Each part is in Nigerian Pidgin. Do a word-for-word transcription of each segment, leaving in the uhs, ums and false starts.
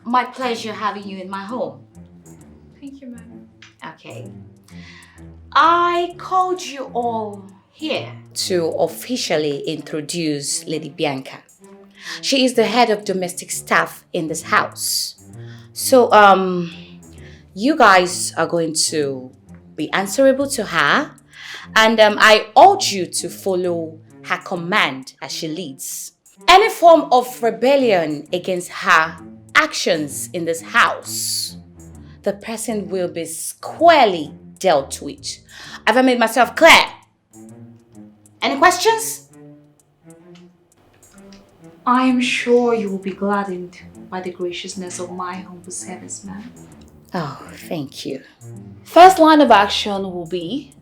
My pleasure having you in my home. Thank you, ma'am. Okay. I called you all here to officially introduce Lady Bianca. She is the head of domestic staff in this house. So, um, you guys are going to be answerable to her, and um, I urge you to follow her command as she leads. Any form of rebellion against her actions in this house, the person will be squarely dealt with. Have I made myself clear? Any questions? I am sure you will be gladdened by the graciousness of my humble service, ma'am. Oh, thank you. First line of action will be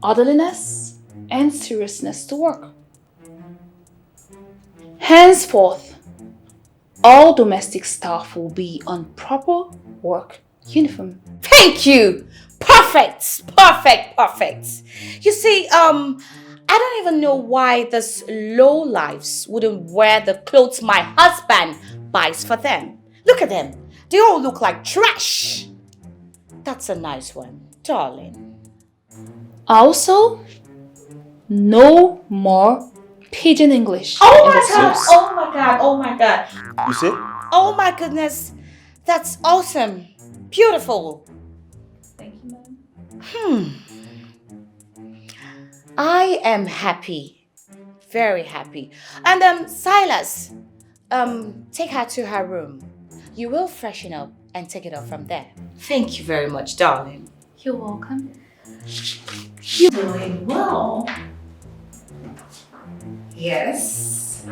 orderliness and seriousness to work. Henceforth, all domestic staff will be on proper work uniform. Thank you. Perfect. Perfect. Perfect. You see, um, I don't even know why these low lives wouldn't wear the clothes my husband buys for them. Look at them. They all look like trash. That's a nice one, darling. Also, no more pidgin English. Oh my god! Oh my god! Oh my god! You see? Oh my goodness! That's awesome! Beautiful! Thank you, ma'am. Hmm. I am happy. Very happy. And um, Silas, um, take her to her room. You will freshen up and take it up from there. Thank you very much, darling. You're welcome. You're doing well. Yes.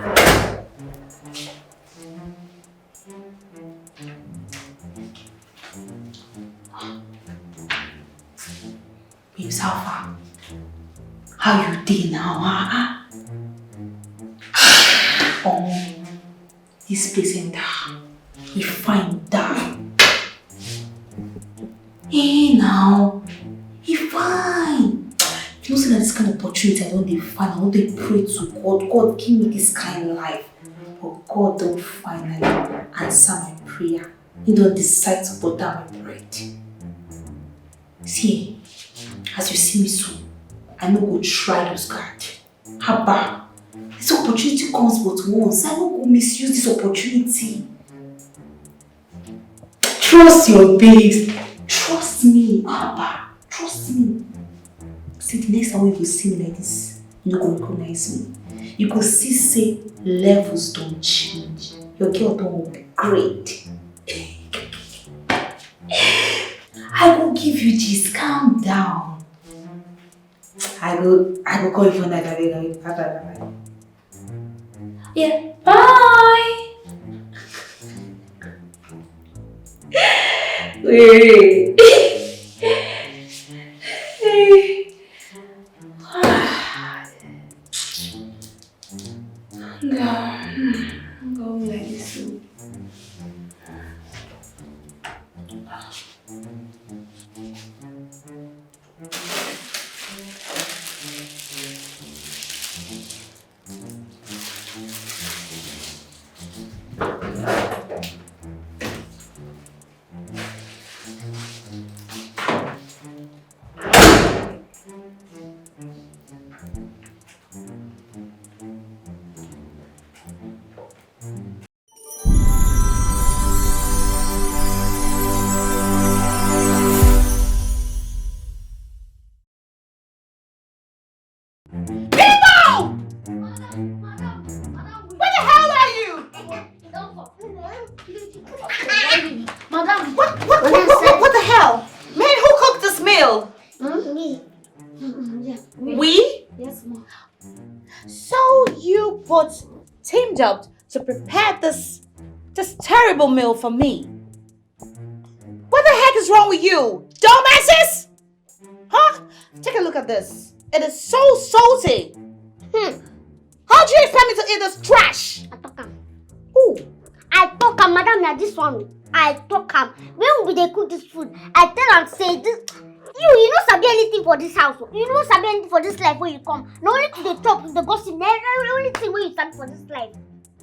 Babes, how far? How you dey now? Ah, ah. Oh, this place ain't that. He fine die. Hey now, he fine. You know say na this kind of opportunity I don dey find. I don dey pray to God. God, give me this kind life. But God don finally answer my prayer. He don decide to butter my bread. See, as you see me so, I no go try those guard. Haba, this opportunity comes but once. I no go misuse this opportunity. Trust your babes. Trust me. Haba, trust me. See, the next time you go see me like this, you no go recognize me. You go see say levels don change. Your girl don upgrade. I go give you this. Calm down. I go, I go call you for night. Abeg, abeg, abeg, abeg. Yeah, bye. Wait. Go, go like this. Bimbo! Where the hell are you? Madam, What, what, what, what, what the hell? Man, who cooked this meal? hmm? Me. Mm, yeah. We? Yes, ma'am. So you both teamed up to prepare this this terrible meal for me. What the heck is wrong with you? Dumbasses? Huh? Take a look at this. It is so salty. Hmm. How do you expect me to eat this trash? I talk am. Ooh. I talk am, madam, na this one. I talk am. When we dey cook this food, I tell am say this. You, you no sabi anything for this house. Oh. You no sabi anything for this life where you come. Na only to dey chop, to dey gossip. Na the only thing wey you sabi for this life.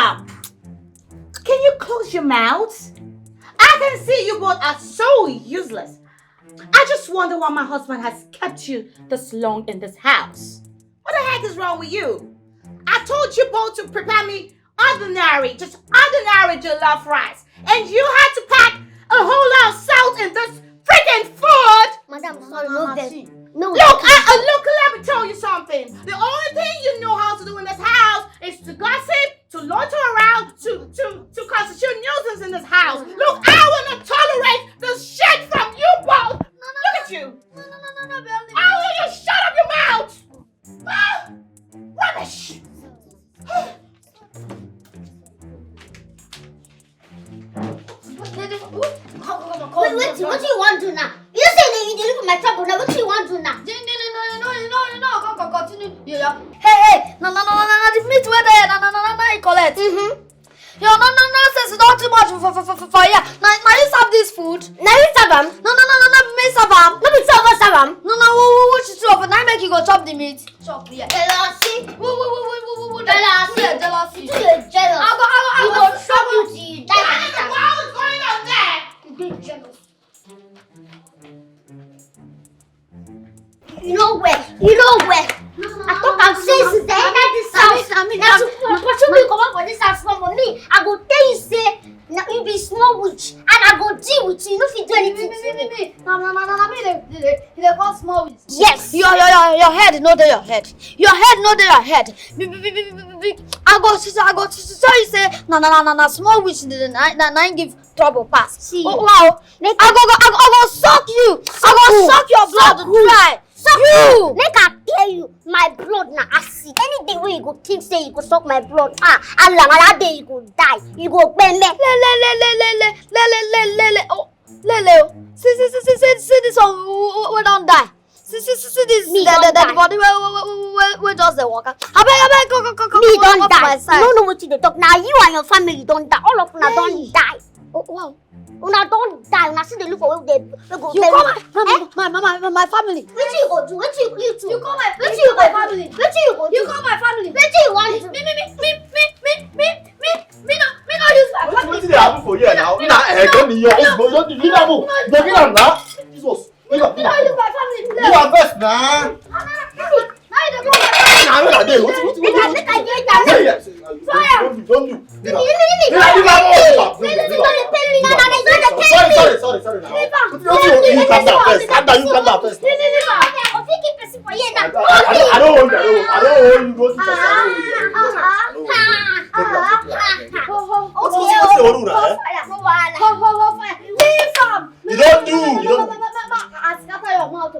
up! Can you close your mouth? I can see you both are so useless. I just wonder why my husband has kept you this long in this house. What the heck is wrong with you? I told you both to prepare me ordinary, just ordinary jollof rice. And you had to pack a whole lot of salt in this freaking food. Madam, sorry, no vex. No. Look, I, I, look, let me tell you something. The only thing you know how to do in this house is to gossip, to loiter around, to, to, to constitute nuisance in this house. Look, I will not tolerate this shit from you both. Look at you. No, no, no, no, no, Belinda. I will you shut up your mouth. Ah, rubbish. Wait, wait, what do you want to do now? You say that you dey look for my trouble now. What do you want to do now? No, no, no, no, no, no, no, go, go, continue. Yeah, yeah. Hey, hey, no, no, no, no, no, no, the meat wey dey here, no, no, no, no, no, you collect. Mm-hmm. Yo, no, no, nonsense, don too much for, for, for, for, for here. Na, na you serve this food? Na you serve am? No, no, no, no, no, be me serve am. No be serve am, serve am. No, no, who, who, which two of na make you go chop the meat? Chop here. Jealousy. Who, who, who, who, who, who, who, jealousy. Who dey jealousy? You too dey jealous. I go, I go, I go, I go trouble you till you die. What is going on there? You dey jealous. You know where? You know where? I talk am since they enter this house. I mean, I mean, na to pursue me comot for this house, come for me. I go tell you say na you be small witch, and I go deal with you. You no fit do anything to me. No, no, no, no, no, me dey, dey, dey, dey call small witch. Yes. Your, your, your, your head no dey your head. Your head no dey your head. Be, be, be, be, be, be, be. I go, I go tell you say na, na, na, na, na small witch dey, na, na, na give trouble pass. See. Oh, wow. Make I go, go, I go, I go suck you. I go suck your blood dry. Suck you. Make I tell you, my blood na acid. Anything wey you go think say you go suck my blood, ah, Allah, Allah, day you go die. You go pay me. Le, le, le, le, le, le, le, le, le, le, le. Oh, le, le. Oh. See, see, see, see, see, see this one. We, we, we don die. See, see, see, see this. Me the, don the, the die. Body wey, wey, wey, wey, wey, wey just dey waka. Abeg, abeg, go, go, go, go, me go, don go for die. My side. You no know wetin dey talk. Na you and your family don die. All of una don die. Oh, wow. Una don die. Una still dey look for where dey, where go bury. You call my, my, my, my, my, my family. Wetin you go do? Wetin you, you two? You call my, wetin you go do? Wetin you go do? You call my family. Wetin you wan do? Me, me, me, me, me, me, me, me, me, no, me no use my family. Wetin, wetin dey happen for here now? Na, eh, come here. No, no, no, no, no. Leave am now. Jesus. Leave am, leave am. You are best, man. Now you dey go. Now, where are they? What, what, what, what? Make I, make I get am. Yeah, yeah. Don't do, don't do. Leave am. Leave am, leave am. Sorry, sorry, sorry, sorry now. Leave am. What, what, what, you calm down first. Calm down, you calm down first. Leave am. I go fit keep person for here now. I, I, I don't, I don't want you, I don't want you. Don't do that. I don't want you. I don't want you. I don't want you. Okay, okay. Leave am. You don't do, you don't. Scatter your mouth.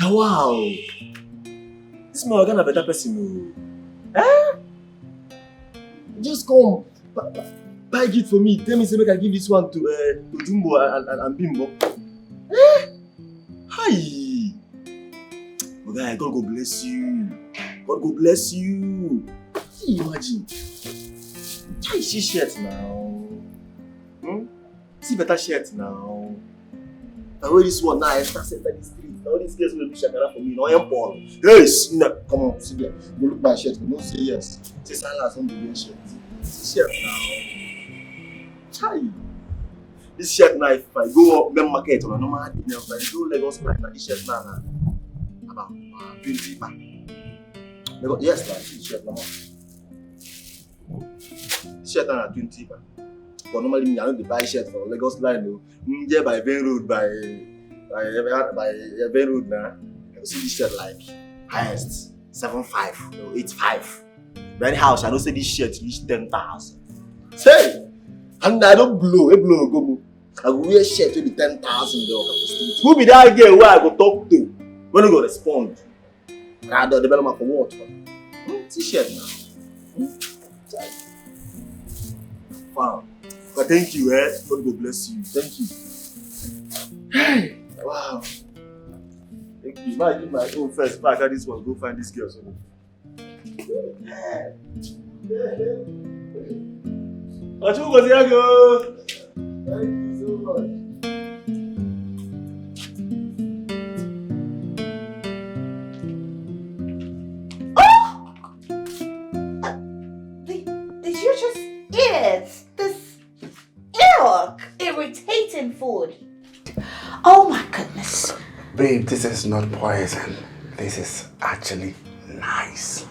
Wow! This my oga na better person o. Eh? Just come buy, buy gift for me. Tell me say make I give this one to uh, to Jumbo and, and, and Bimbo. Eh? Hi! Oga, God go bless you. God go bless you. Can you imagine? Try see shirt now. Hmm? See better shirt now. I wear this one now, I enter center the street. Now these girls will be shakara for me. Now I am Paul. Yes, no, come on, see there. You look my shirt, you don't say yes. Say Silas, don't be wear shirt. See shirt now. Chai. This shirt now, if I go up main market on a normal day, if I go Lagos market, this shirt now, now. About uh, twenty ba. Lagos, yes, like this shirt now. Shirt na twenty ba. But normally me, I no dey buy shirt for Lagos line o. Mm, there by Benin Road, by by by Benin Road na. I go see this shirt like highest seven five or eight five. But anyhow, I know say this shirt reach ten thousand. Say, and I don't blow, e blow go mo. I go wear shirt wey be ten thousand dey waka for street. Who be that girl wey I go talk to? Wey no go respond? I don develop am for what? Hmm? T-shirt now. Hmm? Chai. Wow. But thank you, eh? God go bless you. Thank you. Hey, wow. Thank you. Now I give my own first back. This one, go find this girl. So. Achukwu gozie gị o. Thank you so much. Oh! Did, did you just eat it? This, ew, irritating food. Oh my goodness. Babe, this is not poison. This is actually nice.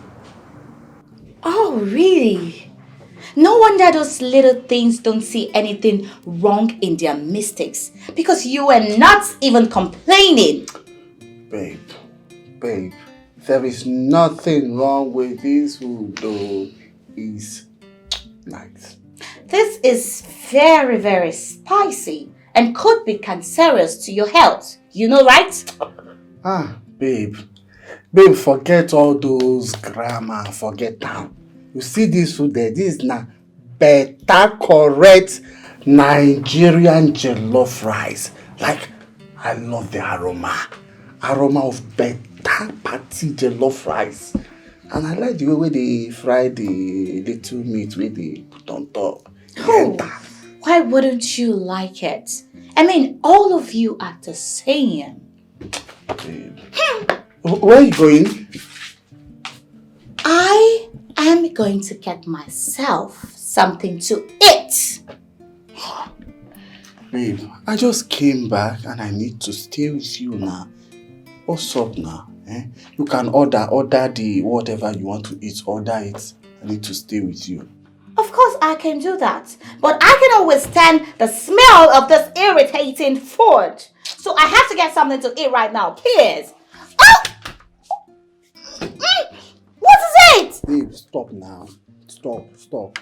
Oh, really? No wonder those little things don't see anything wrong in their mistakes because you were not even complaining. Babe, babe, there is nothing wrong with this food though. It's nice. This is very, very spicy and could be cancerous to your health. You know, right? Ah, babe. Babe, forget all those grammar, forget them. You see this food there, this is na better correct Nigerian jollof rice. Like, I love the aroma. Aroma of better party jollof rice. And I like the way wey they fry the little meat wey they put on top. Oh, why wouldn't you like it? I mean, all of you are the same. Babe. Wh- Where are you going? I am going to get myself something to eat. Babe, I just came back and I need to stay with you now. What's up now? Eh? You can order, order the whatever you want to eat, order it. I need to stay with you. Of course, I can do that, but I cannot withstand the smell of this irritating food. So I have to get something to eat right now, please. Oh! Mm! What is it? Babe, stop now. Stop, stop.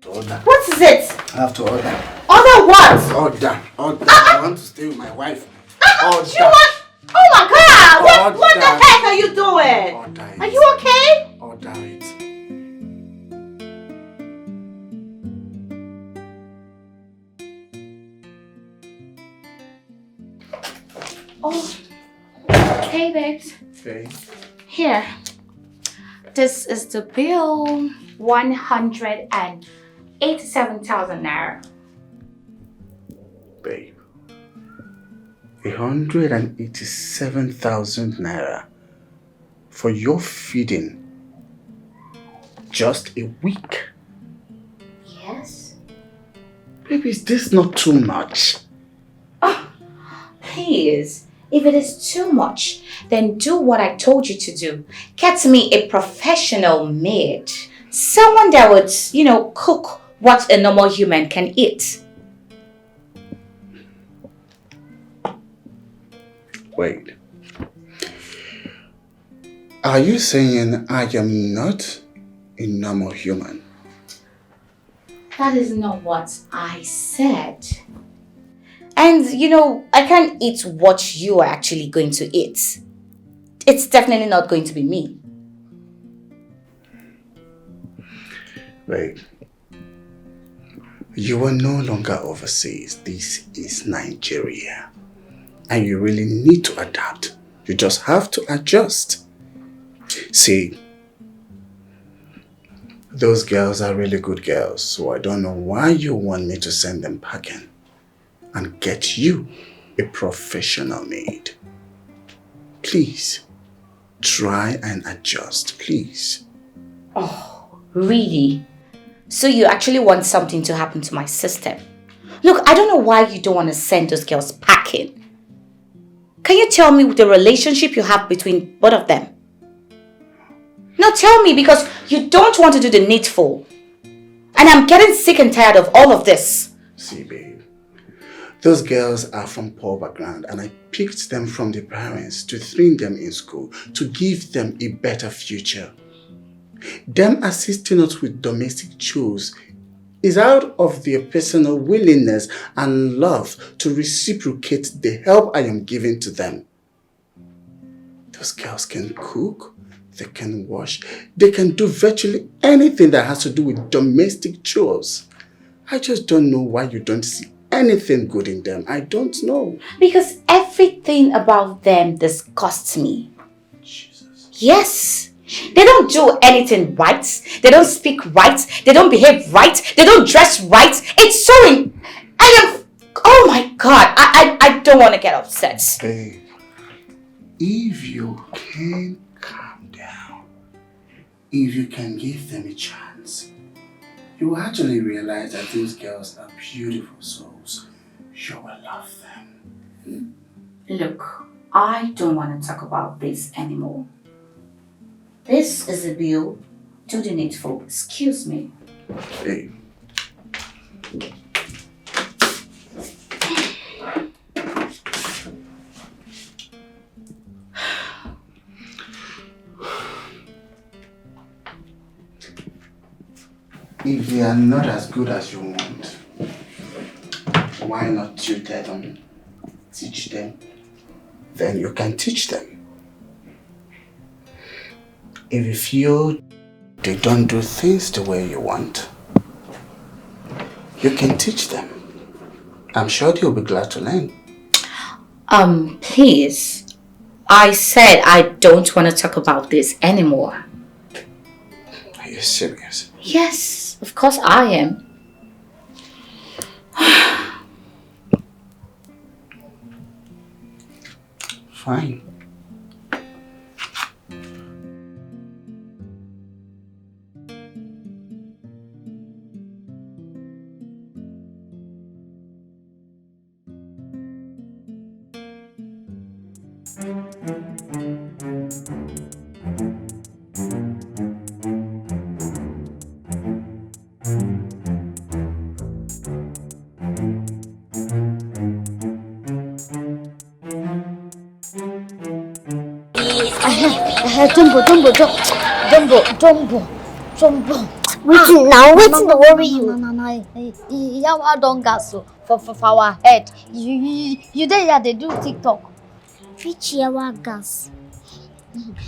Order. What is it? I have to order. Order what? Order, order. I want to stay with my wife. Order. Do you want? Oh my God! What, what the Order. Heck are you doing? Order it. Are you okay? Order it. Oh, hey, babes. Okay. Here. This is the bill. One hundred and eighty-seven thousand naira. Babe. A hundred and eighty-seven thousand naira for your feeding just a week. Yes? Baby, is this not too much? Please, if it is too much, then do what I told you to do. Get me a professional maid. Someone that would, you know, cook what a normal human can eat. Wait. Are you saying I am not a normal human? That is not what I said. And you know, I can't eat what you are actually going to eat. It's definitely not going to be me. Babe, you are no longer overseas. This is Nigeria. And you really need to adapt. You just have to adjust. See, those girls are really good girls, so I don't know why you want me to send them packing and get you a professional maid. Please, try and adjust, please. Oh, really? So you actually want something to happen to my system? Look, I don't know why you don't want to send those girls packing. Can you tell me the relationship you have between both of them? No, tell me, because you don't want to do the needful. And I'm getting sick and tired of all of this. See, babe, those girls are from poor background, and I picked them from their parents to train them in school to give them a better future. Them assisting us with domestic chores is out of their personal willingness and love to reciprocate the help I am giving to them. Those girls can cook, they can wash, they can do virtually anything that has to do with domestic chores. I just don't know why you don't see anything good in them. I don't know. Because everything about them disgusts me. Jesus. Yes. They don't do anything right. They don't speak right. They don't behave right. They don't dress right. It's so in- I am. Oh my God. I, I, I don't want to get upset. Babe, if you can calm down, if you can give them a chance, you will actually realize that those girls are beautiful souls. You will love them. Look, I don't want to talk about this anymore. This is a bill. Do the needful. Excuse me. Hey. If they are not as good as you want, why not tutor them, teach them? Then you can teach them. If you feel they don't do things the way you want, you can teach them. I'm sure they'll be glad to learn. Um, please. I said I don't want to talk about this anymore. Are you serious? Yes, of course I am. Fine. Jumbo, jumbo, jumbo, jumbo, jumbo. Wetin now? Wetin dey worry you? Na na na, yawa don gas o for for for our head. You you you dey here dey do TikTok. Which yawa gas?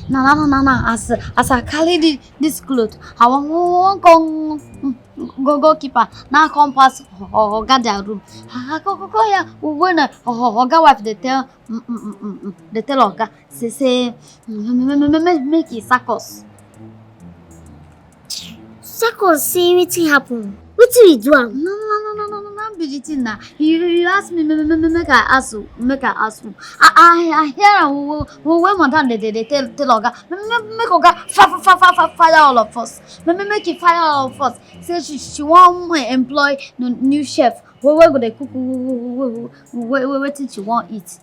Na na na na na, as as I carry the this cloth, I wan wan come go go keep am. Na come pass oga their room. I come come come here when oga wife dey tell dey tell oga say say make e sack us. Sack us say wetin happen? Wetin we do am? No no no no no no, I'm Be the thing now. You, you ask me, make, make, make I ask you, make I ask you. I, I, I hear am when, when madam dey, dey, dey tell, tell oga, make, make, make oga fa-, fa-, fa-, fa-, fa-, fire all of us. Make, make, make he fire all of us. Say she, she wan employ new, new chef. We, we go dey cook, we, we, we, we, we, we, wetin she wan eat.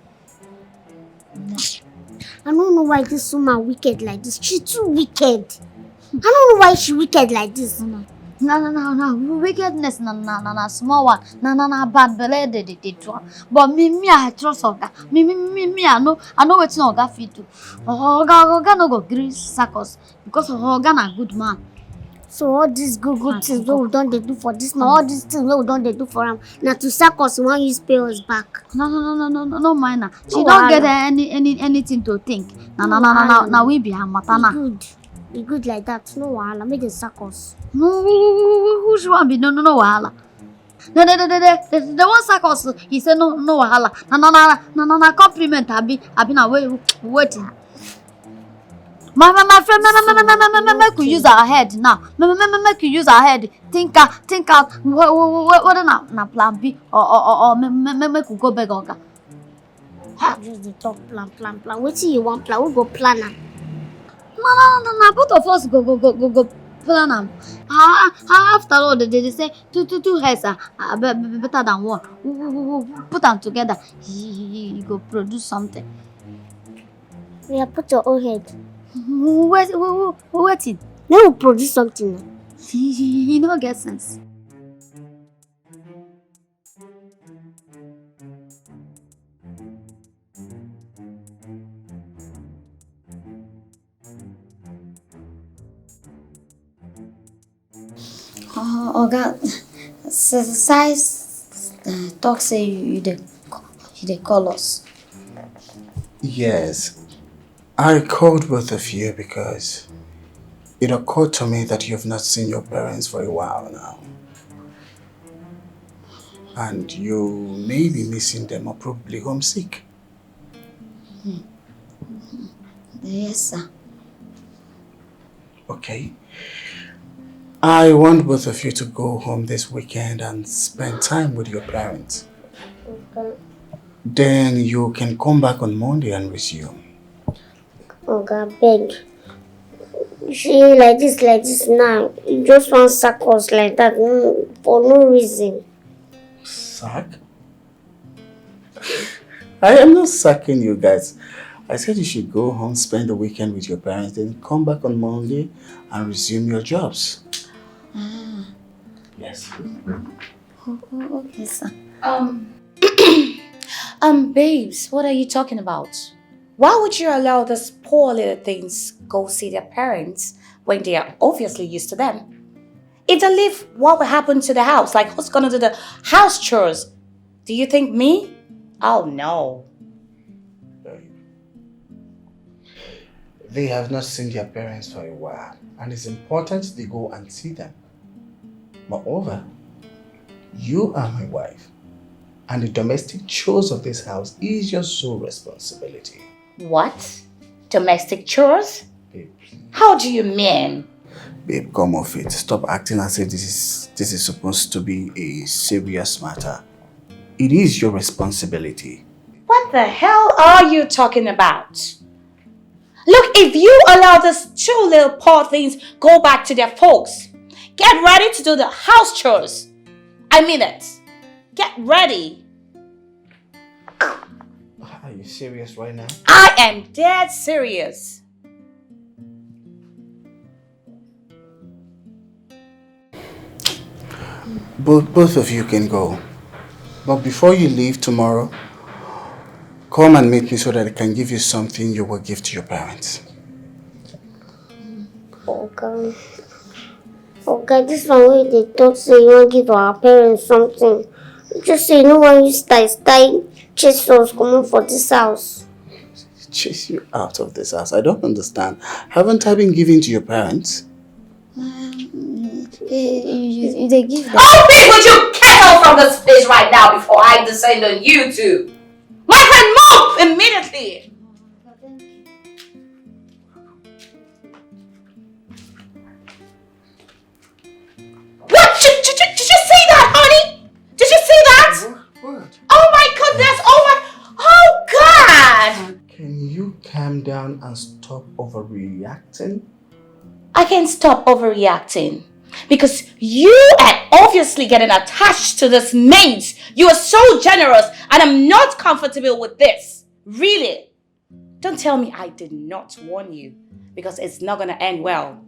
I don't know why this woman wicked like this. She too wicked. I don't know why she wicked like this. Na, na, na, na, wickedness na, na, na, na small one. Na, na, na bad belle dey, dey, dey do am. But me, me, I trust oga. Me, me, me, me, I know, I know wetin oga fit do. Oga, oga no go gree sack us because oga na good man. So all these good, good things wey we don dey do for this man, all these things wey we don dey do for am, na to sack us, he wan use pay us back. No, no, no, no, no, no, no mind am. She no don get any, any, anything to think. Na, na, na, na, na, na we be her matter now. Good. E good like that. No wahala. Make dem sack us. No, who, who, who, who she wan be? No, no, no wahala. No, no, no, no, no. They, they, they wan sack us. He say no, no wahala. Na, na, na, na, na, na compliment, abi, abi na wait, wetin? My, my, my friend, make, make, make, make, make, make, make we use our head now. Make, make, make, make, make we use our head. Think out, think out. Wh-, wh-, wh-, wh-, whether na, na plan B or, or, or, or make, make, make, make we go beg oga. Ha! Just dey talk plan, plan, plan. Wetin you wan plan? Who go plan am? Na, na, na, na, both of us go, go, go, go, go plan am. Ah, ah, after all, they, they, they say two, two, two heads are, are be-, be-, better than one. We, we, we, we put am together. E, e, e, e go produce something. Yeah, put your own head. Wait, wait, wait, wetin? Make we produce something now. E, e, e no get sense. Uh, oga, s-, size, uh, talk say you, you dey, you dey call us. Yes, I called both of you because it occurred to me that you've not seen your parents for a while now. And you may be missing them or probably homesick. Hmm. Yes, sir. Okay. I want both of you to go home this weekend and spend time with your parents. Okay. Then you can come back on Monday and resume. Oga, abeg. You see, like this, like this now, you just wan sack us like that, mm, for no reason. Sack? I am not sacking you guys. I said you should go home, spend the weekend with your parents, then come back on Monday and resume your jobs. Ah. Yes. Oh, oh, okay, sir. Um, um, babes, what are you talking about? Why would you allow these poor little things go see their parents when they are obviously used to them? If they leave, what will happen to the house? Like, who's gonna do the house chores? Do you think me? Oh, no. They have not seen their parents for a while, and it's important they go and see them. Moreover, you are my wife, and the domestic chores of this house is your sole responsibility. What? Domestic chores? Babe, please. How do you mean? Babe, come off it. Stop acting as if this is, this is supposed to be a serious matter. It is your responsibility. What the hell are you talking about? Look, if you allow these two little poor things go back to their folks, get ready to do the house chores. I mean it. Get ready. Are you serious right now? I am dead serious. Both, both of you can go. But before you leave tomorrow, come and meet me so that I can give you something you will give to your parents. Oga, Oga, this one wey dey talk say you wan give our parents something, just say you no wan use style style chase us comot for this house. Chase you out of this house? I don't understand. Haven't I been given to your parents? Um, you, you, you dey give them. Oh, please, would you get out from this place right now before I descend on you two? My friend, move immediately! What? Did, did, did, did you see that, honey? Did you see And stop overreacting. I can stop overreacting because you are obviously getting attached to this maid. You are so generous, and I'm not comfortable with this. Really. Don't tell me I did not warn you because it's not gonna end well.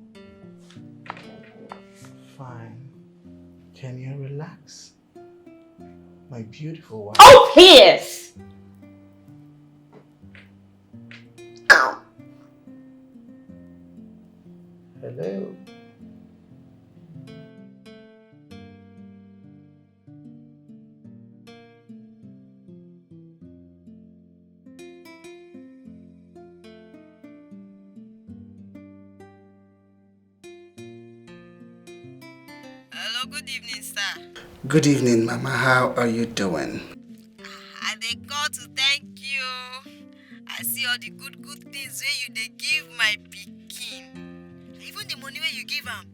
Fine. Can you relax? My beautiful wife. Oh, please! Hello. Hello, good evening, sir. Good evening, Mama. How are you doing? I dey call to thank you. I see all the good, good things wey you dey give my pikin. Even the money wey you give am,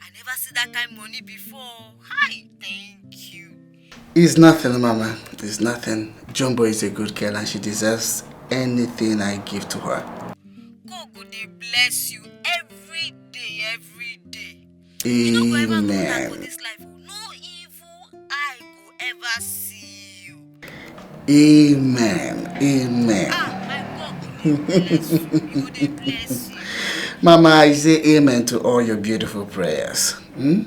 I never see that kind money before. Hi, thank you. It's nothing, Mama. It's nothing. Jumbo is a good girl and she deserves anything I give to her. God go dey bless you every day, every day. You no go ever come back for Amen. This life, oh. No evil eye go ever see you. Amen. Amen. Ah, my God go dey bless you. He go dey bless you. Mama, I say amen to all your beautiful prayers. Hmm?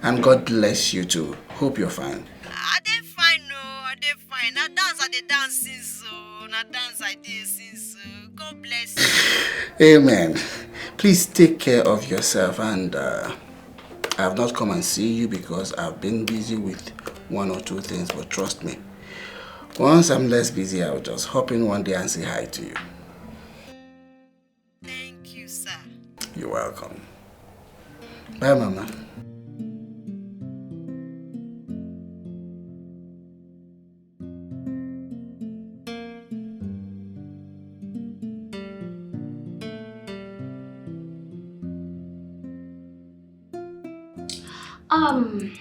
And God bless you too. Hope you're fine. I dey fine, no. I dey fine. Na dance I dey dance since, so na dance I dey since, so God bless you. Amen. Please take care of yourself and uh, I've not come and see you because I've been busy with one or two things, but trust me, once I'm less busy, I'll just hop in one day and say hi to you. Thank you, sir. You're welcome. Bye, Mama. Um,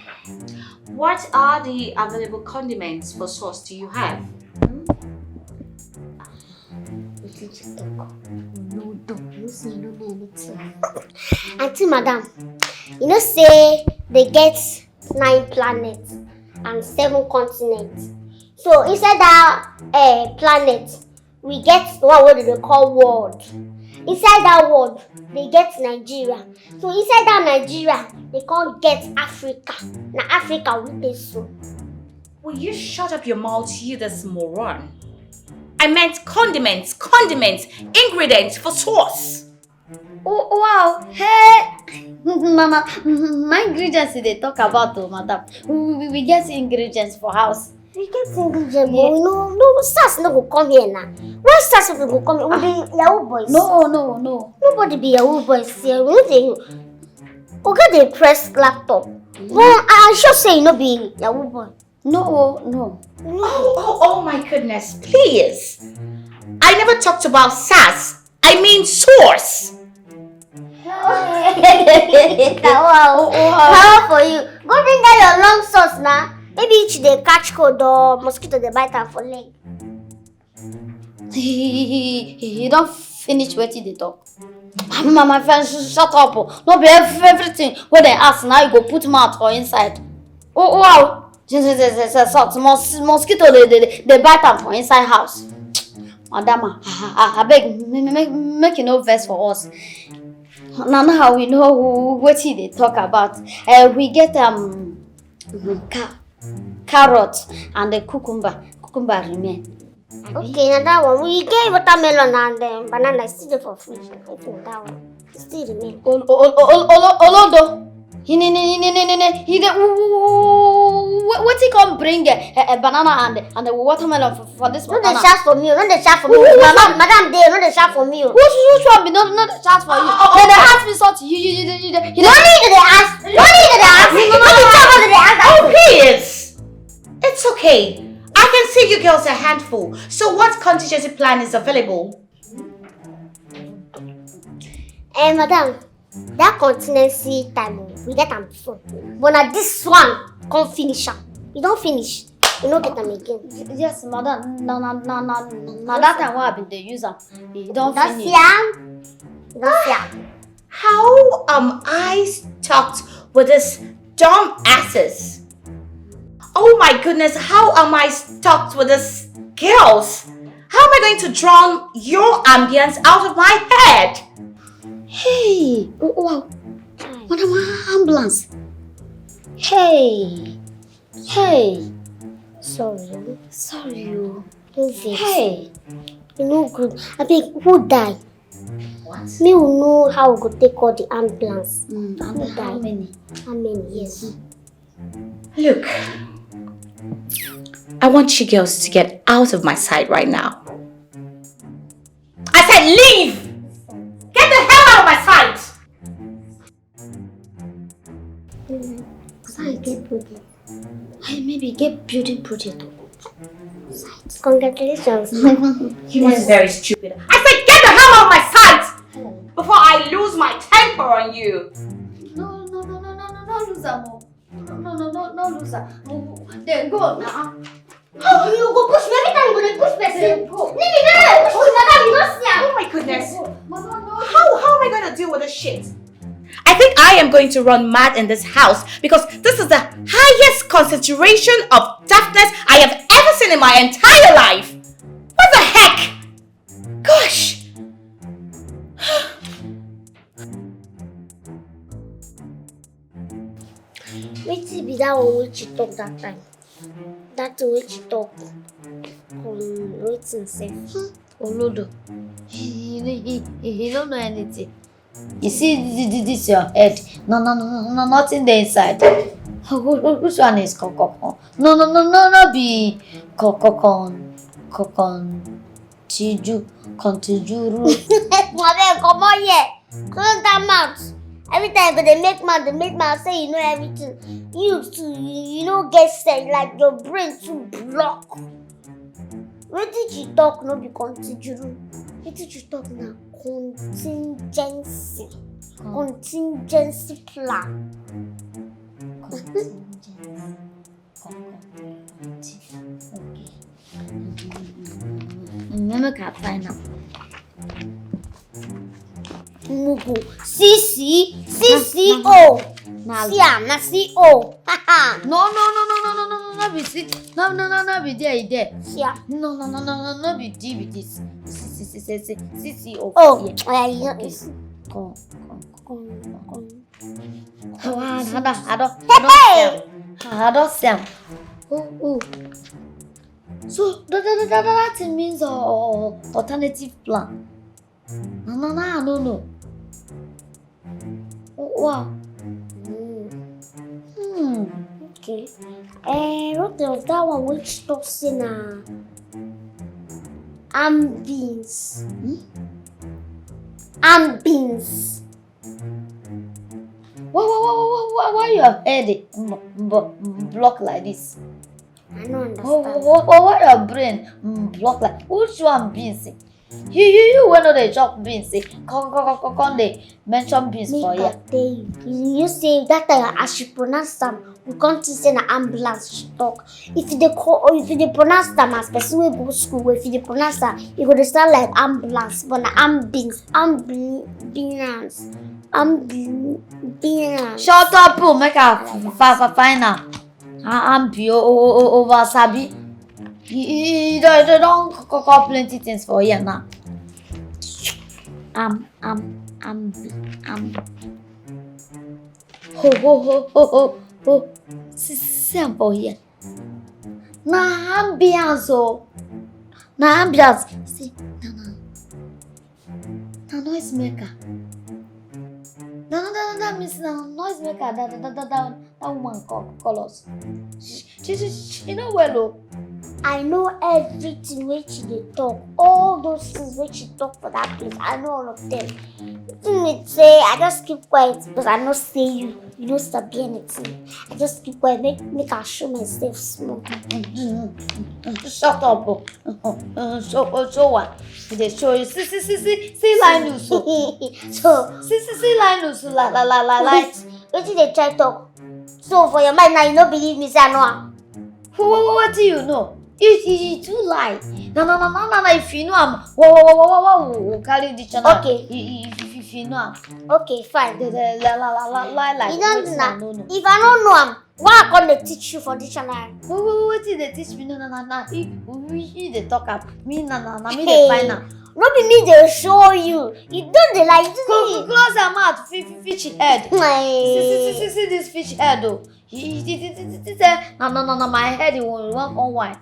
what are the available condiments for sauce do you have? Auntie Madam, you know say they get nine planets and seven continents. So inside that uh, planet, we get one what they call world. Inside that world, they get Nigeria. So inside that Nigeria, they can't get Africa. Now Africa we dey so. Will you shut up your mouth, you this moron? I meant condiments, condiments, ingredients for sauce. Oh, wow. Hey, Mama, my ingredients they talk about, oh, madam. We, we, we get ingredients for house. We get ingredients, but we no, no, sars no go come here now. Why sars no go come here? We be Yahoo boys. No, no, no. Nobody be Yahoo boys here. We no dey. Oga dey press laptop. Well, I sure say you no be Yahoo boy. No, no. Oh, oh, oh my goodness, please. I never talked about sars. I mean sauce. Wow. How for you? Go bring down your long sauce now. Maybe it dey catch cold or mosquito dey bite am for leg. He, he, he, he don't finish what he dey talk. Mama, my friend, sh- shut up. Oh. No be ev- everything when they ask now you go put mouth for inside. Oh, oh wow. Salt mos- mosquito they, they, they bite am for inside house. Madam, I, I, I beg, make, make, make you no vex for us. Now, now we know who, what he they talk about. Uh, we get um, ca- carrot and the cucumber. Cucumber remain. Okay, now that one. We get watermelon and um, banana still dey for fridge. I think that one still remain. Ol- ol- ol- ol- ol- Olodo. He ne- ne- ne- ne- ne- ne- he dey- w- w- w- w- wetin come bring a, a, a banana and and a watermelon for, for this No dey banana? Shout for me, oh, no dey shout for me. Who- who- Madam, madam dey, no dey shout for me. Oh. Which which one be no no dey shout for you? Oh, oh, They dey oh. Ask me something. You you you you dey- you No dey- need to dey ask. No need to dey ask. No need to dey ask. Oh, please. It's okay. I can see you girls a handful. So what contingency plan is available? Eh, madam, that contingency time, oh, we get am before. But now this one come finish am. You don't finish. You no get am again. Yes, madam. Na na na na na that time wey I bin dey use am, e don finish. Don't see am. Don't see am. How am I stuck with this dumb asses? Oh my goodness, how am I stuck with this girls? How am I going to drown your ambience out of my head? Hey, oh, wow. Madam ambulance. Hey, hey. Sorry. Sorry, you. Don't vex. Hey. E no good. Abeg, who die? What? Me we know how we go take call the ambulance. Mm, and how many? How many? Yes. Look, I want you girls to get out of my sight right now. I said leave! Get the hell out of my sight! Sorry, get project. Hey, maybe get building project. Congratulations. You must be very stupid. I said get the hell out of my sight! Before I lose my temper on you. No, no, no, no, no, no, no, lose am o. No, no, no, no, no, lose am. Dey go now. How you go push me? Every time you go dey push person. Dey go. Leave me, no, no, push me, madam, you no see am. Oh my goodness. Mama, no. How, how am I going to deal with this shit? I think I am going to run mad in this house because this is the highest concentration of deafness I have ever seen in my entire life. What the heck? Gosh. Wetin be that one wey she talk that time? That thing wey she talk. Um, wetin sef? Olodo. He, he, he, he, he don't know anything. You see thi- thi- this your head. No, no, no, no, no nothing there inside. Who- who- Which one is kokoko? No, no, no, no, no, be kokokon, kokon, tiju, kontijuru. Abeg, comot here. Close that mouth. Every time you go dey make mouth, dey make mouth say you know everything. You too, you, you no get sense. Like your brain too block. Wetin she talk no be contingency. Wetin she talk na contingency. Contingency plan. Remember can find out. Mugu. C C, C C O. Now, See am, na C O. no, no, no, no, no, no, no, no, no, be see. No, no, no, no, be there, e there. See am. No, no, no, no, no, no, be D, be this. C, C, C, C, C, C, C, O. Oh, Yeah. yeah, you know. Okay. Come, come, come. Come, come. Oh, I, I, don't- I don't, Hey! I don't see am. Oh, oh. So that, that, that, that, that thing means uh, uh, alternative plan. No, no, no, no, no. Oh, wow. Mm, Hmm. okay. Eh, what of that one which talk say na ambience? Hmm? Ambience. Why, why, why, why, why, why your head dey m- m- block like this? I no Why, understand. why, why, why your brain mm, block like which one beans? You, you, you wey no dey chop beans, eh? Come, come, come, come, come dey mention beans for Make I here. Tell you, you know say that time as she pronounce am, we come think say na ambulance she talk. If you dey call, or if you dey pronounce am as person wey go school, if you dey pronounce am, e go dey sound like ambulance, but na ambulance, ambulance, ambulance. Shut up, oh, make I f- f- f- find am. I am be o- o- o- over sabi. You, you, you don, you don co- co- call plenty things for here now. Am am am be am. Ho ho ho ho ho ho. See, see am for here. Na ambience o. Na ambience. See, na na na noise maker. Na na na na that means na noise maker. That that that that, that, that woman call, call us. She she she, she no well o. I know everything wey she dey talk. All those things wey she talk for that place, I know all of them. Thing is say I just keep quiet because I no see you. You no sabi anything. I just keep quiet. Make make I show myself small. Shut up o. Show show what? You dey show you see see see see see Linus o. So See see see Linus la la la la la. wait, wetin dey try talk? So for your mind now, you no believe me say I know am. What, what, what do you know? You, you, you too lie. No, no, no, no, no, no. If you know, I'm. What, what, what, what, what, what, carry dictionary. Okay. You, you, if, if you know, I'm. Okay, fine. The, the, la, la, la, la, lie, lie. You don't know. No, no. If I don't know, I'm. Why I come dey teach you for dictionary? What, what, what did they teach me? No, no, no, no. If we, we, they talk up. Me, no, no, no. Me, they find out. No be me dey show you. You don't dey lie. Close, close your mouth, fi-, fi-, fish head. See, see, see, see, see this fish head, oh. He, he, he, he, he, he say, no, no, no, no, my head, he won't, won't come wine.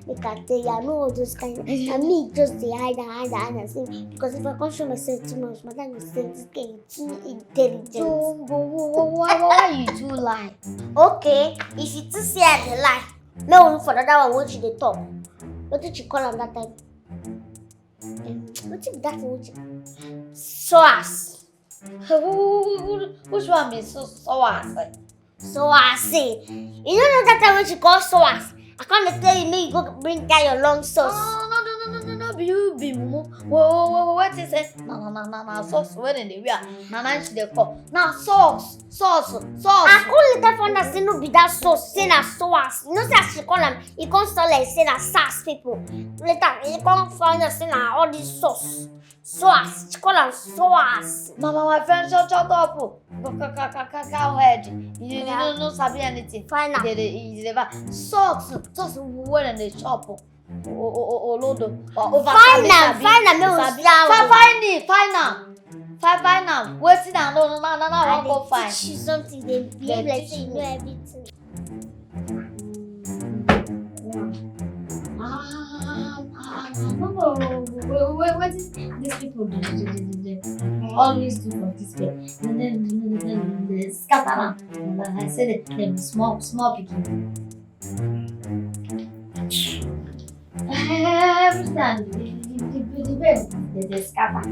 Make I tell you, I know all those kind. And me just dey hide and hide and hide and say, because if I come show myself too much, my time go say this girl is too intelligent. So, wh-, wh-, wh-, why, why, why you too lie? Okay, if you too say I dey lie, make we look for another one wey you dey talk. What did you call am that time? Um, what be that one? Soas. Who, who, who, who, which one be so, soas? Soas. You don't know that time when she call soas? I can't tell you, make you go bring down your long sauce. No, no, no, no, no, no, no, be you be mumu. Wait, wait, wait, wait, wait, say, no, no, no, no, no, sauce, when they wear, no, no, she dey call. Now, sauce, sauce, sauce. I call later find out say no be that sauce, say na soas. You know, say as she call am, he come sound like say na sass people. Later, he come find out say na all this sauce. Soas, she call am soas. Mama, my friend, shut, shut up. Oh. Go, go, go, go, go, go ahead. You, you, you don't, don't sabi anything. Fine now. They, they, they, they, sauce, sauce, when they chop. Oh, oh, oh, oh, Lord, oh. Over fine now, fine now, make we sabi. Fi-, fine it, fine now. Fi-, fine now. Wetin I know, na, na, na, I wan go find. Teach you something, they behave like say you know everything. Ah, ah, ah, no, no, wait, wait, wait, these people do, do, do, do, do. Always do for this way. And then, then, then, then they scatter am. And I say that dem small, small pikin. Every time, the, the, the, the, the bed, they, they scatter.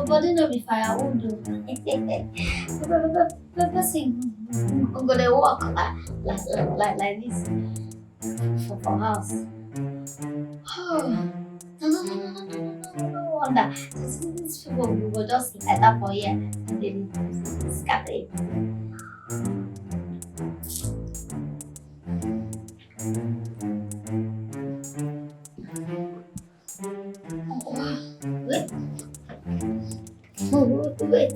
Body no be firewood o. Person go dey walk like, like, like, like this for, for house. No, no, no, no wonder. These people go just enter for here and then scatter it. Wait. Wait.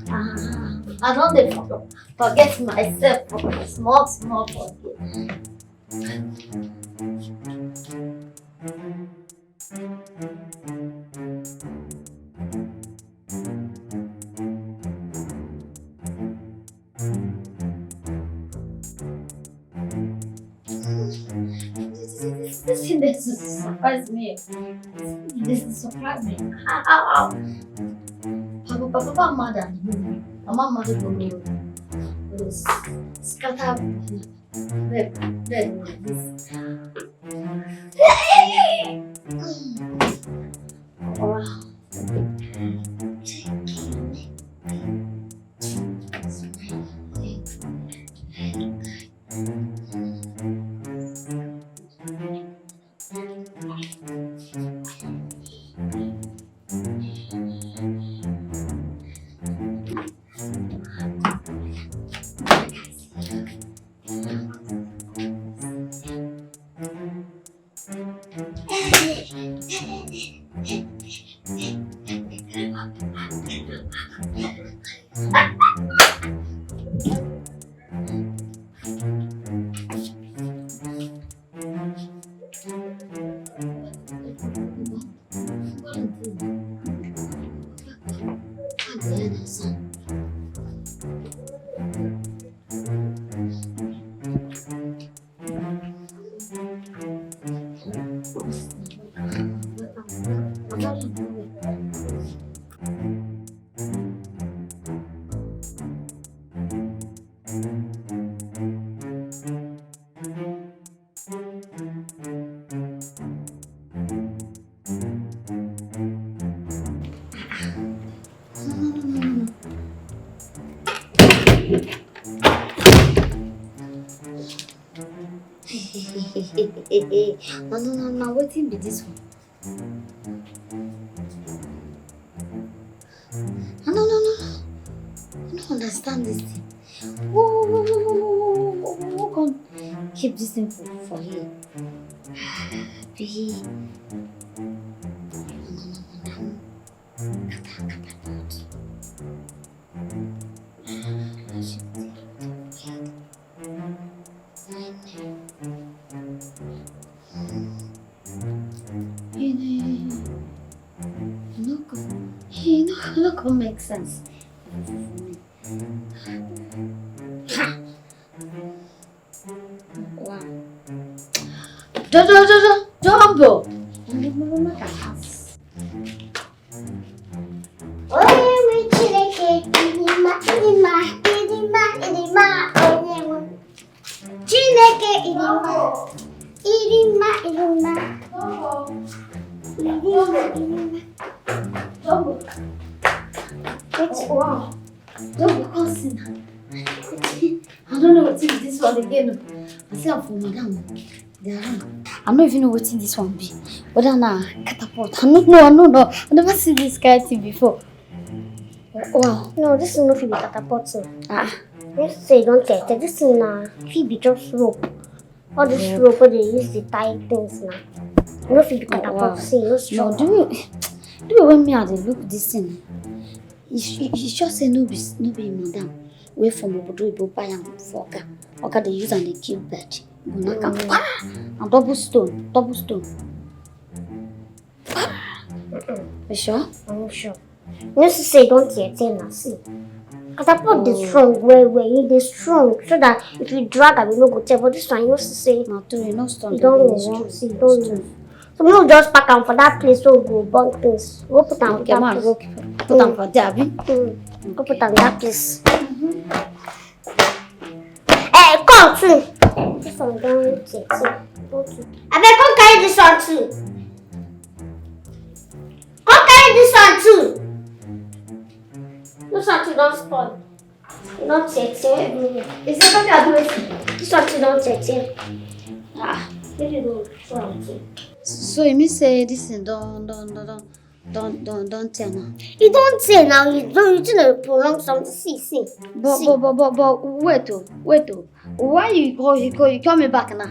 Ah, I don dey for-, forget myself for small, small forget. This, this, this thing dey su-, surprise me. This dey surprise me. How, how, how? Papa, papa, papa mad at me. Mama mad at me. This scatter bed, bed like this. Wow. No, no, no, no, no. No, no, no, no. Wetin be this one? No, no, no, no, no. I don't understand this thing. Who, who, who, who, who, who, who, who, who, who come keep this thing for, for here? Be. No, no, no, no, no. Kata, kata, kata. He no go, he no, no go make sense. Wow. Do, do, do, do, Jumbo. Onye nwe Chineke, ịdị mma, ịdị mma, ịdị mma, ịdị mma, onye nwe. Chineke, ịdị mma, ịdị mma, ịdị mma. Ịdị mma, ịdị mma. Jumbo. What's wrong? Jumbo, come sit down. I don't know what is this one again. I say I'm for madam. They are wrong. I no even know wetin this one be. Whether na catapult. I no know, I no know. I never see this kind thing before. Wow. No, this thing no fit be catapult. Ah. This thing don tete. This thing na fit be just rope. All this rope wey dey use dey tie things na. E no fit be catapult. Wow. See, e no strong. No, the way, the way wey me I dey look this thing, e, e, e sure say no be, no be madam wey from obodo oyibo buy am for oga. Oga dey use am dey kill bird. Go knack am. Mm. Pa! Na double stone, double stone. You sure? I'm sure. You know, see say e don tear tear na, see. Catapult dey strong well well, e dey strong so that if you drag am, e no go tear. But this one, you know, see say na true, e no strong. E don run, see, e don lose. So make we just pack am for that place wey we go burn things. Go put am for that place. Okay, ma, go put am for there, abi? Mm. Go put am that place. Eh, come too. This one don tear tear. Abeg, come carry this one too. Come carry this one too. This one too don spoil. E don tear tear everywhere. Is it okay? I do it. This one too don tear tear. Ah, make you go throw am too. So e mean say this thing don, don, don, don, don, don, don tear now? E don tear now. You don, you think na prolong something? See, see. But, see. But, but, but, but wait o, wait o. Why you go, you go, you call me back now?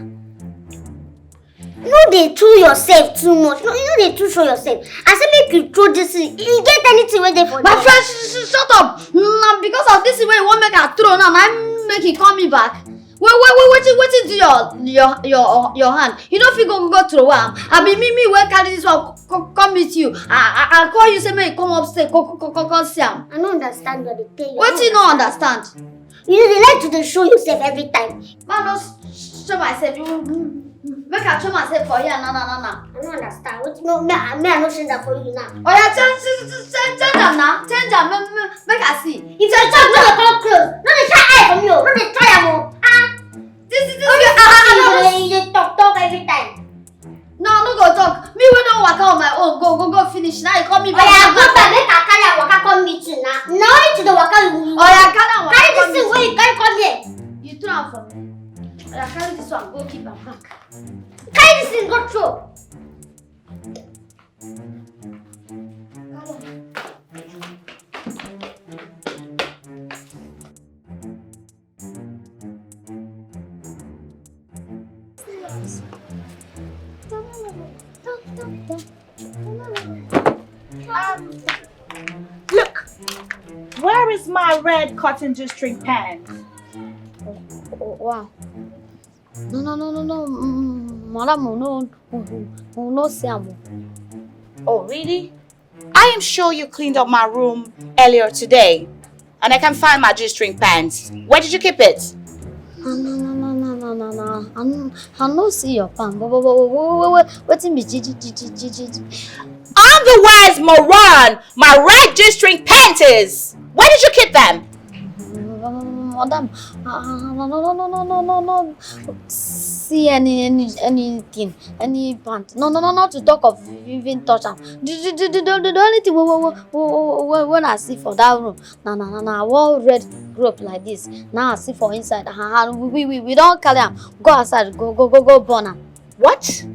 No dey throw yourself too much. No, you no dey too show yourself. I say make you throw this thing. You get anything wey dey for there? My friend, sh-, sh-, shut up. Na because of this thing wey you wan make I throw now, na im make you call me back. Wait, wait, wait, wetin, wetin do your, your, your, your hand? You no fit go, go, go throw am. Abi me, me wey carry this one co-, co-, come meet you. I, I, I call you say make you come upstairs, co-, co-, co-, co-, come see am. I no understand what dey tell you. Wetin you no understand? You dey like to dey show yourself every time. Man, no s-, show myself. You, make I show myself for here, na, na, na, na. I no understand. Wetin, no, me, I, me, I no change am for you now. Oya, change, change, change, change am now. Change am. Make, make, make I see. If you talk, no dey come close. No dey shine eye for me o. No dey try am o. Ah. This is, this is, ah, ah, ah, no, you dey, you dey talk, talk every time. No, I no go talk. Me wey don waka on my own, go, go, go finish. Now you call me back. Oya, go back, make I carry am waka come meet you now. Na only to dey waka you. Oya, carry am waka. Carry this thing wey you carry come here. You throw am for me. Oya, carry this one, go keep am back. Carry this thing, go throw. Um, look, where is my red cotton G-string pants? Oh, wow. No, no, no, no, no. Mm, madam, no, no, no, no, see am. Oh, really? I am sure you cleaned up my room earlier today, and I can't find my G-string pants. Where did you keep it? Ah, no, no, no, no, no, no, no. I no, I no see your pants. But, but, but, but, wait, wait, wait, wetin be G G G G G G? I'm the wise moron. My red G-string pants is. Where did you keep them? Madam, ah, no, no, no, no, no, no, no. see any any anything, any pant. No, no, no, not to talk of even touch am. The, the, the, the, the, the only thing wey wey wey wey wey wey I see for that room na na na na one red rope like this. Na I see for inside. And we we we don carry am go outside, go go go go burn am. What?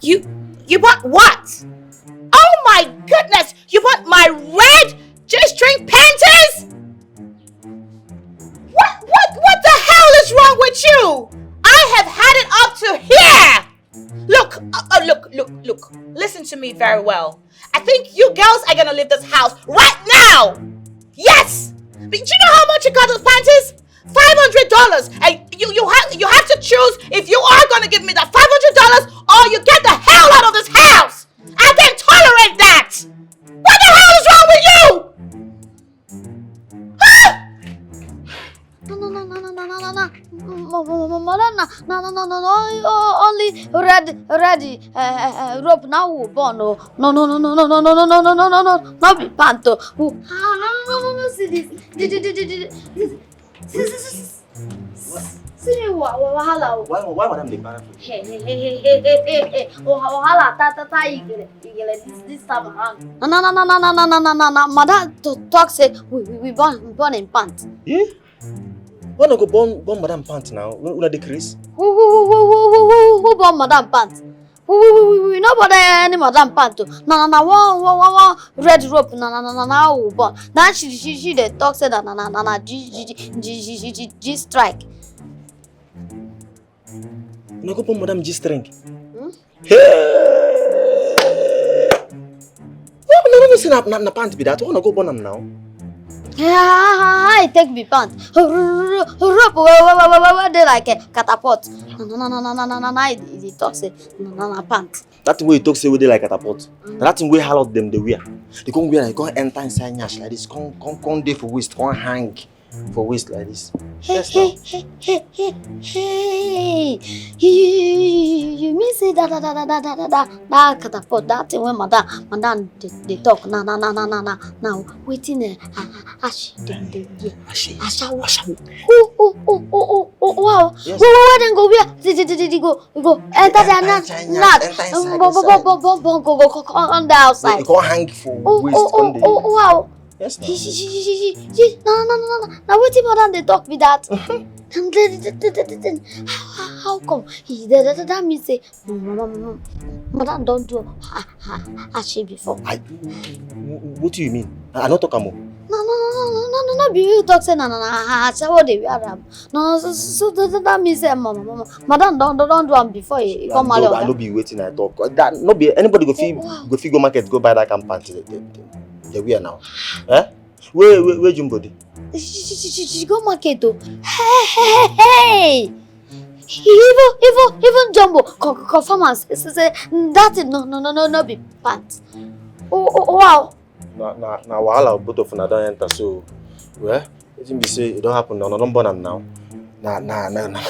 You you bought what? Oh my goodness! You bought my red G-string panties? What what what the hell is wrong with you? I have had it up to here. Look, uh, uh, look, look, look. Listen to me very well. I think you girls are gonna leave this house right now. Yes. But you know how much you got those panties? Five hundred dollars. And you you have you have to choose if you are gonna give me the five hundred dollars or you get the hell out of this house. I can't tolerate that. What the hell is wrong with you? Ah! No, no, no, no, no, no, no, no, no. Mo- mo- mo- mo- no, no, no, no, no, no, no. Oh, only red, red uh, uh, rope now will burn. Oh. No, no, no, no, no, no, no, no, no, no, no, no, no, no, be pant. Oh. Ah, no, no, no, no, no, see this. This, this, this, this, this, this, this, this, this. See the wa- wa- wahala. Oh. Why, why madam dey para for you? Hey, hey, hey, hey, hey, hey, hey, hey. Oh, wahala, ta, ta, ta, igele, igele, this, this time around. No, no, no, no, no, no, no, no, no, no, no. Madam to talk say we, we, we burn, we burn in pant. Eh? Why no go burn, burn madam pant now? Una dey craze? Who, who, who, who, who, who, who, who burn madam pant? We, we, we, we, we no burn any madam pant. Oh. Na, na, na, one, one, one, one red rope. Na, na, na, na, na, we burn. Now she, she, she dey talk say na, na, na, na, na, G, G, G, G, G, G, G strike. Una go burn madam G string. Hmm? Hey! No, no, no, no, say na, na, na pant be that. Una go burn am now. Ah, I take be pant. Rope, we, we, we, we, we, we dey like a catapult. No, no, no, no, no, no, no, no, he, he talk say, no, no, no, pant. That thing wey you talk say we dey like catapult. Mm. Na that thing wey harlot dem dey wear. They come wear and come enter inside nyash like this. Come, come, come dey for waist, come hang for waist like this. Hey, yes, hey, now. Hey, hey, hey, hey. You, you, you, you, you mean say that, that, that, that, that, that, that, that catapult, that thing wey madam, madam dey, dey talk. Na, na, na, na, na, na, na. Wetin, eh, a, a, ashi dem dey wear? Ashi. Ashawo. Ashawo. Oh, oh, oh, oh, oh, oh, wow. Yes. Where, where, where dem go wear? They, they, they, they, they go, go enter their nyash. Enter inside, enter inside, inside. Go, go, go, go, go, go, go, go, go on the outside. They go hang for waist. Oh, oh, oh, oh, wow. Yes, ma'am. She, she, she, she, she, she, no, no, no, no, no. Now, wetin madam dey talk be that? How, how, how come? He, that, that, that, that means say, mm, mm, mm, mm, madam don do, ah, ah, ah, she before. I, w-, w-, what do you mean? I, I no talk am o. No, no, no, no, no, no, no, no, be you talk say na, na, na, ah, ah, so what dey wear am? No, so, so, so that, that, that means say, mama, mama, madam don, don, don do am before. He, he come marry oga. I no be wetin I talk. That no be anybody go fit, oh, wow, go fit go market go buy that kind pant. They, they, they, they wear now. Eh? Where, where, where Jumbo dey? She, she, she, she, she go market o. Hey, hey, hey, hey! Even, even, even Jumbo co-, co-, confirm am say, say, say that thing no, no, no, no, no be pant. Oh, oh, oh, wow. Na, na, na wahala both of una don enter, so, well, wetin be say e don happen now, una don burn am now. Na, na, na, na,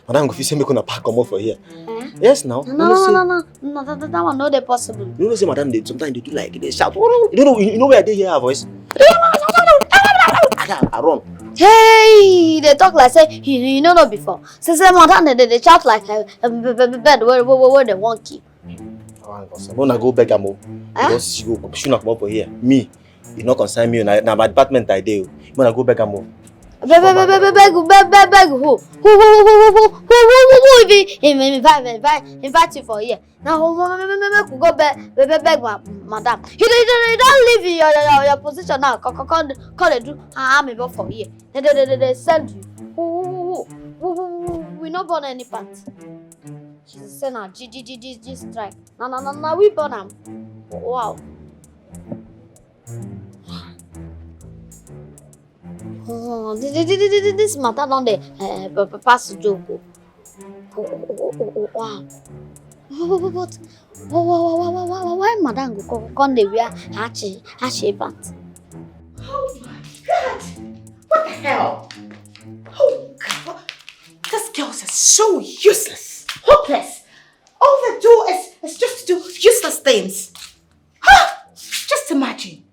madam go fit say make una pack comot for here. Eh? Yes, now. No, no, no, no, no, no, that, that, that one no dey possible. You know say madam dey sometimes dey do like dey shout. You don't know, you know where I dey hear her voice? I, I run. Hey, they talk like say you, you no know before. Say, say madam dey, dey, dey shout like, uh, um, be-, be-, be-, bird wey, wey, wey, wey dem wan kill. Make una go beg am o. Eh? Because she go shoot una comot for here. Me, e no concern me o. Na, na my department I dey o. Make una go beg am o. Beg, beg, beg, beg, beg, beg, beg, beg who? Who, who, who even, even invite, invite, invite you for here? Now, make we go beg, beg, beg, beg ma-, madam. You don, you don, you don leave your, your, your, your position now. Come, come, come, come dey do amebo for here. They, they, they, they, they send you. Who, who, who, who, who, who, who, we no burn any pant. She say na G, G, G, G, G strike. Na, na, na, na, we burn am. Wow. Oh, thi-, thi-, thi-, thi-, thi-, this matter don dey, eh, pa-, pa-, pass joke o. Oh, oh, oh, oh, oh, wow. But, but, but, why, why, why, why, why, why, why madam go come, come dey wear ashi, ashi pant? Oh my God! What the hell? Oh God! These girls are so useless, hopeless. All they do is, is just do useless things. Huh? Just imagine.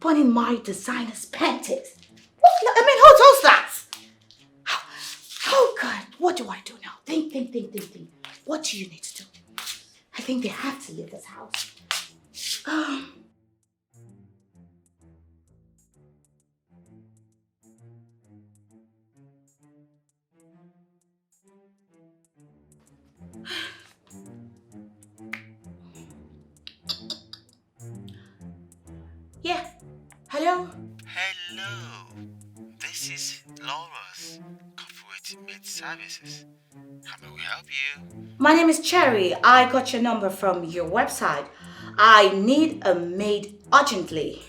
Putting my designer's panties. What, I mean, who does that? Oh God, what do I do now? Think, think, think, think, think. What do you need to do? I think they have to leave this house. Um, yeah. Hello? Hello. This is Laura's Corporate Maid Services. How may we help you? My name is Cherry. I got your number from your website. I need a maid urgently.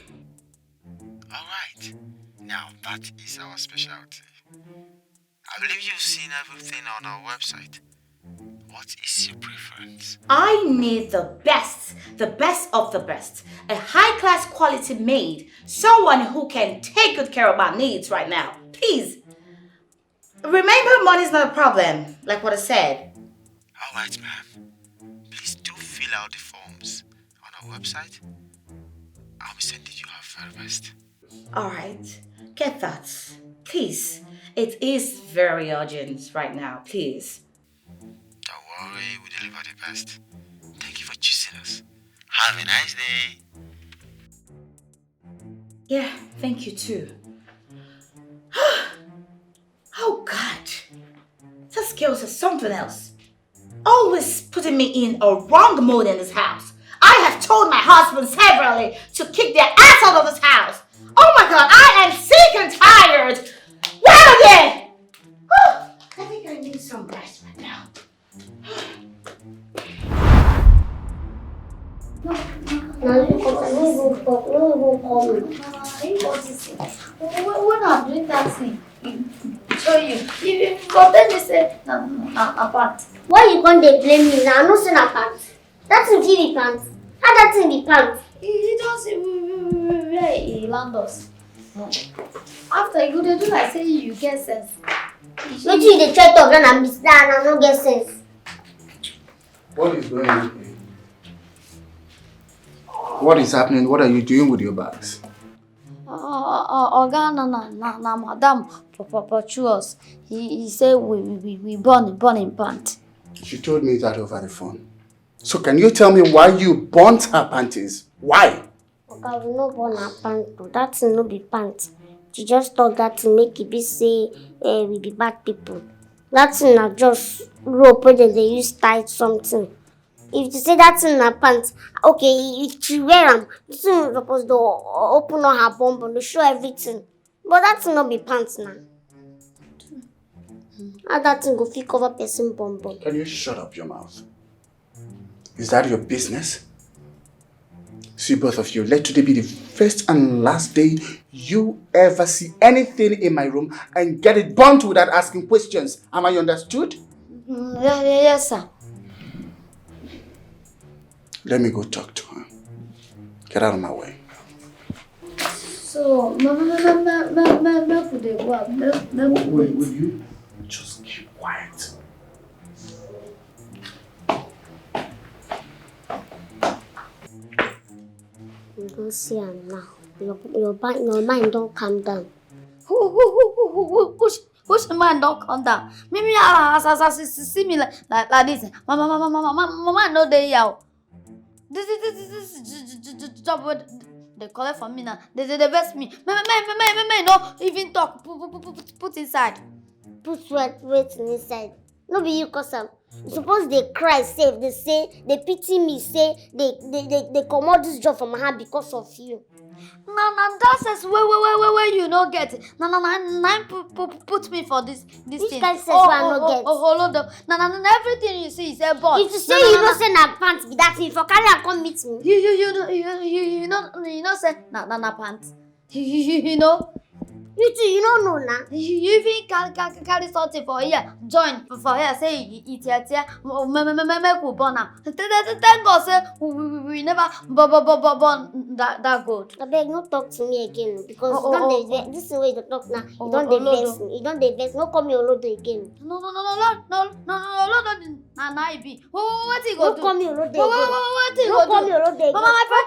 All right. Now that is our specialty. I believe you've seen everything on our website. What is your preference? I need the best, the best of the best. A high class quality maid. Someone who can take good care of my needs right now. Please. Remember, money is not a problem, like what I said. All right, ma'am. Please do fill out the forms on our website. I'll be sending you our very best. All right. Get that. Please. It is very urgent right now. Please. Don't worry, we deliver the best. Thank you for choosing us. Have a nice day. Yeah, thank you too. Oh God, this girl is something else. Always putting me in a wrong mood in this house. I have told my husband severally to kick their ass out of this house. Oh my God, I am sick and tired. Where are they? Oh, I think I need some rest right now. Now you come, no even come, no even come. What is it? When, when I'm doing that thing, show you. If you go tell me say na na apart. Why you come dey blame me now? I no say na pants. That thing fit be pants. How that thing be pants? He, he just wear e land us. After you go dey do like say you get sense. Wetin you dey try talk now na mis na na no get sense. What is going on here? What is happening? What are you doing with your bags? Oga na na na na madam pursue us. He he say we we we burn burn him pant. She told me that over the phone. So can you tell me why you burnt her panties? Why? Oga, we no burn her pant o. That thing no be pant. She just talk that thing make e be say eh, we be bad people. That thing na just rope wey dem dey use tie something. If you say that thing na pant, okay, if she wear am, the thing suppose dey open all her bum bum, dey show everything. But that thing no be pant na. How that thing go fit cover person bum bum? Can you shut up your mouth? Is that your business? See both of you, let today be the first and last day you ever see anything in my room and get it burnt without asking questions. Am I understood? Mm, yeah, yeah, yes, sir. Let me go talk to her. Get out of my way. So, ma- ma- ma- ma- ma- ma- make we dey go. Make, make we Will, wait. Will you just keep quiet? You don see am now. Your your ba- your mind don calm down. Who who who who who who which which man don come down? Me me ah as as as you see me like like like this. Mama mama mama mama mama no dey here o. This this this this this j- j- j- j- job wey dey collect for me now. Dey dey dey vex me. Me me me me me me me no even talk put put put put put inside. Put sweat wetin inside. No be you cause am. You suppose dey cry sef dey say dey pity me say dey dey dey dey comot this job for my hand because of you. Na na that sense wey wey wey wey wey you no get na na na na im put put put me for this this Which thing. kind sense wey I no get? Oh hold on. Na na na everything you see is a but. If you say you know say na pant be that thing, you for carry am come meet me. You you you you you you know you know say na na na pant. You you you you know. You too, you no know na. You you even carry carry carry something for here join for here say e e tear tear oh, me me me me make we burn am. Thank thank thank God say we we we- we never burn burn burn burn burn that that gold. Abeg no talk to me again because Oh, you don oh, dey oh, vex this thing wey you dey talk now you don dey vex me you don dey vex no call me olodo again. No no no no no no no no no no na na e be. Wetin you go do? No call me olodo again. Wetin you go do? No call me olodo again. Mama my friend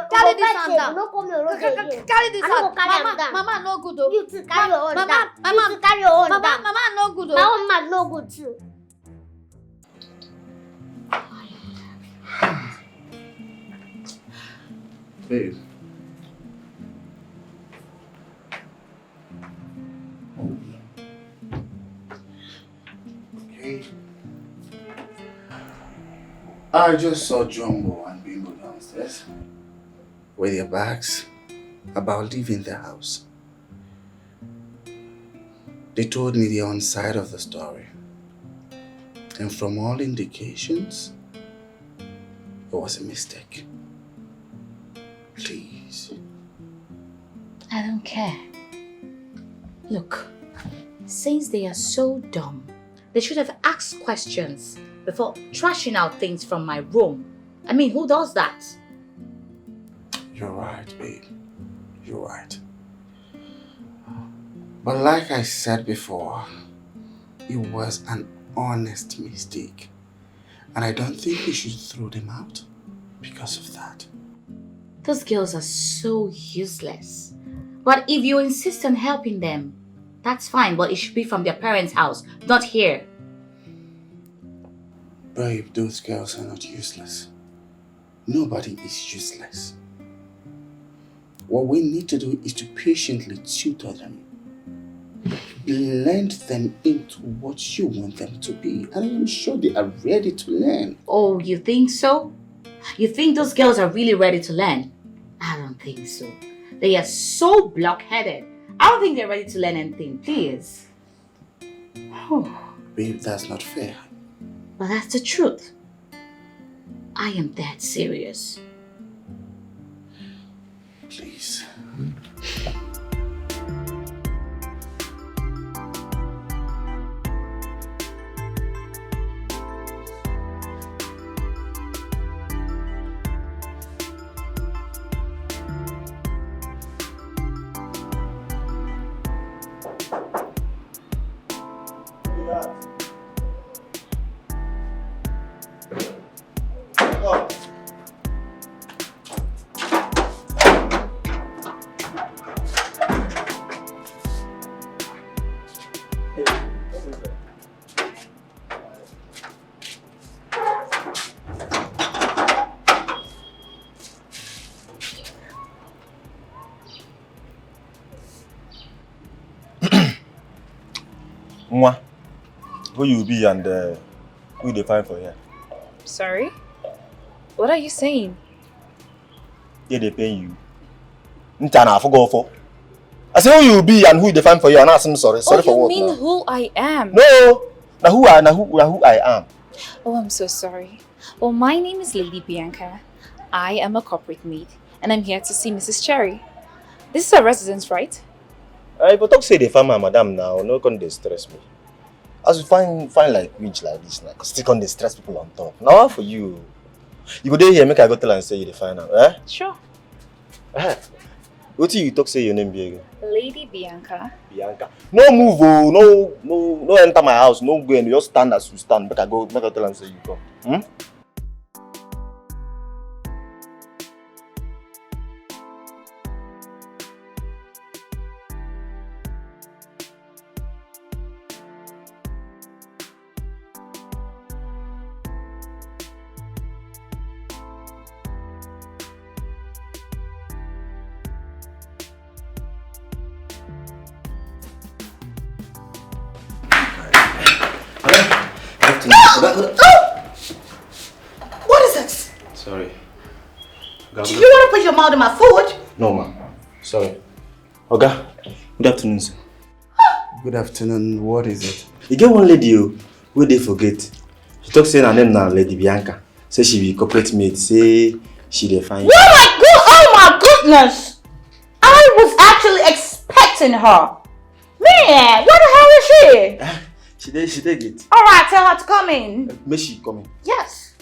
carry this one down. No call me olodo again. Carry this one. I no go carry am down. Mama no good o. You too carry your own down. You too carry your own down. Mama no good o. My own man no good too. Babe. Okay. I just saw Jumbo and Bimbo downstairs with their bags about leaving the house. They told me their own side of the story. And from all indications, it was a mistake. Please. I don't care. Look, since they are so dumb, they should have asked questions before trashing out things from my room. I mean, who does that? You're right, babe. You're right. But like I said before, it was an honest mistake. And I don't think we should throw them out because of that. Those girls are so useless. But if you insist on helping them, that's fine, but it should be from their parents' house, not here. Babe, those girls are not useless. Nobody is useless. What we need to do is to patiently tutor them, blend them into what you want them to be, and I am sure they are ready to learn. Oh, you think so? You think those girls are really ready to learn? I don't think so. They are so blockheaded. I don't think they're ready to learn anything, please. Oh, Babe, that's not fair. But that's the truth. I am that serious. Please. Nwa, who you be and uh, who dey find for here? Sorry? What are you saying? They dey pain you. Nta na afọ go for. I say who you be and who dey find for here. And I say sorry. Sorry oh, for you what mean now? Who I am? No, na who I na who na who I am. Oh, I'm so sorry. Well, my name is Lily Bianca. I am a corporate maid, and I'm here to see Missus Cherry. This is her residence, right? I go talk say the farmer madam now. No come dey stress me. As you find find like winch like this now, still come dey stress people on top. Now what for you? You go dey here make I go tell and say you dey find am, eh? Sure. Eh? Wetin you talk say your name be again? Lady Bianca. Bianca. No move oh, no no no enter my house, no go anywhere. Just stand as you stand. Make I go make I tell am say you come. Hmm? What is it? Sorry. Do you want to put your mouth in my food? No, ma. Sorry. Oga, good afternoon, sir. Good afternoon. What is it? You get one lady oh, wey dey for gate. She talk say her name na Lady Bianca. Say she be corporate maid. Say she dey find. Oh my god! Oh my goodness! I was actually expecting her. Man, where the hell is she? She dey she dey gate. All right, tell her to come in. Make she come in. Yes.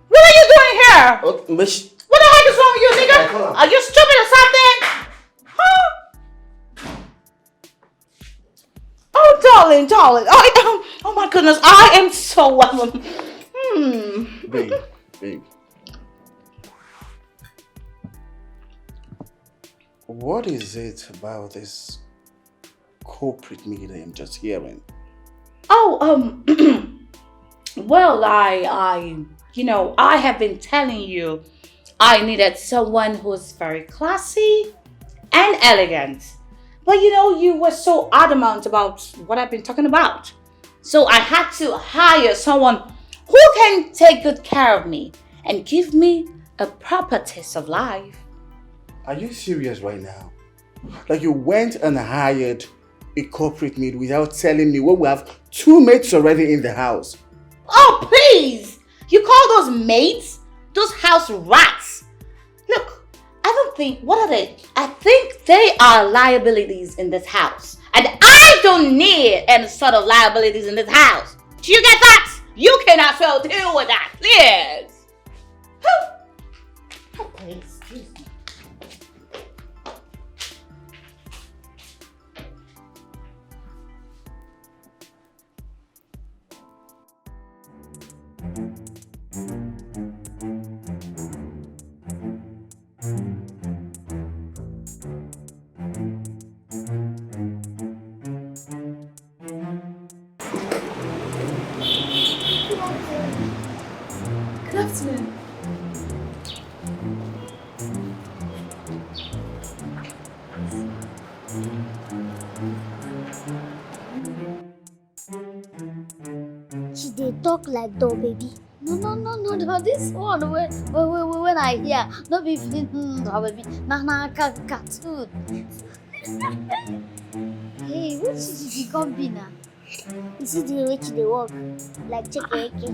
What are you doing here? Okay, make she. What the heck is wrong with you, nigga? Are you stupid or something? Huh? Oh, darling, darling. Oh, oh my goodness, I am so. Hmm. Babe, babe. What is it about this corporate media I'm just hearing? Oh, um, well, I, I, you know, I have been telling you I needed someone who's very classy and elegant. But you know, you were so adamant about what I've been talking about. So I had to hire someone who can take good care of me and give me a proper taste of life. Are you serious right now? Like, you went and hired a corporate maid without telling me when we have two maids already in the house? Oh, please! You call those maids? Those house rats? Look, I don't think, what are they? I think they are liabilities in this house. And I don't need any sort of liabilities in this house. Do you get that? You can as well deal with that, please. Whew. Okay, excuse me. Good afternoon. She dey talk like doll baby. No, no, no, no, no. This one wey wey wey wey when I hear, no be hmm, doll baby. Na na ca- cartoon. Hey, which she she come be na? You see the way she dey walk like chekereke.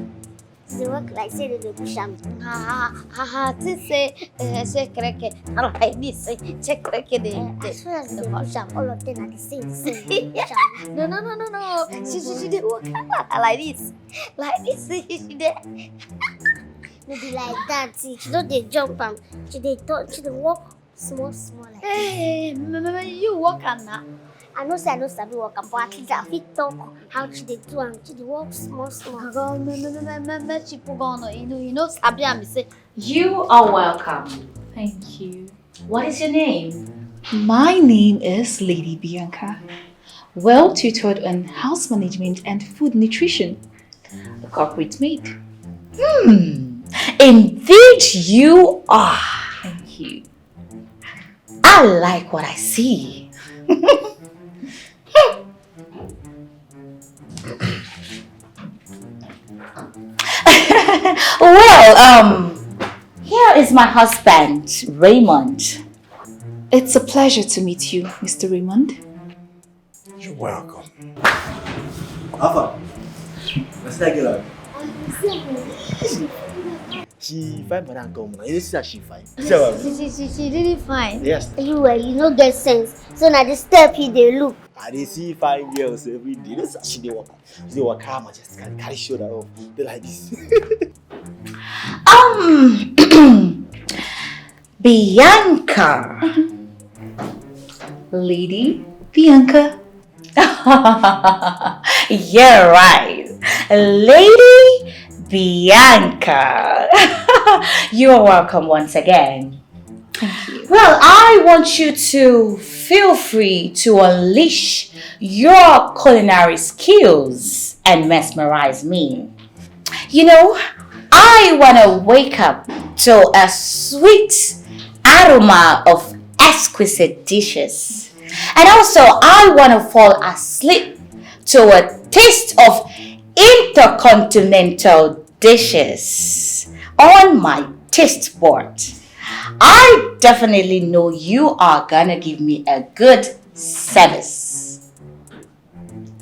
She dey walk like say dem dey push am. Ha ha ha ha. Think say eh, chekereke. Na like this. Chekereke dey. Eh, as soon as dem dey push am, all of them na the same, the same. Dem dey push am. No, no, no, no, no. She she she dey walk like this, like this. She dey. No be like that. She no dey jump am. She dey turn. She dey walk small small like this. Hey, m- m- m- you walk am na. I know say I no sabi walk am, but at least I fit talk how she dey do am. She dey walk small small. Go me me me me me me she put on you know you know sabi am say. You are welcome. Thank you. What is your name? My name is Lady Bianca, well tutored on house management and food nutrition. A corporate maid. Hmm, indeed you are. Thank you. I like what I see. Well, um, here is my husband, Raymond. It's a pleasure to meet you, Mister Raymond. You're welcome. Alpha, what's that girl? She fine, madam, come now. You see that she fine. You see what I mean? She she she she really fine. Yes. You well, you no get sense. So na the step you dey look. I dey see fine girls every day. This she dey work. She dey work hard, majestically carry shoulder up. They like this. Um, Bianca. Lady Bianca. You're right. Lady Bianca. You're welcome once again. Thank you. Well, I want you to feel free to unleash your culinary skills and mesmerize me. You know, I want to wake up to a sweet aroma of exquisite dishes. And also, I want to fall asleep to a taste of intercontinental dishes on my taste board. I definitely know you are gonna give me a good service.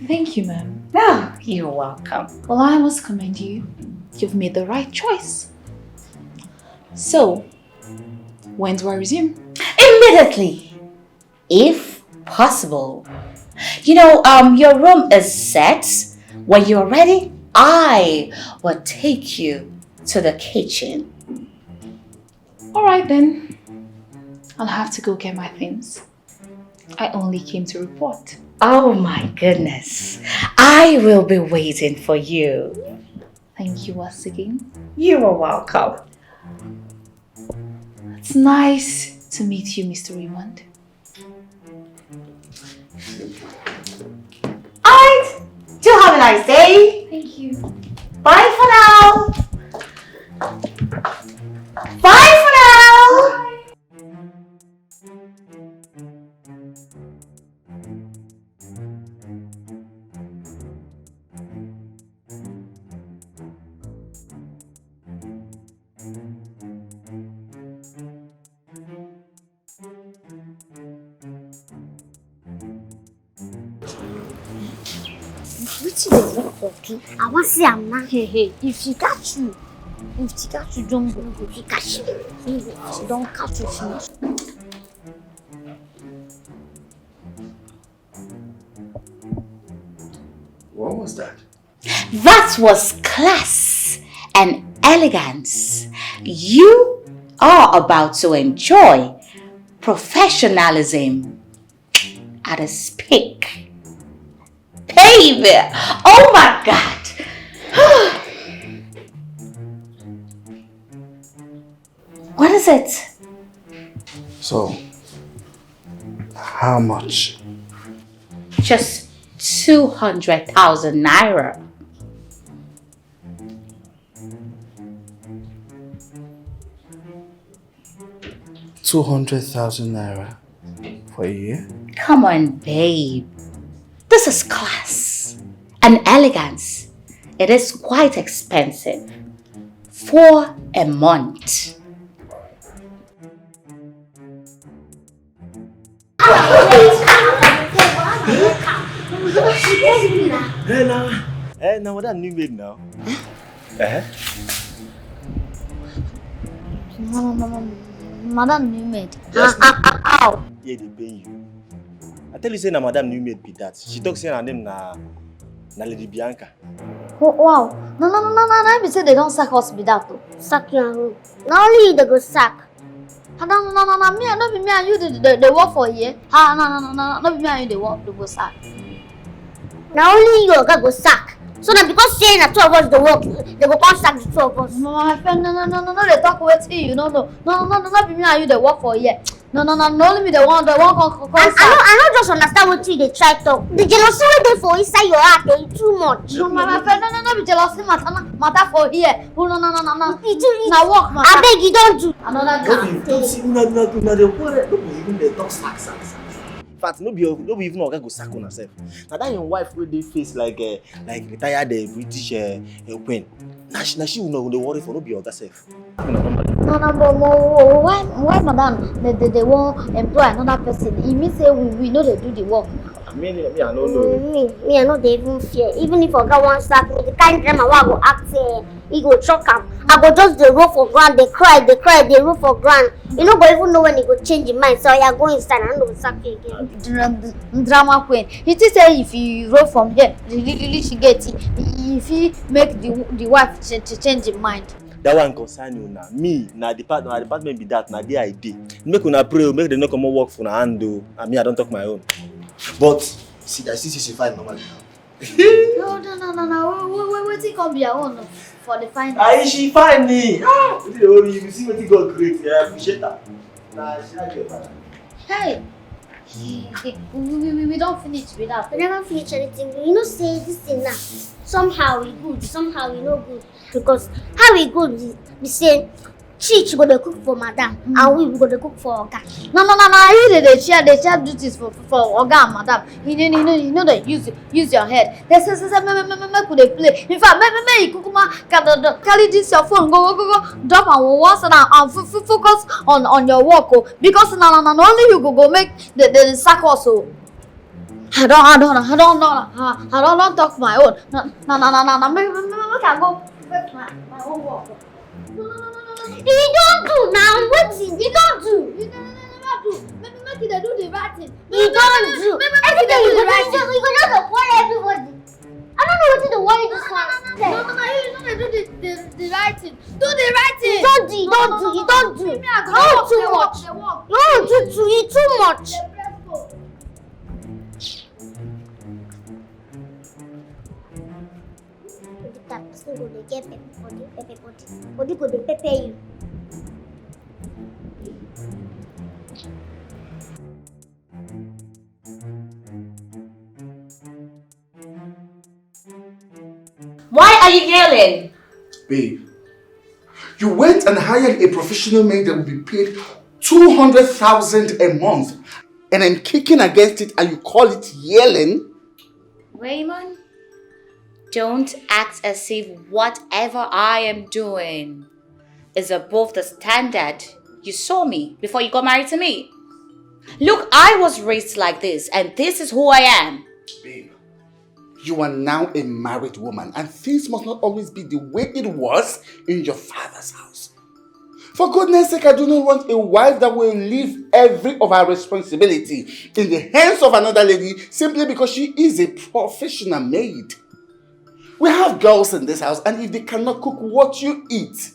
Thank you, ma'am. Oh, you're welcome. Well, I must commend you. You've made the right choice. So, when do I resume? Immediately, if possible. You know, um, your room is set. When you're ready, I will take you to the kitchen. All right then. I'll have to go get my things. I only came to report. Oh my goodness. I will be waiting for you. Thank you once again. You are welcome. It's nice to meet you, Mister Raymond. Alright. Do have a nice day. Thank you. Bye for now. Bye for now. Wetin dey work for you? I wan see am now. Hey, hey, if she catch you, if she catch you, don't go. If she catch you, she don catch you finish. What was that? That was class and elegance. You are about to enjoy professionalism at its peak. Baby! Oh my god! What is it? So, how much? Just two hundred thousand naira. Two hundred thousand naira for a year? Come on, babe. This is class and elegance. It is quite expensive for a month. Eh, na, eh, na madam new maid now. Eh? Madam new maid. Yes. How? Yeah, they pay you. I tell you, say na madam new maid be that. She talk say her name na na Lady Bianca. Oh, wow. No, no, no, no, no, no, be say they don't sack us be that though. Sack you and who? Na only you they go sack. Ah, no, no, no, no, no, me, no be me and you they, they, they work for here. Ah, no, no, no, no, no, no be me and you they work, they go sack. Na only you oga go sack. So na because say na two of us dey work, they go come sack the two of us. No, my friend, no, no, no, no, no, they talk wetin you no know. No, no, no, no, no be me and you they work for here. No, no, no, no, only me they want, they want come, come, come I, I, no, I no just understand wetin you dey try talk. The jealousy wey dey for inside your heart dey too much. No, my, my friend, no, no, no, be jealousy matter, na- matter for here. Oh, no, no, no, no, no. It, it, Na work matter. Abeg, you don do. Another No car. Be, don't see, una, una, una dey quarrel, no be even dey talk sack, sack, sack. In fact, no be, no be even oga go sack una sef. Na that your wife wey dey face like, uh, like retired, uh, British, uh, uh, queen. Na she, na she una dey worry for, no be oga sef. No, no, but mo, why, why madam they, they, they won't employ another person? It means say we, we know they do the work. I mean, me, I don't know. Me, me, I know they even fear. Even if oga wan sack me, the kind drama wey I go act, eh, he go choke am. I go just dey roll for ground, dey cry, dey cry, dey roll for ground. You no go even know when he go change him mind. So I go inside, I no go sack you again. Dra- drama queen. You think say if you roll from here, really, really she get it. If he make the the wife ch- ch- change him mind. That one concern you now. Me, na department, na department be that, na there I dey. Make una pray, make dem no comot work for una hand o. I mean, I don talk my own. But see, I see say she fine normally now. No, no, no, no, no. Wait, wait, wait, wetin come be her own for the fine? Ayi, she fine ni. Ah, wetin dey worry you? You see wetin God create, I appreciate am. Na she like your father. Hey, we, we, we, we don finish with that. We never finish anything. You know say this thing now, somehow e good, somehow e no good. Because how e good be, be say she, she go dey cook for madam and we, we go dey cook for oga. No, no, no, no, you dey dey share, dey share duties for, for oga and madam. You no, you no, you no dey use, use your head. They say, say, say, make, make, make, make we dey play. In fact, make, make, make you kukuma carry this your phone, go, go, go, go, drop am one side and, and fo- fo- focus on, on your work o. Because na, na, na, na only you go, go make the, the circus o. I don, I don, I don, don, I, I don, don talk my own. Na, na, na, na, na, na, make, make, make, make I go make my, my own work. No, no, no, no, no, no. He don do now. Wetin he don do? You no, no, no, no, no, do. Make, make, make you dey do the right thing. He don do. Everything you go do, you go just dey quarrel everybody. I don't know wetin dey worry this one. No, no, no, no, you no dey do the, the, the right thing. Do the right thing. He don do, he don do, he don do. Me, I go work, too much. Dey work, dey work. No, too, too, he too much. Dey press phone. Bitter person go dey get pepper body, pepper body. Body go dey pepper you. Why are you yelling? Babe, you went and hired a professional maid that will be paid two hundred thousand a month, and I'm kicking against it and you call it yelling? Raymond, don't act as if whatever I am doing is above the standard you saw me before you got married to me. Look, I was raised like this, and this is who I am. Babe, you are now a married woman, and things must not always be the way it was in your father's house. For goodness sake, I do not want a wife that will leave every of her responsibility in the hands of another lady simply because she is a professional maid. We have girls in this house, and if they cannot cook what you eat,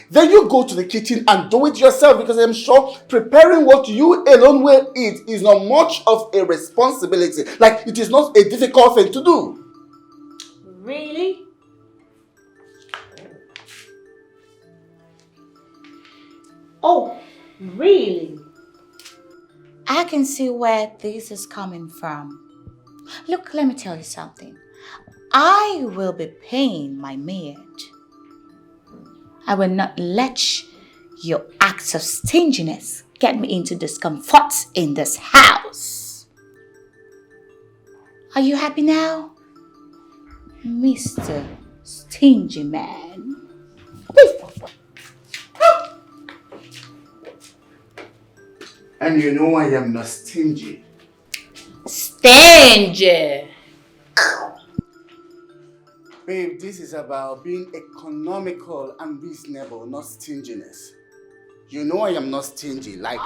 then you go to the kitchen and do it yourself, because I'm sure preparing what you alone will eat is not much of a responsibility. Like, it is not a difficult thing to do. Really? Oh, really? I can see where this is coming from. Look, let me tell you something. I will be paying my maid. I will not let your acts of stinginess get me into discomfort in this house. Are you happy now? Mister Stingy Man. And you know I am not stingy. Stingy. Babe, this is about being economical and reasonable, not stinginess. You know I am not stingy. Like,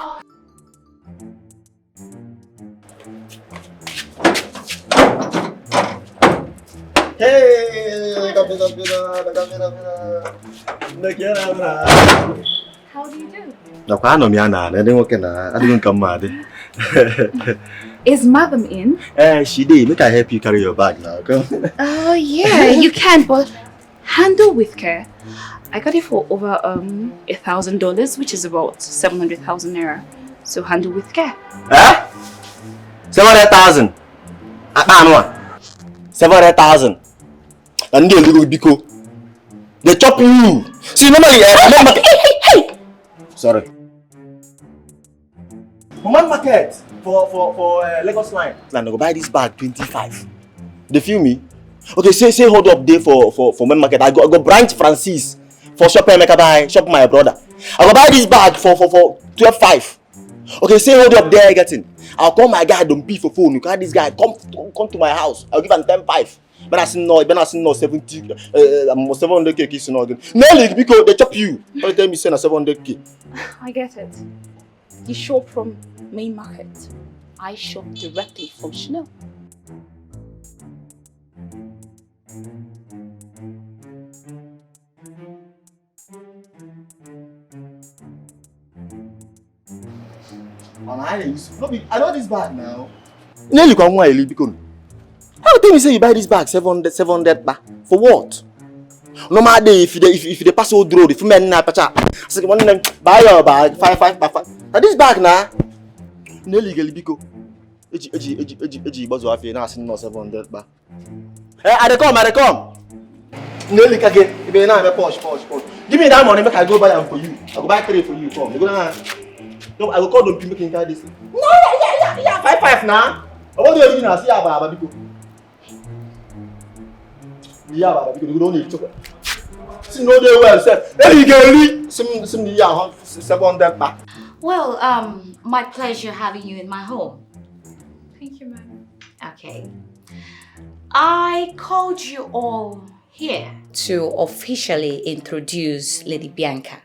hey, kapita, pita, kapita, pita. Nakira, bra. How do you do? Nakwa anọ m ya na na ndị nwoke na adịghị nka mma adị. Is Madam in? Eh, she dey. Make I help you carry your bag now. Come. Oh yeah, you can, but handle with care. I got it for over um a thousand dollars, which is about seven hundred thousand naira. So handle with care. Eh? Seven hundred thousand. Akpa anụ a. Seven hundred thousand. Na ndị olugo biko. They chop you. See, normally, eh, Main Market. Sorry. For Main Market, for for for uh, Lagos line. Now I go buy this bag twenty-five. They feel me? Okay, say say hold up there for for for Main Market. I go I go branch Francis for shop Emeka buy shop my brother. I go buy this bag for for for twelve five. Okay, say hold up there, getting. I'll call my guy, don't be for phone. You call this guy, come come to my house. I'll give him ten five. But I say no, but I say no, seventy, uh, seven hundred K kiss no again. Nelly, because they chop you. Don't tell me say na seven hundred K. I get it. You shop from Main Market. I shop directly from Chanel. Mana I dey use no be I know this bag now. Nelly kwa nwa eli biko. How tell me say you buy this bag seven hundred seven hundred ba for what? Normal day if you dey if, if you dey pass old road if you men na pacha. I say one name buy your bag five five by five. Na this bag na. Nelly geli biko. Eji eji eji eji eji bozo afi na asin no seven hundred ba. Eh, I dey come, I dey come. Nelly kage, ibe na be push, push, push. Give me that money, make I go buy am for you. I go buy three for you. Come, you go na. No, I go call them people make you carry this thing. No, yeah, yeah, yeah, yeah, five five now. I want to you now. See about Ababiko. Yeah, Ababiko. You don't need to. See no dey well, sir. Hey, you get me? Some some yeah, seven hundred back. Well, um, my pleasure having you in my home. Thank you, ma'am. Okay. I called you all here to officially introduce Lady Bianca.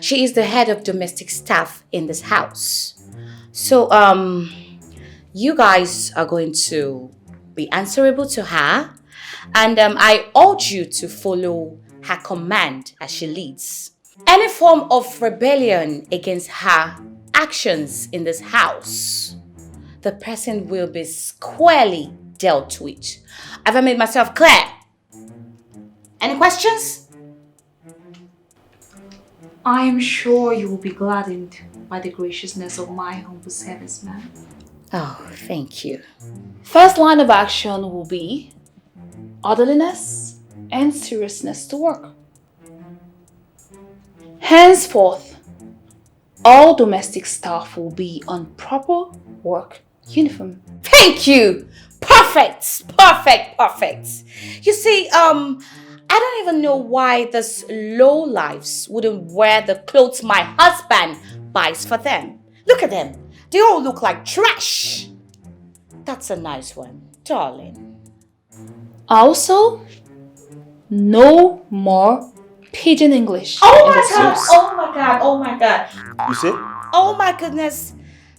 She is the head of domestic staff in this house. So, um, you guys are going to be answerable to her, and um, I urge you to follow her command as she leads. Any form of rebellion against her actions in this house, the person will be squarely dealt with. Have I made myself clear? Any questions? I am sure you will be gladdened by the graciousness of my humble service, ma'am. Oh, thank you. First line of action will be orderliness and seriousness to work. Henceforth, all domestic staff will be on proper work uniform. Thank you. Perfect, perfect, perfect. You see, um, I don't even know why these low lives wouldn't wear the clothes my husband buys for them. Look at them. They all look like trash. That's a nice one, darling. Also, no more pidgin English. Oh my god, oh my god, oh my god. You say? Oh my goodness.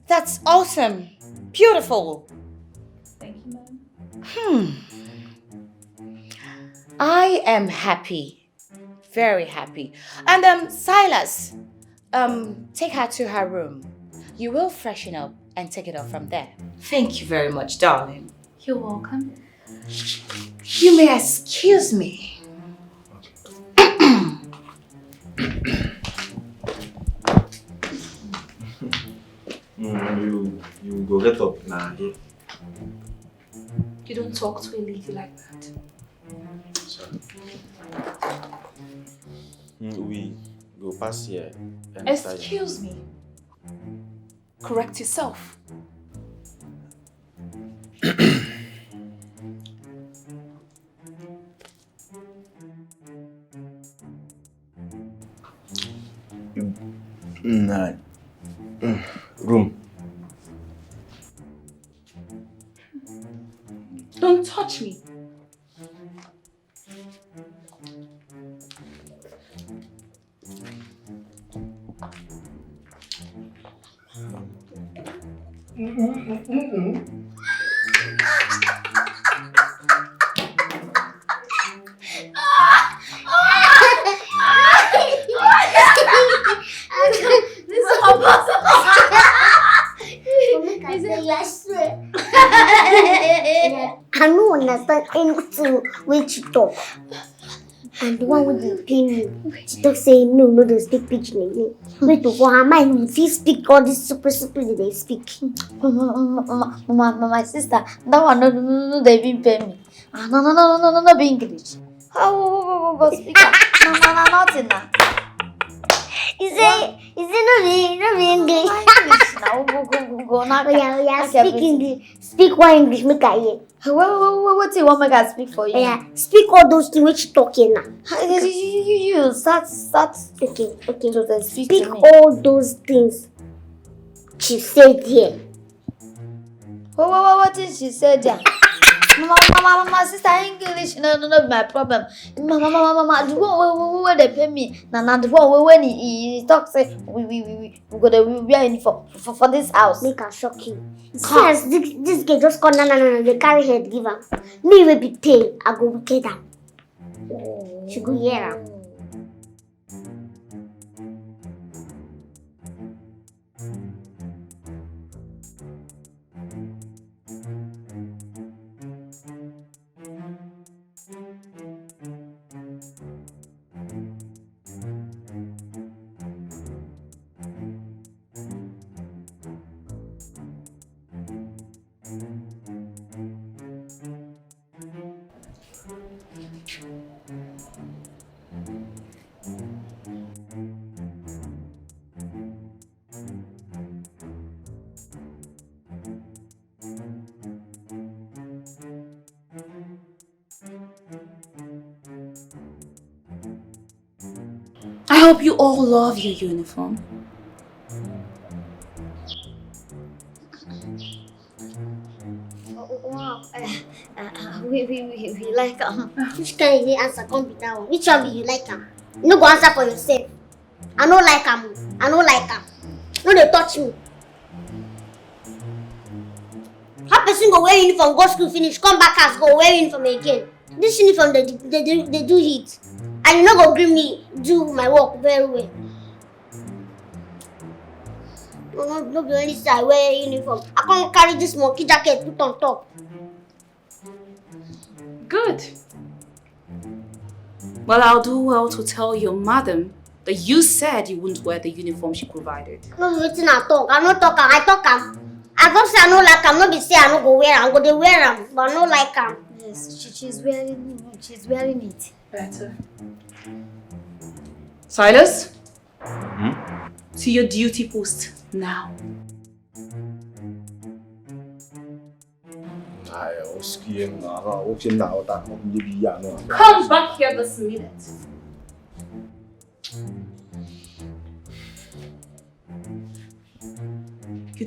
That's awesome. Beautiful. Thank you, ma'am. Hmm. I am happy. Very happy. And um, Silas, um, take her to her room. You will freshen up and take it up from there. Thank you very much, darling. You're welcome. You may excuse me. Mm, you you go get up now. You don't talk to a lady like that. Sorry. Mm, we go pass here. Excuse me. Correct yourself. Nah. Mm, room. Don't touch me. This is impossible. I no understand anything wey she talk. And the one wey dey pain me, she talk say no, no dey speak pidgin again. Wait, for her mind, we fit speak all this super super dey speak. My, my, my, my sister, that one no no no no dey even pain me. Ah, no no no no no no no be English. How go go go go speak am? Na na na nothing na. He say he say no be no be English. Na English na go go go go na. Oya oya speak English. Speak one English make I hear. Wait wait wait wait wetin you wan make I speak for you? Oya speak all those things wey she talk here na. You you you you start start. Okay okay. To dey speak to me. Speak all those things she said here. Wait wait wait wetin she say there? Mama mama mama sister English no no no be my problem. Mama mama mama the one wey wey wey dey pay me na na the one wey when he he he talk say we we we we we go dey we wear uniform for for for this house. Make I shock you. See as this this girl just come na na na na dey carry head give am. Me wey be tail, I go wicked am. She go hear am. I hope you all love your uniform. Wow, uh, uh, uh, we, we, we, we like am. Which kind of answer come be that one? Which one be you like am? You no go answer for yourself. I no like am. I no like am. No dey touch me. How person go wear uniform go school finish, come back house go wear uniform again? This uniform dey dey dey dey do heat, and you no go gree me do my work very well. No no no be only say I wear uniform, I come carry this monkey jacket put on top. Good. Well, I'll do well to tell your madam that you said you wouldn't wear the uniform she provided. No be wetin I talk. I no talk am. I talk am. I just say I no like am. No be say I no go wear am. I go dey wear am, but I no like am. Yes, she, she's wearing she's wearing it. Better. Silas, to your duty post now. Come back here this minute. You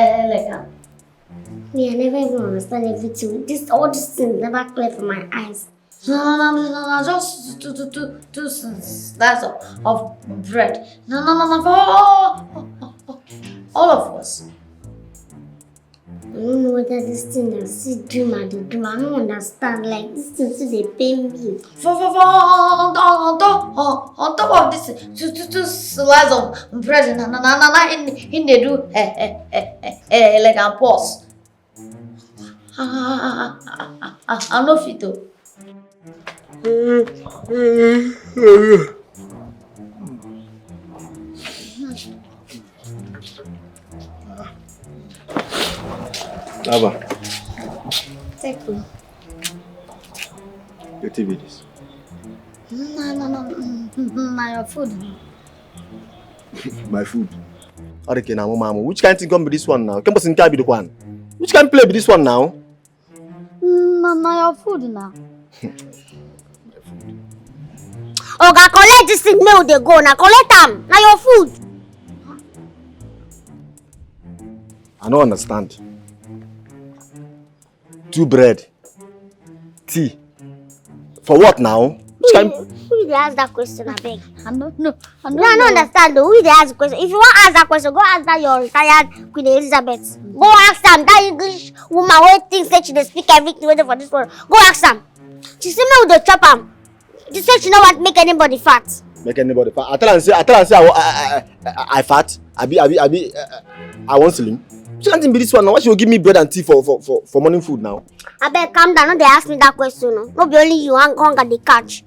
eh, like am. Me, I never even understand everything. This, all these things never clear for my eyes. No, no, no, no, no, no, just two, two, two, two s- slice of, of bread. No, no, no, no, for all, all, all, all of us. I don't know whether this thing na still dream I dey dream. I don't understand. Like, this thing still dey pain me. For, for, for, on, on, on top, on, on top of this, two, two, two slice of bread, na, na, na, na, na, in, in dey do, eh, eh, eh, eh, eh, like a pause. I, I, I, I, I, I no fit o. Abba. Take me. Wetin be this? No, no, no, no, na your food. My food. Okay, now, mama, which kind thing come be this one now? Come be the one. Which kind play be this one now? Na, na your food na. Oga, collect this thing, make we dey go na. Collect am, na your food. I don't understand. Two bread, tea. For what now? Which kind? Who dey ask that question, abeg? I no know. I no No, I no know. understand though. Who dey ask the question? If you wan ask that question, go ask that your retired Queen Elizabeth. Go ask am, that English woman wey think say she dey speak everything wey dey for this world. Go ask am. She say make we dey chop am. She say she no want make anybody fat. Make anybody fat. I tell am say, I tell am say I, wa- I, I, I, I fat. Abi, abi, abi, uh, uh, I want slim. Which kind thing be this one now? Why she go give me bread and tea for, for, for, for morning food now? Abeg, calm down. No dey ask me that question o. No be only you hung- hunger dey catch.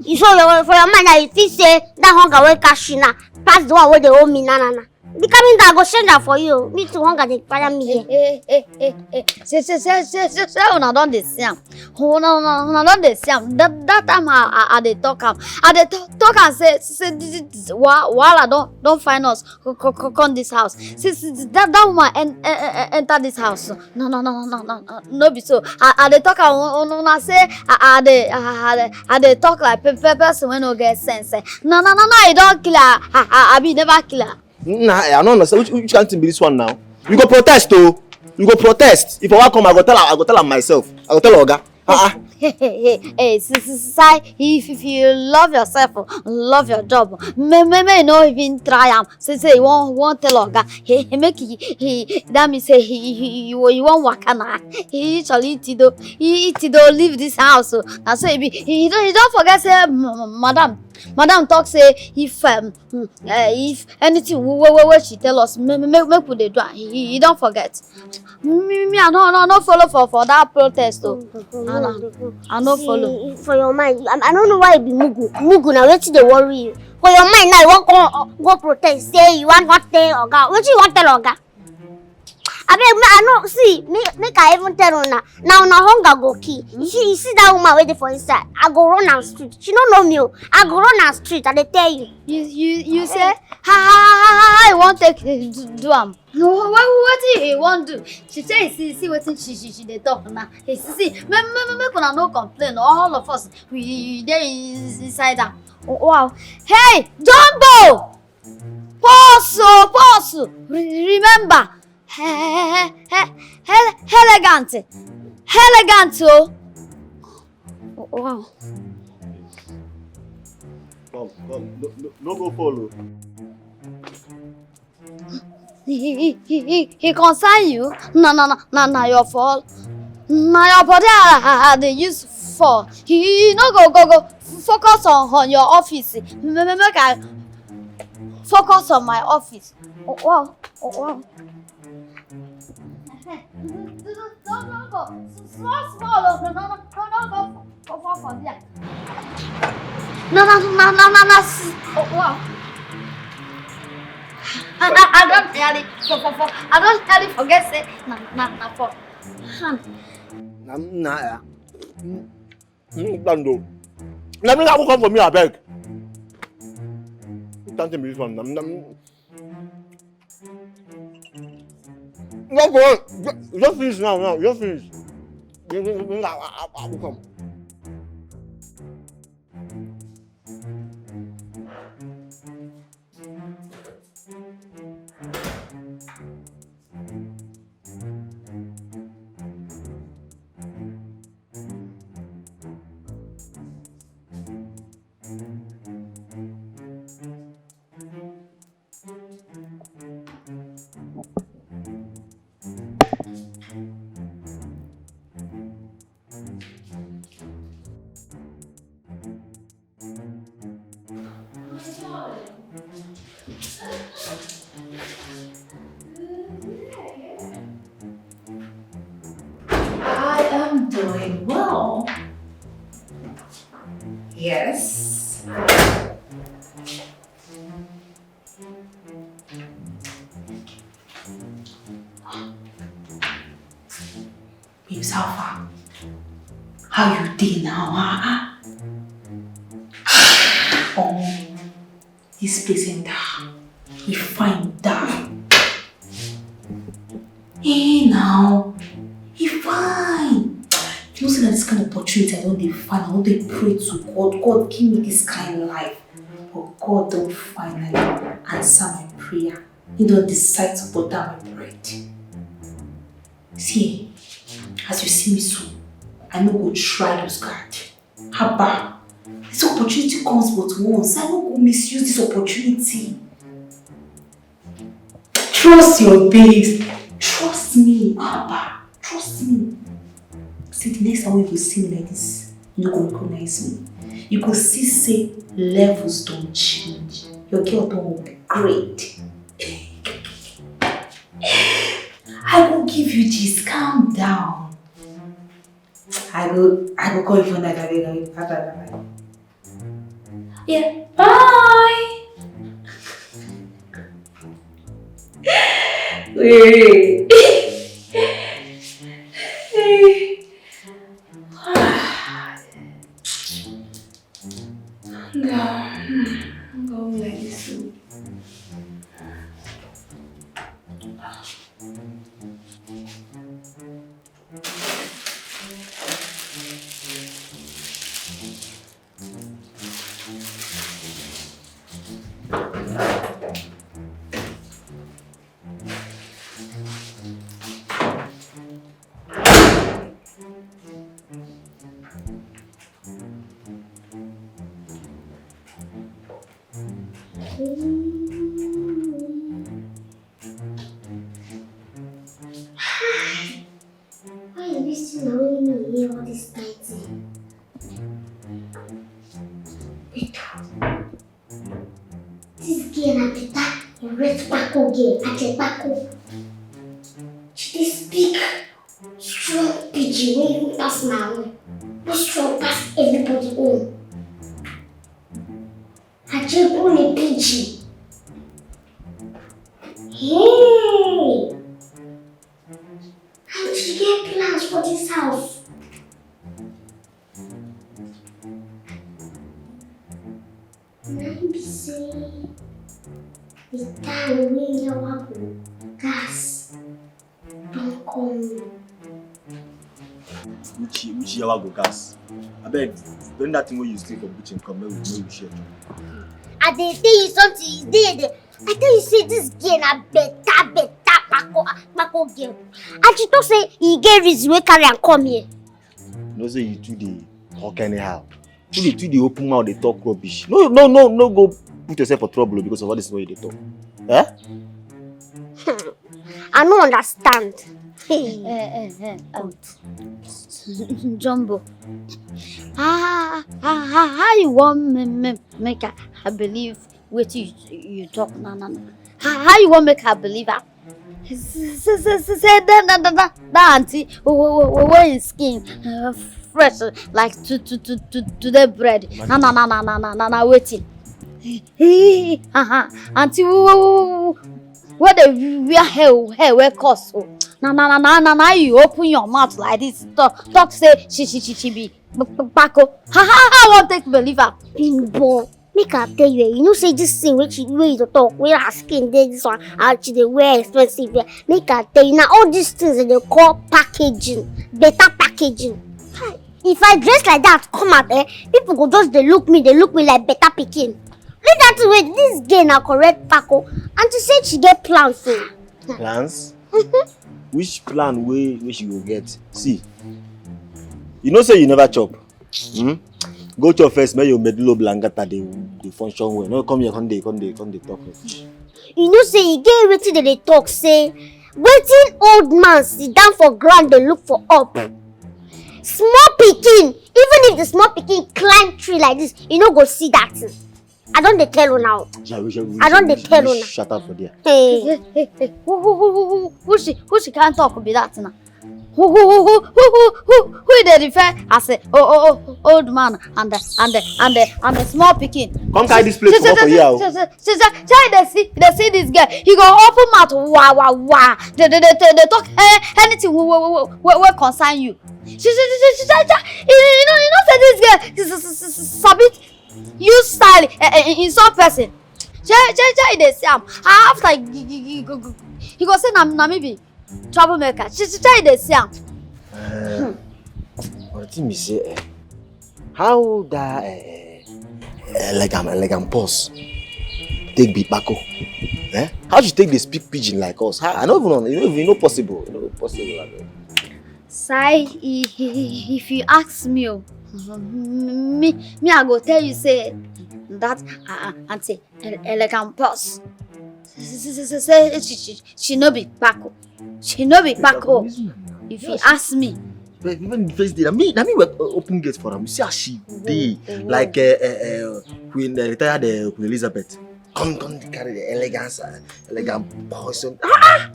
You so your, for your mind now, you feel say that hunger wey catch you now pass the one wey dey hold me na na na. The coming that I go change am for you. Me too, hunger dey fire me here. Hey, hey, hey, hey, hey. Say, say, say, say, say, say, una don dey see am. Una, una, una don dey see am. That, that time I, I, I dey talk am. I dey talk, talk am say, say, this, this, wa-, wahala don, don find us. Co-, co-, co-, come this house. See, see, see, that, that woman en-, en-, en-, enter this house. No, no, no, no, no, no, no be so. I, I dey talk am, una, una say, I, I dey, I, I dey, I dey talk like pe-, pe-, person wey no get sense. Eh. No, no, no, no, you don kill her. I, I, I be never kill her. Nah, I don't understand. Which, which kind thing be this one now? You go protest, oh. You go protest. If I wan come, I go tell her, I go tell her myself. I go tell her, Oga. Ah, ah. Hey, hey, hey, hey, hey, sis, sis, sis, I, if, if you love yourself, oh, love your job, oh, may, may, may you no even try am. Say, say you wan, wan tell oga. He, he make he, he, that mean say he, he, he, he wan waka na. He actually eat it o. He eat it o, leave this house o. Na so e be. He, he don, he don forget say, m-, m-, madam, madam talk say if, um, mm, eh, if anything wey, wey, wey, wey she tell us, make, make, make we dey do am. He, he, he don forget. Me, me, I no, no, no follow for, for that protest o. I no, I no follow. See, for your mind, I, I don't know why you be mugu. Mugu na wetin dey worry you. For your mind now, you wan come, uh, go protest, say you wan, wan tell oga. Wetin you wan tell oga? Abeg, me, I no see. Me, make I even tell una. Now, na hunger go kill. You see, you see that woman wey dey for inside. I go run am street. She no know me o. I go run am street. I dey tell you. You, you, you say, ha, ha, ha, ha, ha, you wan take, eh, do, do am. No, what, wetin he wan do? She say, see, see wetin she, she, she dey talk now. He see, see, me, me, me, make una no complain. All of us, we, we dey ins-, inside am. Wow. Hey, Jumbo! Pause o, pause o. Re-, remember, he-, he-, he-, he-, elegant. Elegant o. Wow. Come, come. No, no, no go follow. He, he, he, he, he concern you? Na, na, na, na, na your fault. Na your body I, I, I dey use for. He, he no go, go, go focus on, on your office. Me, me, make I focus on my office. Oh, wow. Oh, wow. Don't, don't go. Small, small. Oh, no, no, no, no, no, go. Go for, for there. No, no, no, no, no, no, s-, oh, wow. I, I, I don nearly, for, for, for, I don nearly forget say na, na, na for hand. Na, na, ya. Mm, mm, done do. Na me that will come for me, abeg. Can't tell me this one. Na, na, No, go on. Ju-, just finish now, now. Just finish. Bring, bring, bring, I, I, I, I will come. I am doing well. Yes. Babes, how far? How you dey now? Ah, ah. Oh, this place enter. He fine die. Hey now, he fine. You know say na this kind of opportunity I don dey find. I don dey pray to God. God, give me this kind life. But God don finally answer my prayer. He don decide to butter my bread. See, as you see me so, I no go try lose guard. Haba, this opportunity comes but once. I no go misuse this opportunity. Trust your babes. Trust me. Haba, trust me. See, the next time you go see me like this, you no go recognize me. You go see say levels don change. Your girl don upgrade. I go give you this. Calm down. I go, I go call you for night. Abeg, abeg, abeg, abeg. Yeah, bye. Hey. Hey. Hunger. Hmm. Hunger like this. Why is this thing only me here all this night? This girl na better correct kpako girl, Aje kpako. She dey speak strong pidgin wey even pass my own, wey strong pass everybody own. Ajegunle pidgin. Hey! And she get plans for this house. Na im be say the time wey yawa go gas don come. Which which yawa go gas? Abeg, bring that thing wey you steal from kitchen come, make we make we share. I dey tell you something, you dey there. I tell you say this girl na better better kpako kpako girl. And she talk say e get reason wey carry am come here. You know say you too dey talk anyhow. You dey too dey open mouth dey talk rubbish. No no no no go put yourself for trouble because of all this thing wey you dey talk. Eh? I no understand. Hey. Eh, eh, eh, um, Jumbo. How, how, how, how you want me, me, make I, I believe what you, you talk? No, no, no. How, how you want make I believe her? Say, say, say, say that, that, that, that, that auntie who, who, who, who wear his skin uh, fresh uh, like to, to, to, to, to the bread. No, no, no, no, no, no, no, no, waiting. Auntie who, who, who, who, who dey wear hair, hair wey cost so. Na na na na na na you open your mouth like this. Talk talk say she she she she be kpako. Ha ha ha! I wan take believe am. Bimbo, make I tell you, eh, you know say this thing wey she wey you dey talk, wey her skin dey this one, and she dey wear expensive wear. Make I tell you, na all these things dem dey call packaging, better packaging. If I dress like that come out, eh, people go just dey look me, dey look me like better pikin. Leave that thing wey this girl na correct kpako, and she say she get plans o. Plans? Which plan wey wey she go get? See, you know say you never chop. Hmm? Go chop first, make your medulla oblongata dey dey function well. No come here, come dey come dey come dey talk rubbish. You know say e get wetin dem dey talk say wetin old man sit down for ground dey look for up. Small pikin, even if the small pikin climb tree like this, e no go see that thing. I don dey tell una o. Shall we, shall we, I don dey tell una. Shut up for there. Hey. Hey, hey, hey. Who, who, who, who, who she, who she can't talk be that now? Who, who, who, who, who, who, who, who dey refer as a oh, oh, oh, old man and the, and the, and the, and the small pikin? Come carry this plate comot for here o. She, she, she, she, she, she dey see, dey see this girl. He go open mouth, wa, wa, wa. They, they, they, they, they talk eh, anything we, we, we, we, we concern you. She, she, she, she, she, she, she, you, you know, you know, say this girl, s-, s-, s-, s-, sabi use style eh, eh, insult person. Shey shey shey you dey see am? After he, he, he, he go, go, he go say na, na me be troublemaker. Shey shey shey you dey see am? Uh, but the thing be say, eh, how that eh, eh, elegant elegant boss take be kpako? Eh? How she take dey speak pidgin like us? How, I no even know. You know, you know possible. You know possible. Abeg. Sai, i- i- i- if you ask me, oh, me, me, I go tell you say that uh, uh, auntie ele- elegant boss. Say, say, say, say, say she, she, she no be kpako. She no be kpako. If you ask me, but even the first day, na me, na me we open gate for am. You see as she dey like uh, uh, uh, Queen uh, retired uh, Queen Elizabeth. Come, come dey carry the elegance, uh, elegant person. Ah!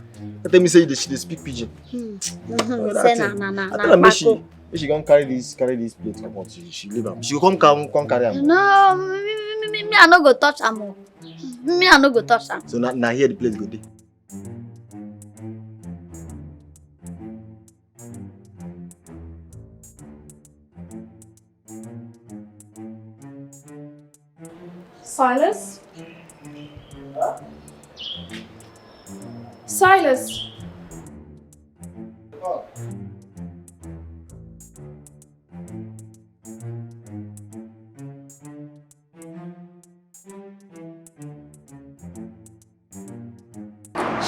Tell me say you dey, she dey speak pidgin. Hmm. Mm-hmm. Say na, na, na, I tell her make she, make she come carry this, carry this plate comot. She, she leave am. She go come, come, come carry am. No, me, me, me, me, me, I no go touch am. Oh. Me, I no go touch am. So na, na here the plate go dey. Silas? Silas?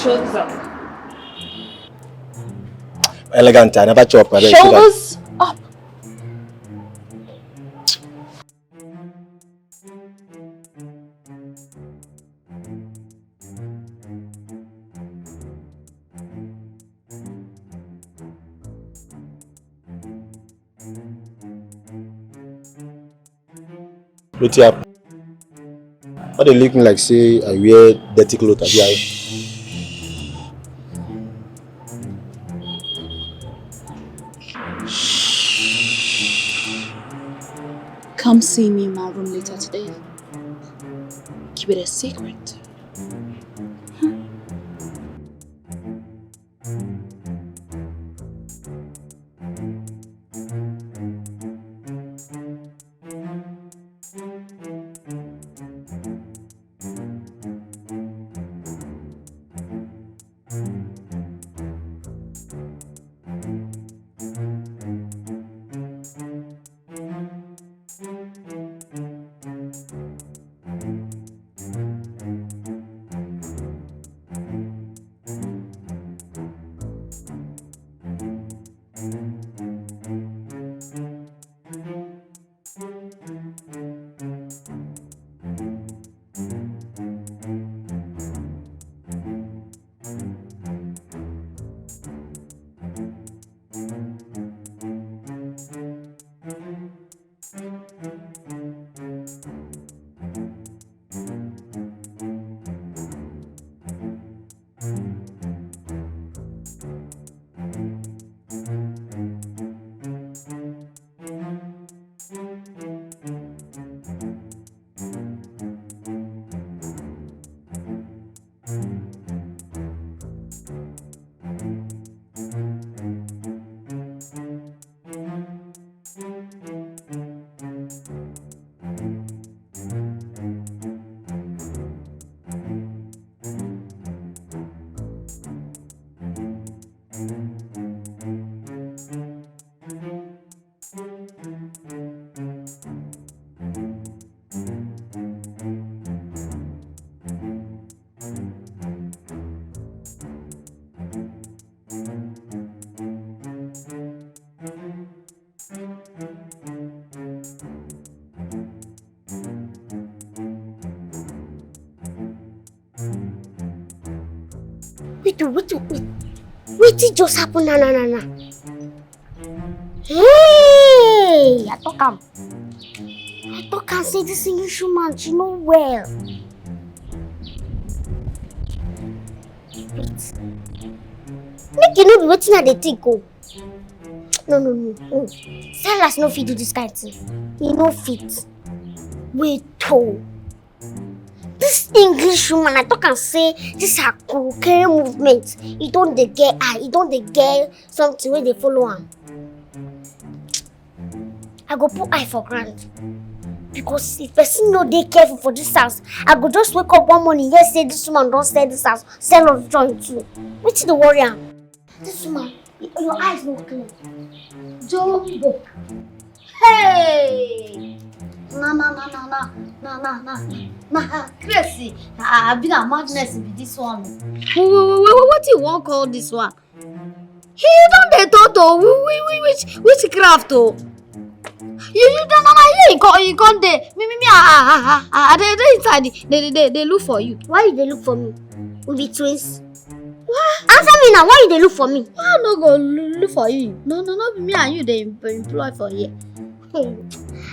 Shut up. Elegant, I never chop. I beg, sit down. Shoulders up. Wetin happen? Why dey look me like say I wear dirty cloth, abi I? Come see me in my room later today. Keep it a secret. Wait, wait, wait. Wetin just happen na na na na? Hey! I talk am. I talk am say this English woman, she no well. Wait. Make e no be wetin I dey think o. No, no, no, no. Silas no fit do this kind thing. He no fit. Wait o. This English woman, I talk am say this her kurukere movement, e don dey get eye, e don dey get something wey dey follow am. I go put eye for ground. Because if person no dey careful for this house, I go just wake up one morning, hear say this woman don sell this house, sell us join too. Wetin dey worry am? This woman, y-, your eyes no clear. Jumbo. Hey! Na, na, na, na, na, na, na, na, na, ha, crazy. Ah, abi na madness be this one. Wait, wait, wait, wait, wetin you wan call this one? He don dey talk to wi-, wi-, wi-, witch, witchcraft o. You, you don, na, na here you come, you come dey. Me, me, me, I, I, I, I, I dey, dey inside, dey, dey, dey, dey look for you. Why you dey look for me? We be twins. What? Answer me now. Why you dey look for me? Why I no go loo-, look for you? No, no, no be me and you dey em-, employ for here. Hmm.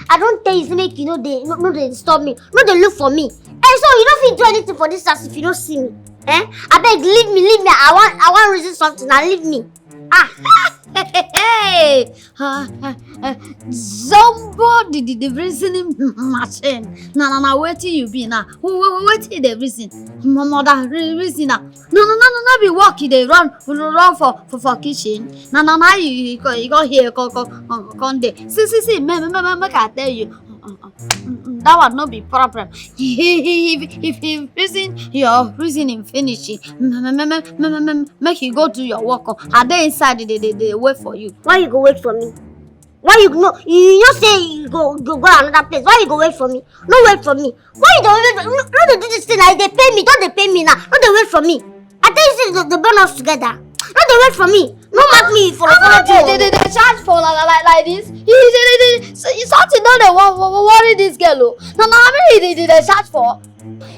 I don tell you say make you no dey, no, no dey disturb me. No dey look for me. Eh, so you no fit do anything for this house if you no see me. Eh? Abeg, leave me, leave me. I wan, I wan reason something. Now leave me. Ah. Hey, hey, hey. Ah, ah, ah. Somebody the, the reasoning machine. Na, na, na, wetin you be now? Who, who, who, wetin you dey reason? Mo-, mother, re-, reason now. No, no, no, no, no be work you dey run, run for, for, for kitchen. Na, na, na, you, you go, you go here, come, come, come, come there. See, see, see, me, me, me, me, make I tell you. Mm, mm, mm, that one no be problem. If, if, if you reason your reasoning finish, eh, m- m- m- m- m- m- make you go do your work. Oh. I dey inside, they, they, they wait for you. Why you go wait for me? Why you no? You know say you go go go another place. Why you go wait for me? No wait for me. Why you don't wait? No, no dey do this thing. Like, they pay me. Don't they pay me now? No dey wait for me. I tell you say they, they burn us together. No dey wait for me. No mark me for the follow They, they, thing. They, they charge for like, like, like this. He, they, they, they, so, something don't they wo- wo- worry this girl. Oh. No, no, I mean, they, they, they charge for.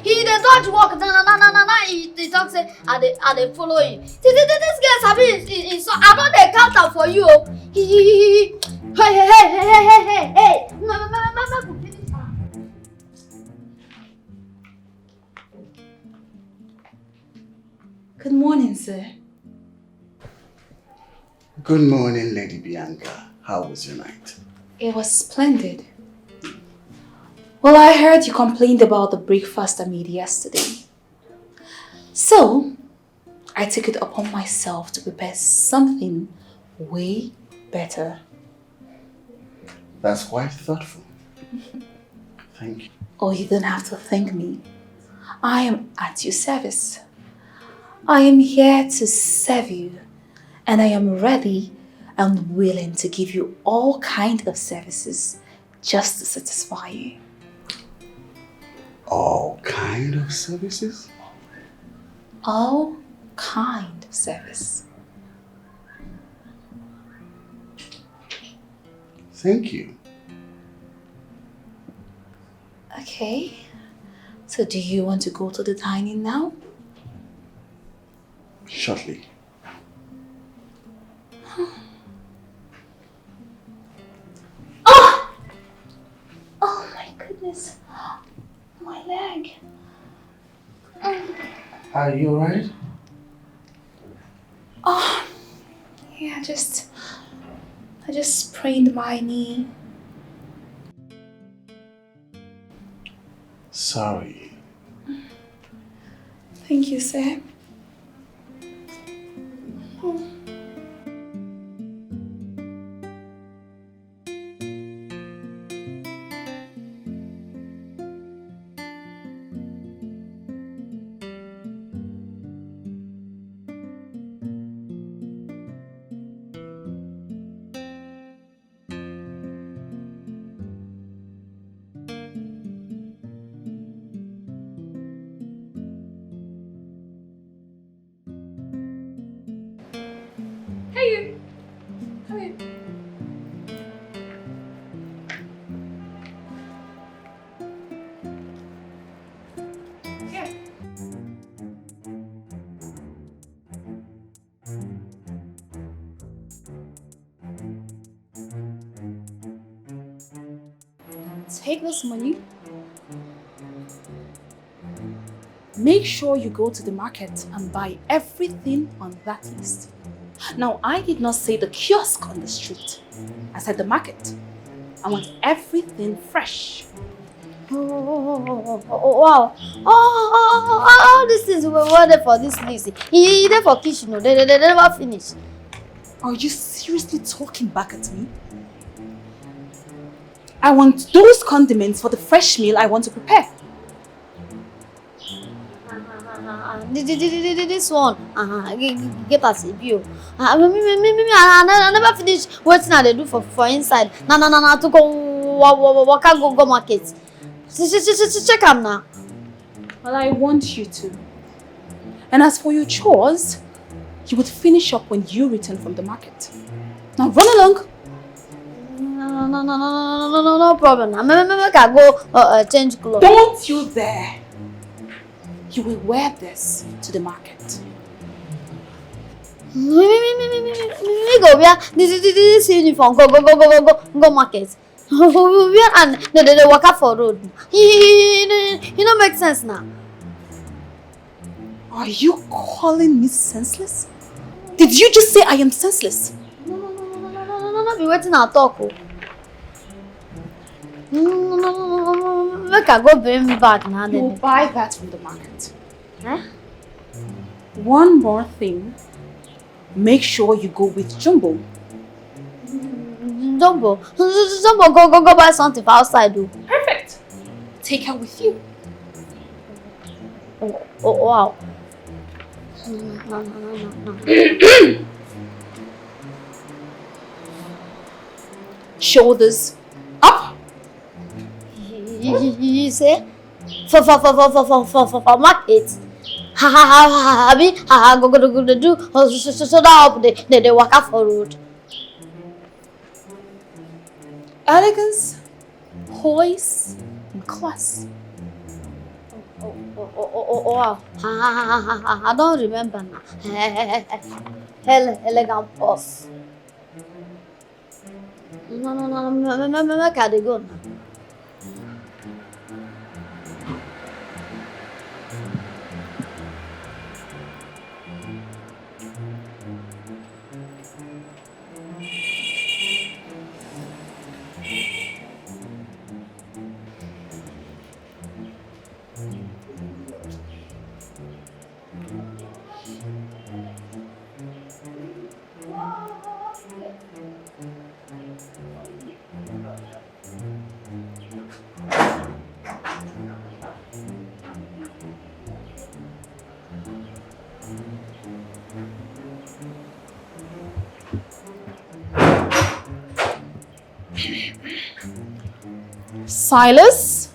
He dey dodge work. Na na na na na na. He, he talk say I dey I dey follow him. This, this, this girl sabi is is so I don dey count am for you. Oh. He he he he. Hey hey hey hey hey hey hey. No no no no no. Go finish am. Good morning, sir. Good morning, Lady Bianca. How was your night? It was splendid. Well, I heard you complained about the breakfast I made yesterday. So, I took it upon myself to prepare something way better. That's quite thoughtful. Thank you. Oh, you don't have to thank me. I am at your service. I am here to serve you, and I am ready and willing to give you all kind of services just to satisfy you. All kind of services? All kind of service. Thank you. Okay. So do you want to go to the dining now? Shortly. Oh! Oh my goodness. My leg. Are you alright? Oh, yeah, just I just sprained my knee. Sorry. Thank you, sir. Hey, you. Come here. Yeah. Take this money. Make sure you go to the market and buy everything on that list. Now, I did not say the kiosk on the street. I said the market. I want everything fresh. Oh, oh, oh, oh, oh, oh, wow. Oh, oh, oh, oh, oh, all these things we were there for this list. He, he there for kitchen. Oh, they, they, they never finish. Are you seriously talking back at me? I want those condiments for the fresh meal I want to prepare. This one, uh, get us a view. Uh, me, me, me, me, me, I, I, I never finish wetin I dey do for, for inside. Na, na, na, na, to go wa, wa, wa, waka go, go market. Ch- ch- ch- ch- ch- Check am now. Well, I want you to. And as for your chores, you would finish up when you return from the market. Now run along. No, no, no, no, no, no, no, no, no problem. Now, make, make, make I go uh, uh, change clothes. Don't you dare! You will wear this to the market. Me, me, me, me, me, me, me, me go wear this, this, this, this uniform. Go, go, go, go, go, go, go market. Wear and they, they, they walk out for road. He, he, he, he, he no make sense now. Are you calling me senseless? Did you just say I am senseless? No, no, no, no, no, no, no, no, no, be wetin I talk. Oh. No, no, no, no, no, no, no, no, make I go bring me back now. You will buy that from the market. Eh? One more thing. Make sure you go with Jumbo. Jumbo? Jumbo, go, go, go buy something for outside, though. take her with you. Oh, oh, wow. Shoulders up. You say for for for for for for for for market. Ha ha ha ha. Abi ha ha go go go do. So so so so that up they they they waka for road. Elegance, poise, and class. Oh, oh, oh, oh, oh, oh, wow. I don't remember now. Ele- elegant boss. No, no, no, no, no, no, no, make I dey go now. Silas?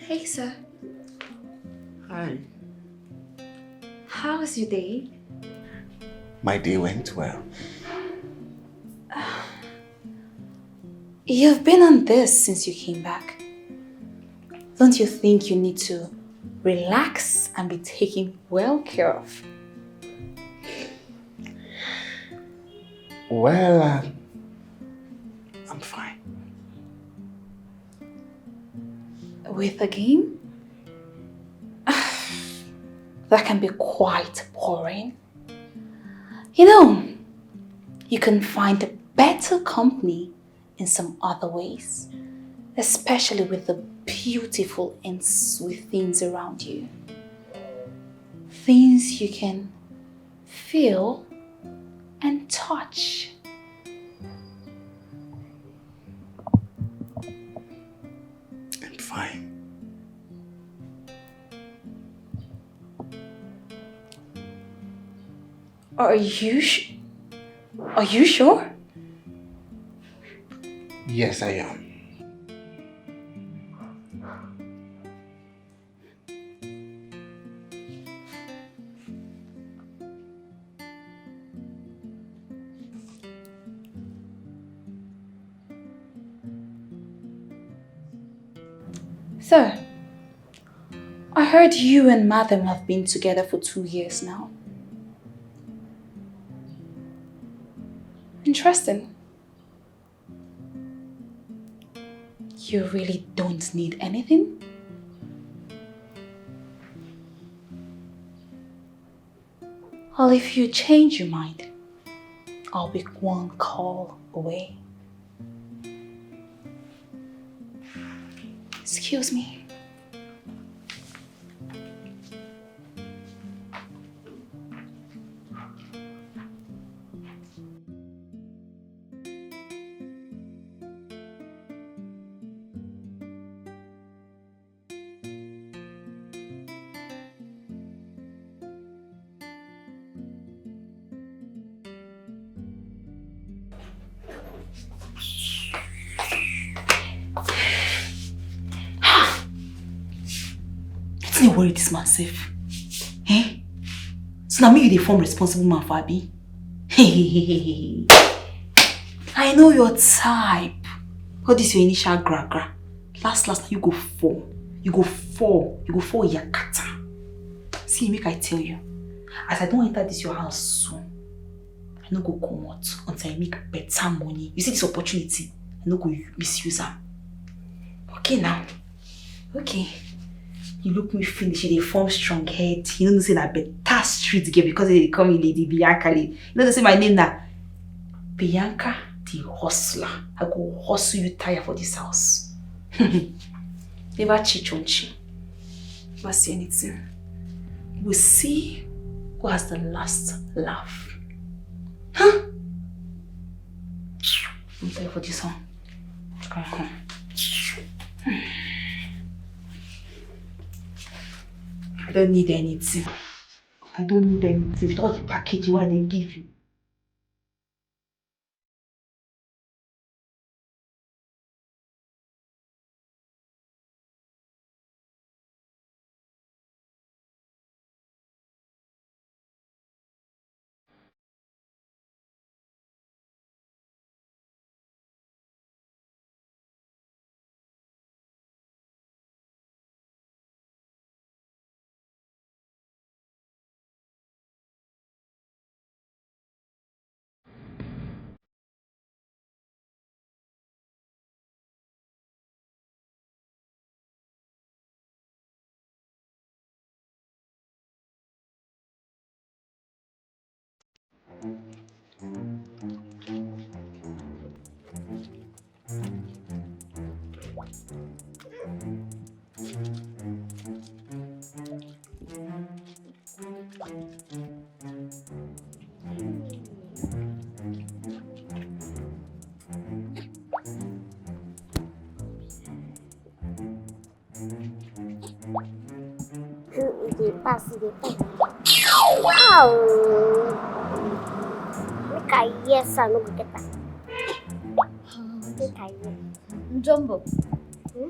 Hey, sir. Hi. How was your day? My day went well. You've been on this since you came back. Don't you think you need to relax and be taken well care of? Well, uh, I'm fine. With a game? That can be quite boring. You know, you can find a better company in some other ways, especially with the beautiful and sweet things around you. Things you can feel and touch. I'm fine. Are you sh- are you sure? Yes, I am. So, I heard you and Madam have been together for two years now. Interesting. You really don't need anything? Well, if you change your mind, I'll be one call away. Excuse me. Don't worry this man safe. Eh? So now me you dey form responsible man for abi? I know your type. All this your initial gra gra. Last last you go fall. You go fall. You go fall yakata. See, make I tell you. As I don't enter this your house soon, I no go comot until I make better money. You see this opportunity, I no go misuse am. Okay now. Okay. You look me finish, you dey form strong head. You know say na better street girl because they call me Lady Bianca. You know they say my name na Bianca the hustler. I go hustle you tire for this house. Never cheat on chi. Never see anything. We'll see who has the last laugh. Huh? I'm there for this one. Uh-huh. I don't need anything. I don't need anything. With all the package what they give you. Dey pass, dey pass. Wow! Make I hear, so I no go get am. Make I hear. Jumbo. Hmm?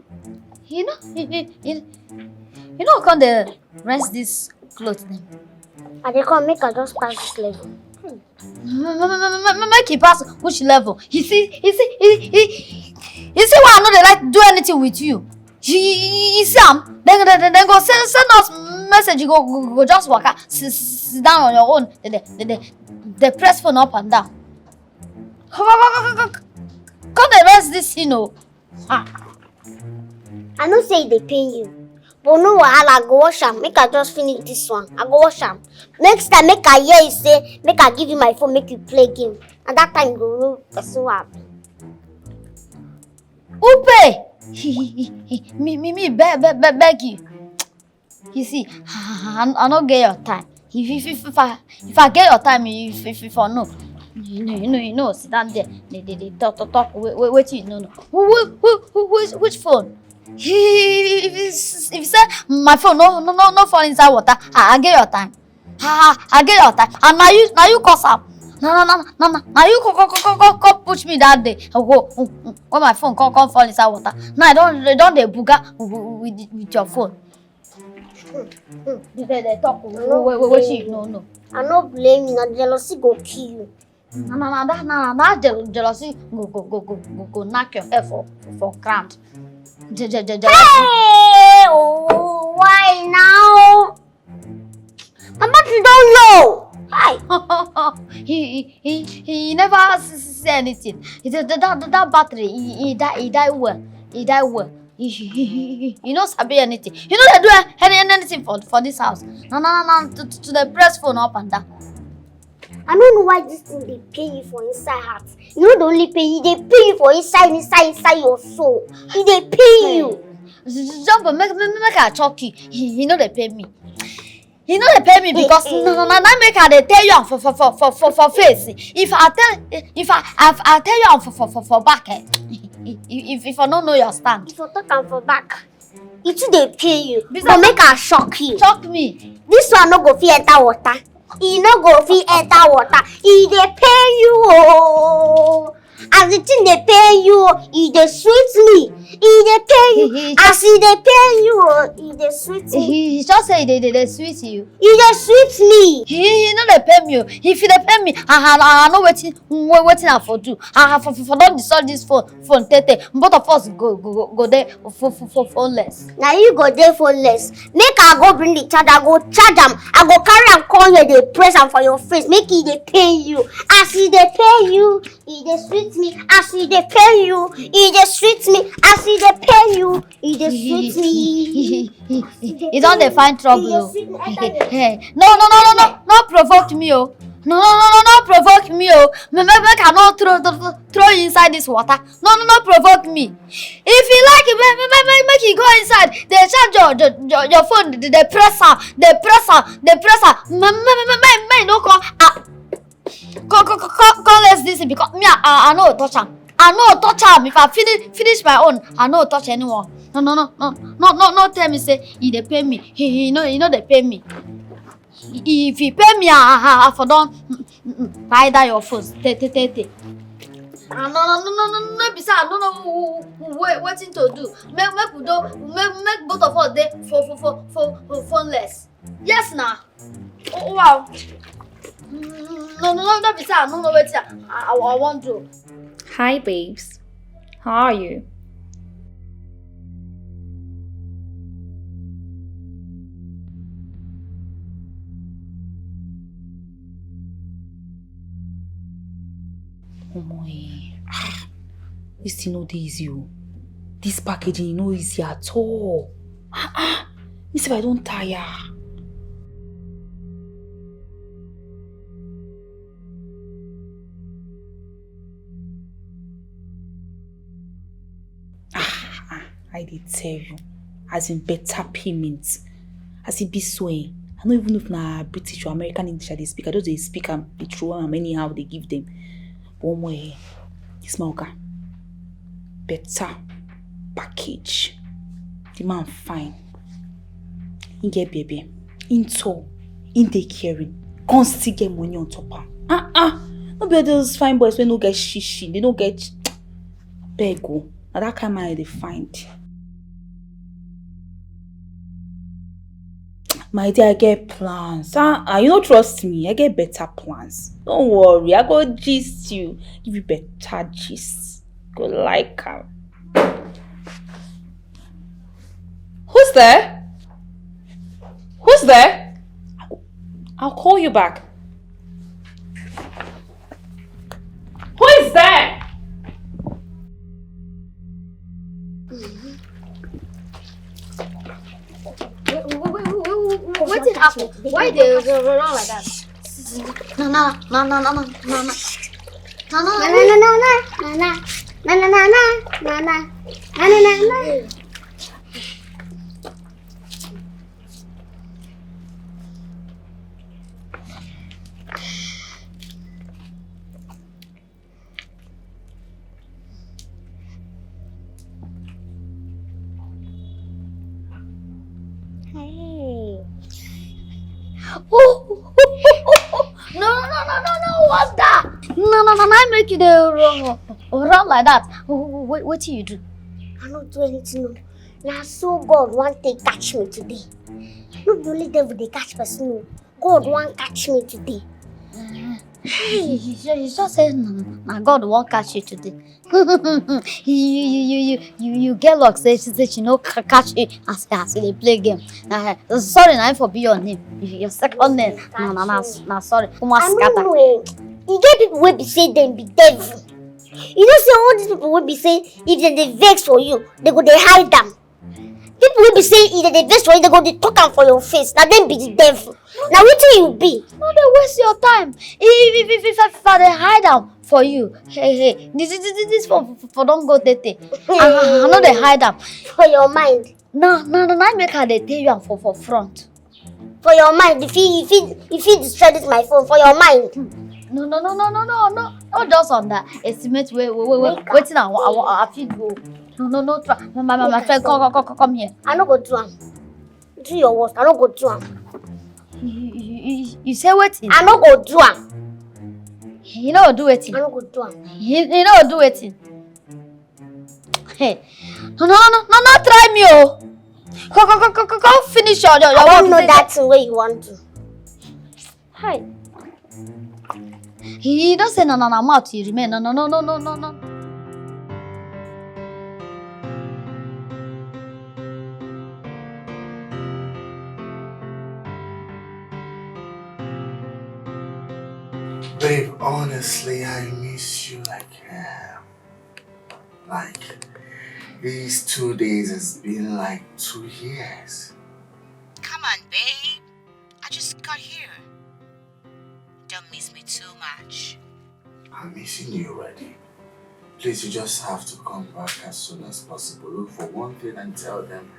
You know, you, you, you, you know, come dey rest this cloth dem. I dey come, make I just pass this level. Make e pass which level? You see, you see, he, he, you see why I no dey like do anything with you. You, you, you see am? Then, then, then, then go send, send us message. You go, go, go just waka, sit, sit down on your own. They, they, they, they press phone up and down. Come, come, come, come, come. Come dey rest this thing, oh. Ah. I know say e dey pain you, but no wahala, I go wash am. Make I just finish this one. I go wash am. Next time, make I hear you say, make I give you my phone, make you play game. And that time, you go know person wey I be. Upe! Me, me, me, beg, beg, beg, beg you. You see, I, I, I no get your time. If, if, if, if I, if I get your time, if, if, if I know, you know, you know, you know, sit down there, they, they, they talk, talk, talk, wait, wait, wait, you know, no. Who, who, who, who, which, which phone? He, if, if, if, if you say my phone, no, no, no, no fall inside water, I, I get your time. I, I, I get your time. And now you, now you cause am. No, no, no, no, no. Now you come, come, come, come, come, come push me that day. I go, mm, mm, when my phone come, come fall inside water. Now I don't, they don't dey buga with, with, with your phone. They, they, they talk. Wait, wait, wait, wait, no, no. I no blame you. Na jealousy go kill you. Na, na, na, that, na, na, that jel-, jealousy go, go, go, go, go, go knock your head for, for ground. Je-, je-, je-, jealousy. Hey, oh, why now? My battery don low. Hi. He, he, he, he never s-, s-, say anything. He, that, that, that, that battery, he, he die, he die well. He die well. He, he, he, he, he no sabi anything. He no dey do any, any, anything for, for this house. Na, na, na, na, to, to, to dey press phone up and down. I no know why this thing dey pain you for inside heart. You no dey only pain, e dey pain you for inside, inside, inside your soul. E dey pain you. Jumbo, make, make, make I talk you. He, he no dey pain me. He no dey pain me because na, na, na, na make I dey tell you am for, for, for, for, for, for face. If I tell, if I, I, I tell you am for, for, for, for back, eh? If, if, if I no know your stand. If I talk am for back, e too dey pain you. But make I shock you. Shock me. This one no go fit enter water. E no go fit enter water. E dey pain you, oh. And The thing dey pain you, e dey sweet me. E dey pain you. As e dey pain you, e dey sweet me. He, he just say e dey, dey, dey sweet you. E dey sweet me. He, he no dey pain me o. If e dey pain me, I, I, I know wetin, we- wetin I for do. I, I for, for, for don destroy this phone, phone tete. Both of us go, go, go, go there for, for, for phoneless. Na you go dey phoneless. Make I go bring the charger, go charge am. I go carry am come here, dey press am for your face. Make e dey pain you. As e dey pain you, e dey sweet me. As e dey pain you, e dey sweet me. As e dey pain you, e dey sweet me. You don dey find trouble o. No, no, no, no, no, no provoke me o. No, no, no, no, no provoke me o. Make, make, make I no throw, throw, throw you inside this water. No, no, no provoke me. If you like, make, make, make, make you go inside. They charge your, your, your, your phone. They, they press am, they press am, they press am. Make, make, make, make, make you no come. Ah, come, come, come, come, come, let's this because me, I, I, I no touch am. I no touch am. If I finish, finish my own, I no touch anyone. No, no, no, no, no, no, no. Tell me say e dey pay me. He, he no, he no dey pay me. If he pay me, I, I, I for don, mm, mm, mm, buy that your phone. Te, te, te, te. Ah, no, no, no, no, no, no, be say I no know who, who, who, wait, wetin to do. Make, make we do, make, make both of us dey for, for, for, for, for phoneless. Yes, na. Oh, wow. Mm, no, no, no, no, be say I no know wetin I, I, I wan do. Hi, babes. How are you? Omo, eh, ah, this thing no dey easy o. This packaging no easy at all. Ah, ah, me sef I don tire. Ah, ah, I dey tell you, as in better payment. As e be so, eh, I no even know if na British or American English I dey speak. I just dey speak am, dey throw am anyhow, dey give them. But omo, eh, this my oga, better package. The man fine. He get baby. He tall. He dey caring. Come still get money on top am. Ah, ah. No be all those fine boys wey no get shishi. They no get ch-, beg o. Na that kind man I dey find. My dear, I get plans. Ah, ah, you no trust me. I get better plans. Don't worry. I go gist you. Give you better gist. Go like am. Who's there? Who's there? I'll call you back. Who is there? Wait, wait, wait, wait, wait, wait, wetin happen? Why they run like that? Na, na, na, na, na, na, na, na. Na, na, na, na, na, na, na, na, na, na, na, na, na, na, na, na, na. Hey. Oh, no, no, no, no, no, no, what's that? No, no, no, no, make you dey run, run like that. Wait, wetin you do? I no do anything. No. Na so God wan take catch me today. No be only devil dey catch person o. God wan catch me today. Hey. You, you, you sure say na, na God wan catch you today? You, you, you, you, you, you get luck say she, say she no ca-, catch you as, as you dey play game. Uh, sorry, na him for be your name. Your second name na, na, na, na sorry. Woman scatter. I no know, eh. E get people wey be say dem be devil. You know say all these people wey be say if dem dey vex for you, they go dey hide am. People wey be say if dem dey vex for you, they go dey talk am for your face. Na dem be the devil. Na wetin you be? No dey waste your time. If, if, if, if, if I dey hide am for you, hey, hey, this, this, this, this for, for, for don go tete. I, I, I no dey hide am. For your mind. Na, na, na, na make I dey tell you am for, for front. For your mind, if you, if you, if you destroy this my phone, for your mind. No, no, no, no, no, no, no. No, just underestimate where, where, where, where, wetin I, wa-, I, wa-, I fit do. No, no, no, try. My, my, my, my friend, come, come, come, come, come here. I no go do am. Do your worst. I no go do am. You, you, you, you say wetin? I no go do am. You know do wetin? I no go do am. You, you know do wetin? Hey, no, no, no, no, no, try me, oh. Go, go, go, go, go, go finish your, your, your I work. Don't know that thing where you want to. Hi. He don't say no, no, no, mouth. He remain no, no, no, no, no, no, no. Babe, honestly, I miss you like hell. Like, these two days has been like two years. Come on, babe. I just got here. Don't miss me too much. I'm missing you already. Please, you just have to come back as soon as possible. Look for one thing and tell them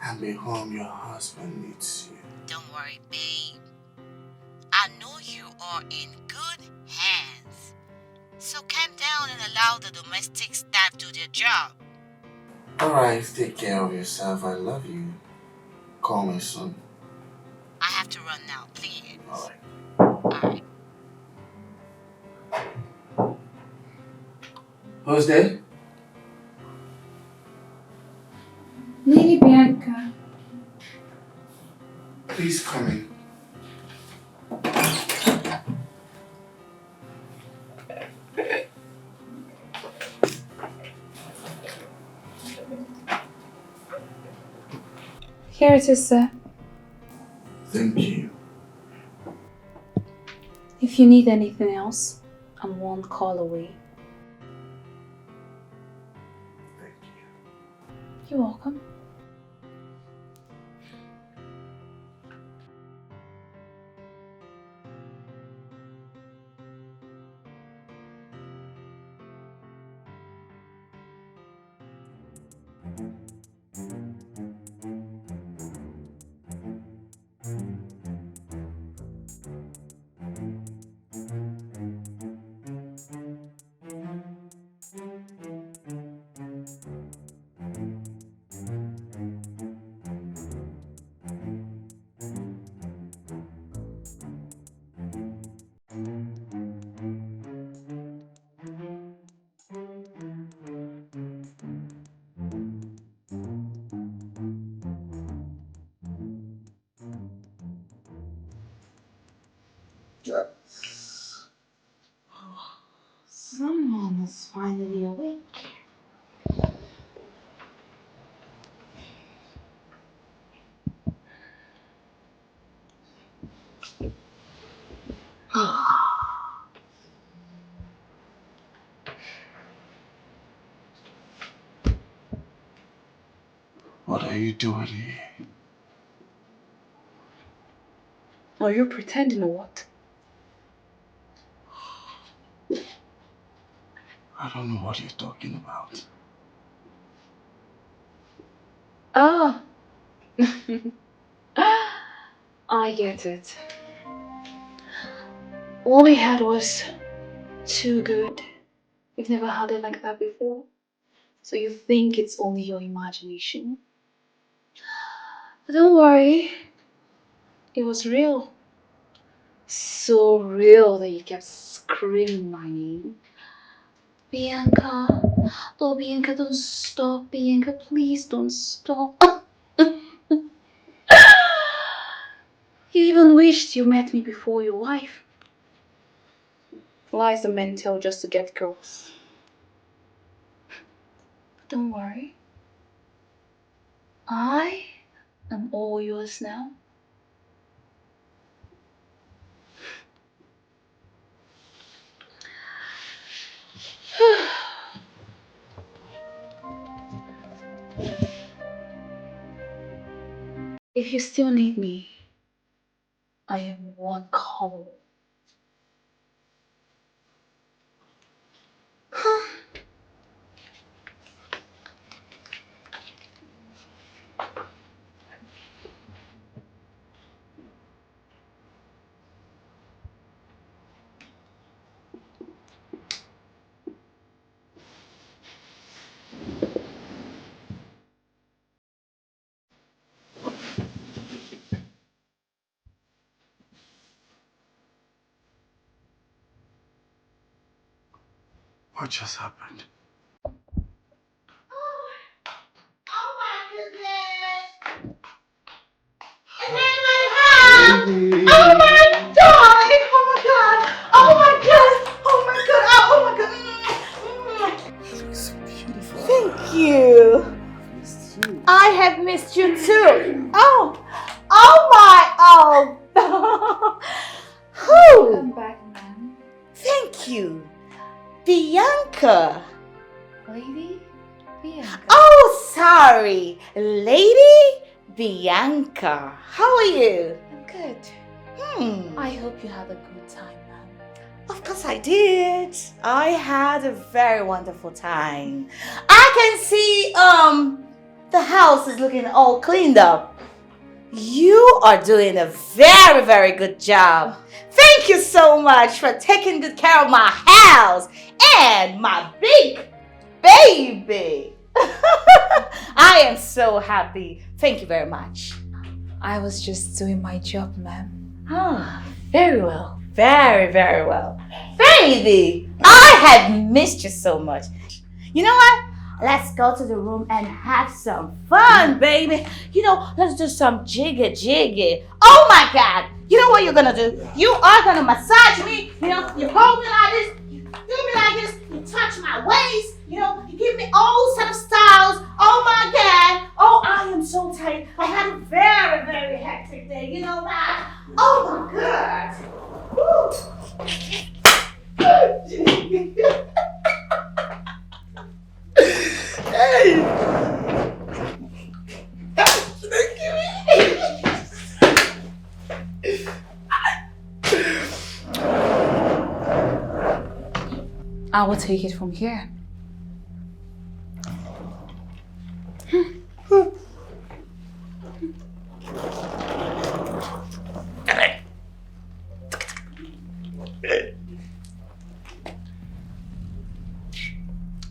I'm at home. Your husband needs you. Don't worry, babe. I know you are in good hands. So calm down and allow the domestic staff do their job. Alright, take care of yourself. I love you. Call me soon. I have to run now, please. Alright. Alright. Who's there? Lady Bianca. Please come in. Here it is, sir. Thank you. If you need anything else, I'm one call away. Thank you. You're welcome. Someone is finally awake. What are you doing here? Are you pretending or what? I don't know what you're talking about. Ah, I get it. What we had was too good. We've never had it like that before. So you think it's only your imagination? But don't worry. It was real. So real that you kept screaming my name. Bianca. Oh, Bianca, don't stop. Bianca, please don't stop. You even wished you met me before your wife. Lies the men tell just to get girls. Don't worry. I am all yours now. If you still need me, I am one call. What just happened? Oh my goodness! Is that my house? Oh my darling! Oh my god! Oh my god! Oh my god! Oh, oh my god! Mm, mm. Thank you. I have missed you too. Oh, oh my, oh. Whew. Welcome back, ma'am. Thank you, Bianca. Lady Bianca. Oh, sorry, Lady Bianca. How are you? I'm good. Hmm. I hope you had a good time, ma'am. Of course I did. I had a very wonderful time. I can see um the house is looking all cleaned up. You are doing a very, very good job. Thank you so much for taking good care of my house and my big baby. I am so happy. Thank you very much. I was just doing my job, ma'am. Ah, very well. Very, very well. Baby, I have missed you so much. You know what? Let's go to the room and have some fun, baby. You know, let's do some jiggy jiggy. Oh my God. You know what you're gonna do? You are gonna massage me. You know, you hold me like this, you do me like this, you touch my waist. You know, you give me all set of styles. Oh my God. Oh, I am so tired. I had a very, very hectic day. You know that? Oh my God. Woo. Hey. I will take it from here.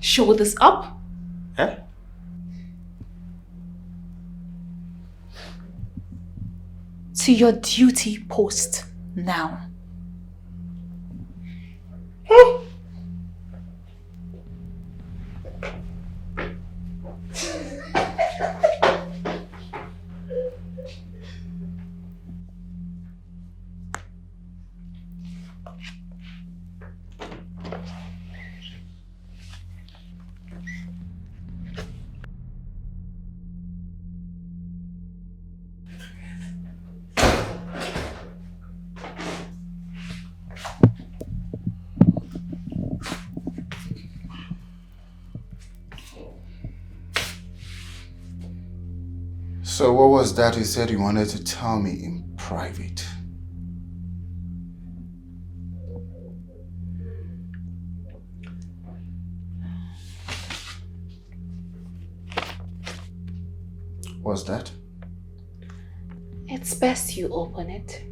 Shoulders up. Huh? To your duty post now. So what was that you said you wanted to tell me in private? What's that? It's best you open it.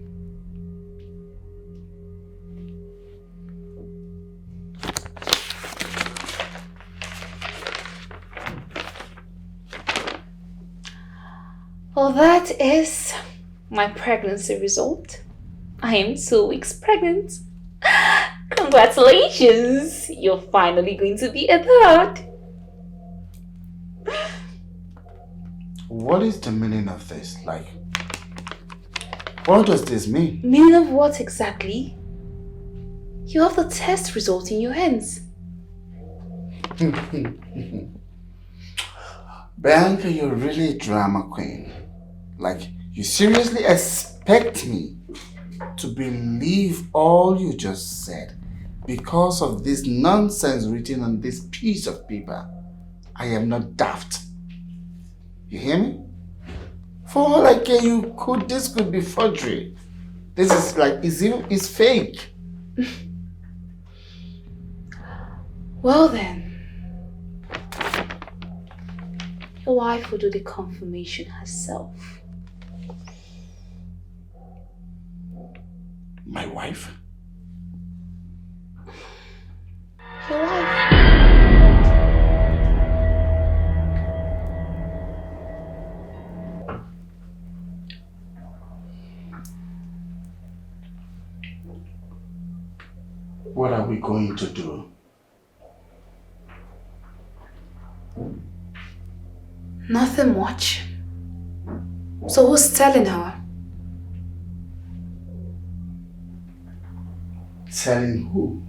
Well, that is my pregnancy result. I am two weeks pregnant. Congratulations! You're finally going to be a dad. What is the meaning of this? Like, what does this mean? Meaning of what exactly? You have the test result in your hands. Bianca, you're really a drama queen. Like, you seriously expect me to believe all you just said because of this nonsense written on this piece of paper? I am not daft. You hear me? For all I care, you could this could be forgery. This is like it's even it's fake. Well then, your wife will do the confirmation herself. My wife? Your wife. What are we going to do? Nothing much. So who's telling her? Telling who?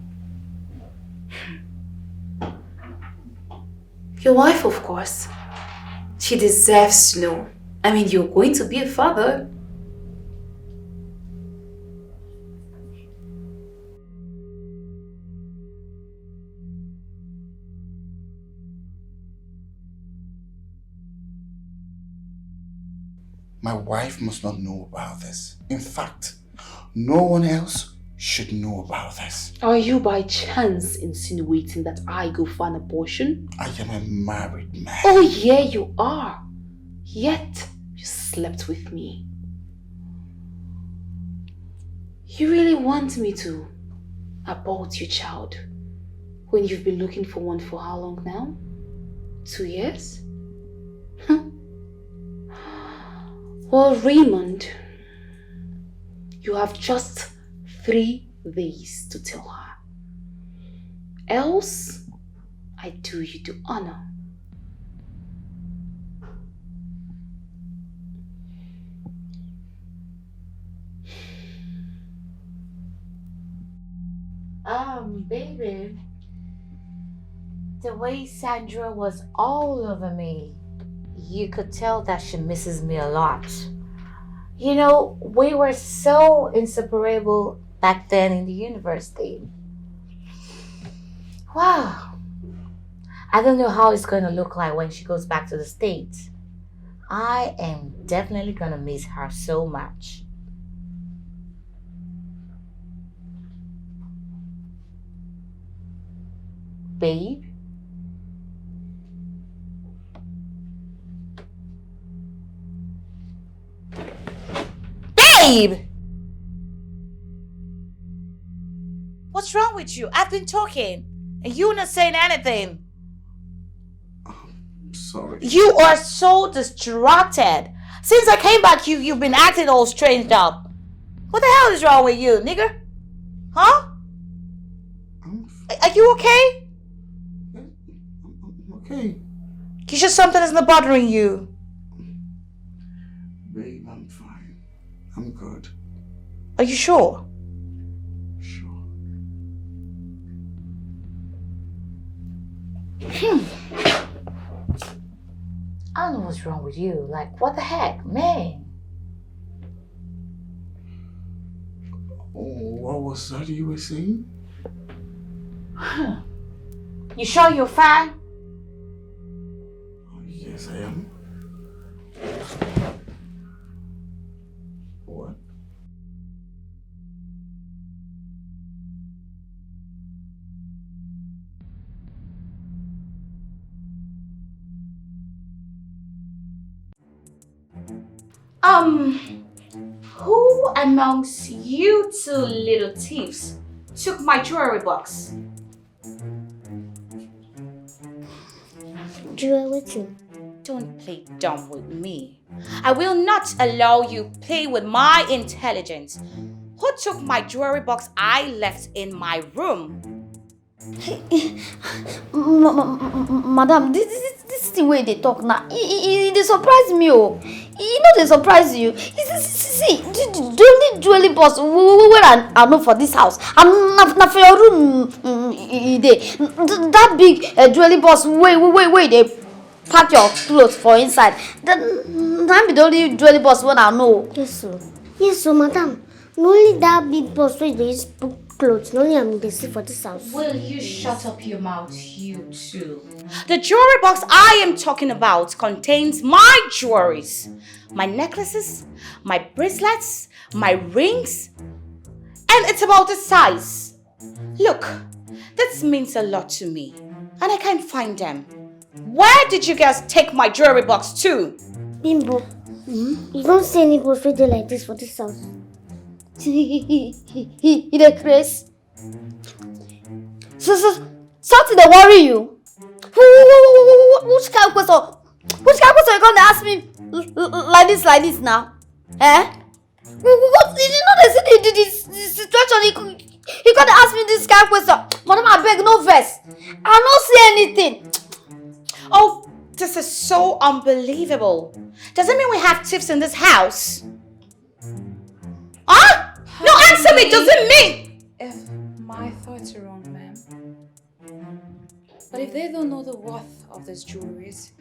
Your wife, of course. She deserves to know. I mean, you're going to be a father. My wife must not know about this. In fact, no one else should know about this. Are you by chance insinuating that I go for an abortion? I am a married man. Oh, yeah, you are. Yet, you slept with me. You really want me to abort your child when you've been looking for one for how long now? Two years? Well, Raymond, you have just three days to tell her. Else, I do you the honor. Um, baby, the way Sandra was all over me, you could tell that she misses me a lot. You know, we were so inseparable back then in the university. Wow. I don't know how it's going to look like when she goes back to the States. I am definitely going to miss her so much. Babe? Babe! What's wrong with you? I've been talking and you're not saying anything. I'm sorry. You are so distracted. Since I came back, you you've been acting all stranged up. What the hell is wrong with you, nigga? Huh? I'm, Are you okay? I'm okay. You sure something is not bothering you? Babe, I'm fine. I'm good. Are you sure? Sure. I don't know what's wrong with you. Like, what the heck, man? Oh, what was that you were saying? You sure you're fine? Oh, yes, I am. What? Um, who amongst you two little thieves took my jewelry box? Jewelry thing. Don't play dumb with me. I will not allow you play with my intelligence. Who took my jewelry box I left in my room? Ma- ma- ma- Madam, this, this, this thing wey you dey talk now, e e- e dey surprise me o. E no dey surprise you. You see, see, see, see, the, the the only jewelry box wey wey- wey I I know for this house, and na na for your room mm, e e dey. Th- That big uh, jewelry box wey wey wey wey you dey pack your clothes for inside, th- na be the only jewelry box wey I know. Yes, sir. Yes, sir, madam. Na only that big box wey dey use put clothes, na only am dey see for this house. Will you shut up your mouth, you two? The jewelry box I am talking about contains my jewelries, my necklaces, my bracelets, my rings, and it's about the size. Look, this means a lot to me, and I can't find them. Where did you guys take my jewelry box to? Bimbo, you don see any box wey dey like this for this house? He he he he he dey craze. So so something dey worry you. Who- who- who- who- who- Which kind of question? Which kind of question you come dey ask me l- l- like this like this now? Eh? Who- who- What you no dey see the the the the situation? He come he come dey ask me this kind of question. Madam, abeg no vex. I no see anything. Oh, this is so unbelievable. Does it mean we have thieves in this house? Huh? No, answer me. Does it mean? If my thoughts are wrong, ma'am. But if they don't know the worth of these jewelries,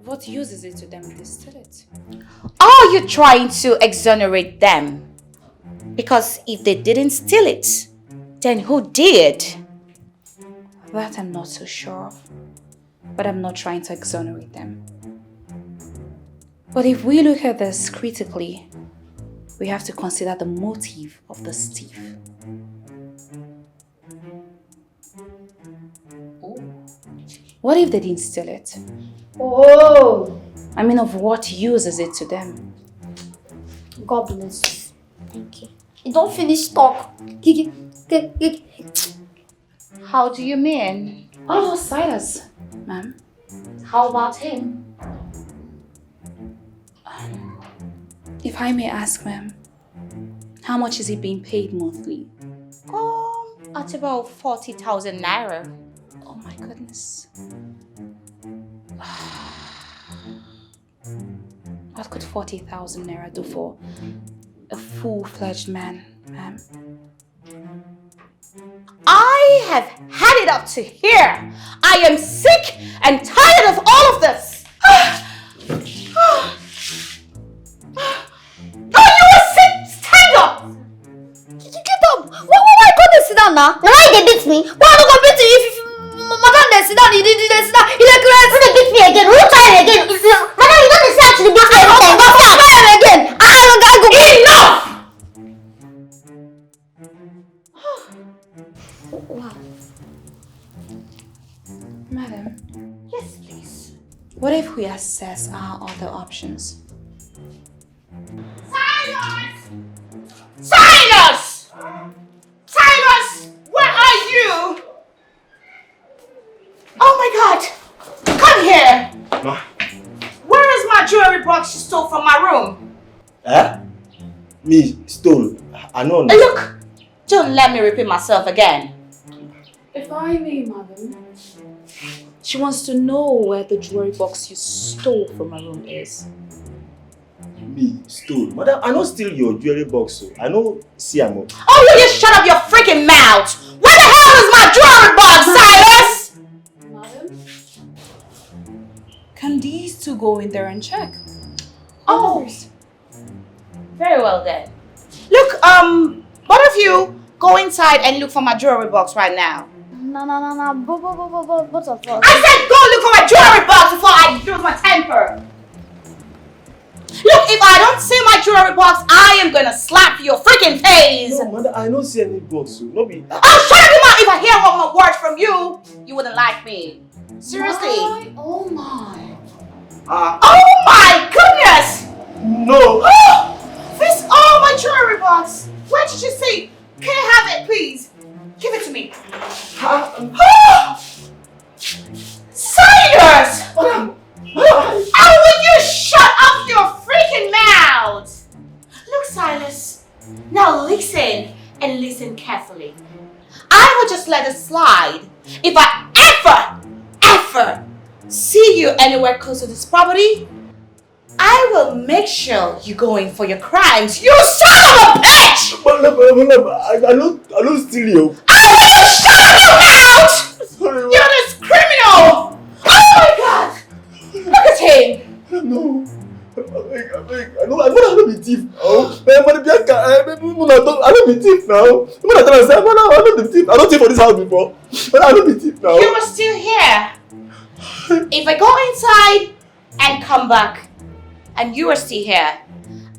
what use is it to them if they steal it? Are you trying to exonerate them? Because if they didn't steal it, then who did? That I'm not so sure of. But I'm not trying to exonerate them. But if we look at this critically, we have to consider the motive of this thief. What if they didn't steal it? Oh! I mean, of what use is it to them? God bless you. Thank you. You don't finish talk. Kiki, kiki, kiki. How do you mean? Oh, Silas, ma'am. How about him? Um, if I may ask, ma'am, how much is he being paid monthly? Um, at about forty thousand naira. Oh my goodness. What could forty thousand naira do for a full-fledged man, ma'am? I have had it up to here. I am sick and tired of all of this. No, you will sit, stand up. Get up! Why, why, why you go dey sit down now? Na why you dey beat me? Why I no go beat you if, if m- madam dey sit down, you dey you dey sit down, you dey craze? No dey beat me again. Who try me again? If you, madam, you no dey see how she dey beat me every time. Go sit down. Try me again. I, I, I go. Enough! Wow. Madam, Yes, please. What if we assess our other options? Silas! Silas! Silas! Where are you? Oh my God! Come here! Ma. Where is my jewelry box you stole from my room? Eh? Me stole. I know. Look! Don't let me repeat myself again. If I may, madam, she wants to know where the jewelry box you stole from my room is. Me stole. Madam, I no steal your jewelry box. So I no see am. Oh. Oh, will you shut up your freaking mouth? Where the hell is my jewelry box, Silas? Madam? Can these two go in there and check? Oh, very well then. Look, um, both of you go inside and look for my jewelry box right now. No, no, no, no. Bo- bo- bo- bo- bo- both of us. I said go look for my jewelry box before I lose my temper. Look, if I don't see my jewelry box, I am gonna slap your freaking face. No, madam, I no see any box. So no be. Oh, shut up your mouth! If I hear one more word from you, you wouldn't like me. Seriously. Oh my. Ah, Oh my goodness! no. Oh, this all my jewelry box. Where did you see? Can I have it, please? Give it to me. Ah, Oh, Silas! madam. How would you shut up your freaking mouth? Look, Silas, now listen and listen carefully. I will just let it slide. If I ever, ever see you anywhere close to this property, I will make sure you go in for your crimes. You son of a bitch! Madam, madam, madam, I, I don't, I don't steal you. I will shut your mouth! Sorry. You're this criminal! Oh my God! Look at him! No. I beg, I beg. I know, I know I no be thief now. Eh, Madam Bianca, eh, eh, Muna, don't, I no be thief now. Muna tell us, I no, I no be thief. I don't thief for this house before. But I no be thief now. You are still here. If I go inside and come back, and you are still here,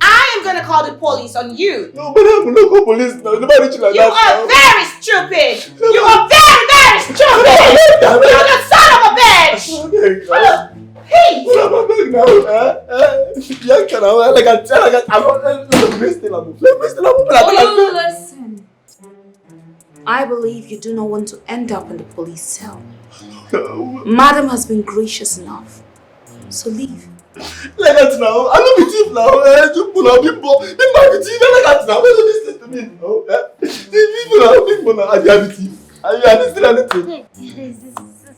I am gonna call the police on you. No, madam, we no go police now. Nobody reach like You that are now. Very stupid. You are very, very stupid. You're the son of a bitch. I beg now. Look, hey. Madam, I beg now. Eh, eh. Bianca now, eh, like I tell, like I, I don't, eh, let me stay like, let me stay like, like, You listen. I believe you do not want to end up in the police cell. Madam has been gracious enough. So leave. Like that now. I no be thief now. Eh, you pull out people. People be thief. Like that now. Don't listen to me now. Eh? These people now, people now. I be thief. I be thief. Anything. This, this, this,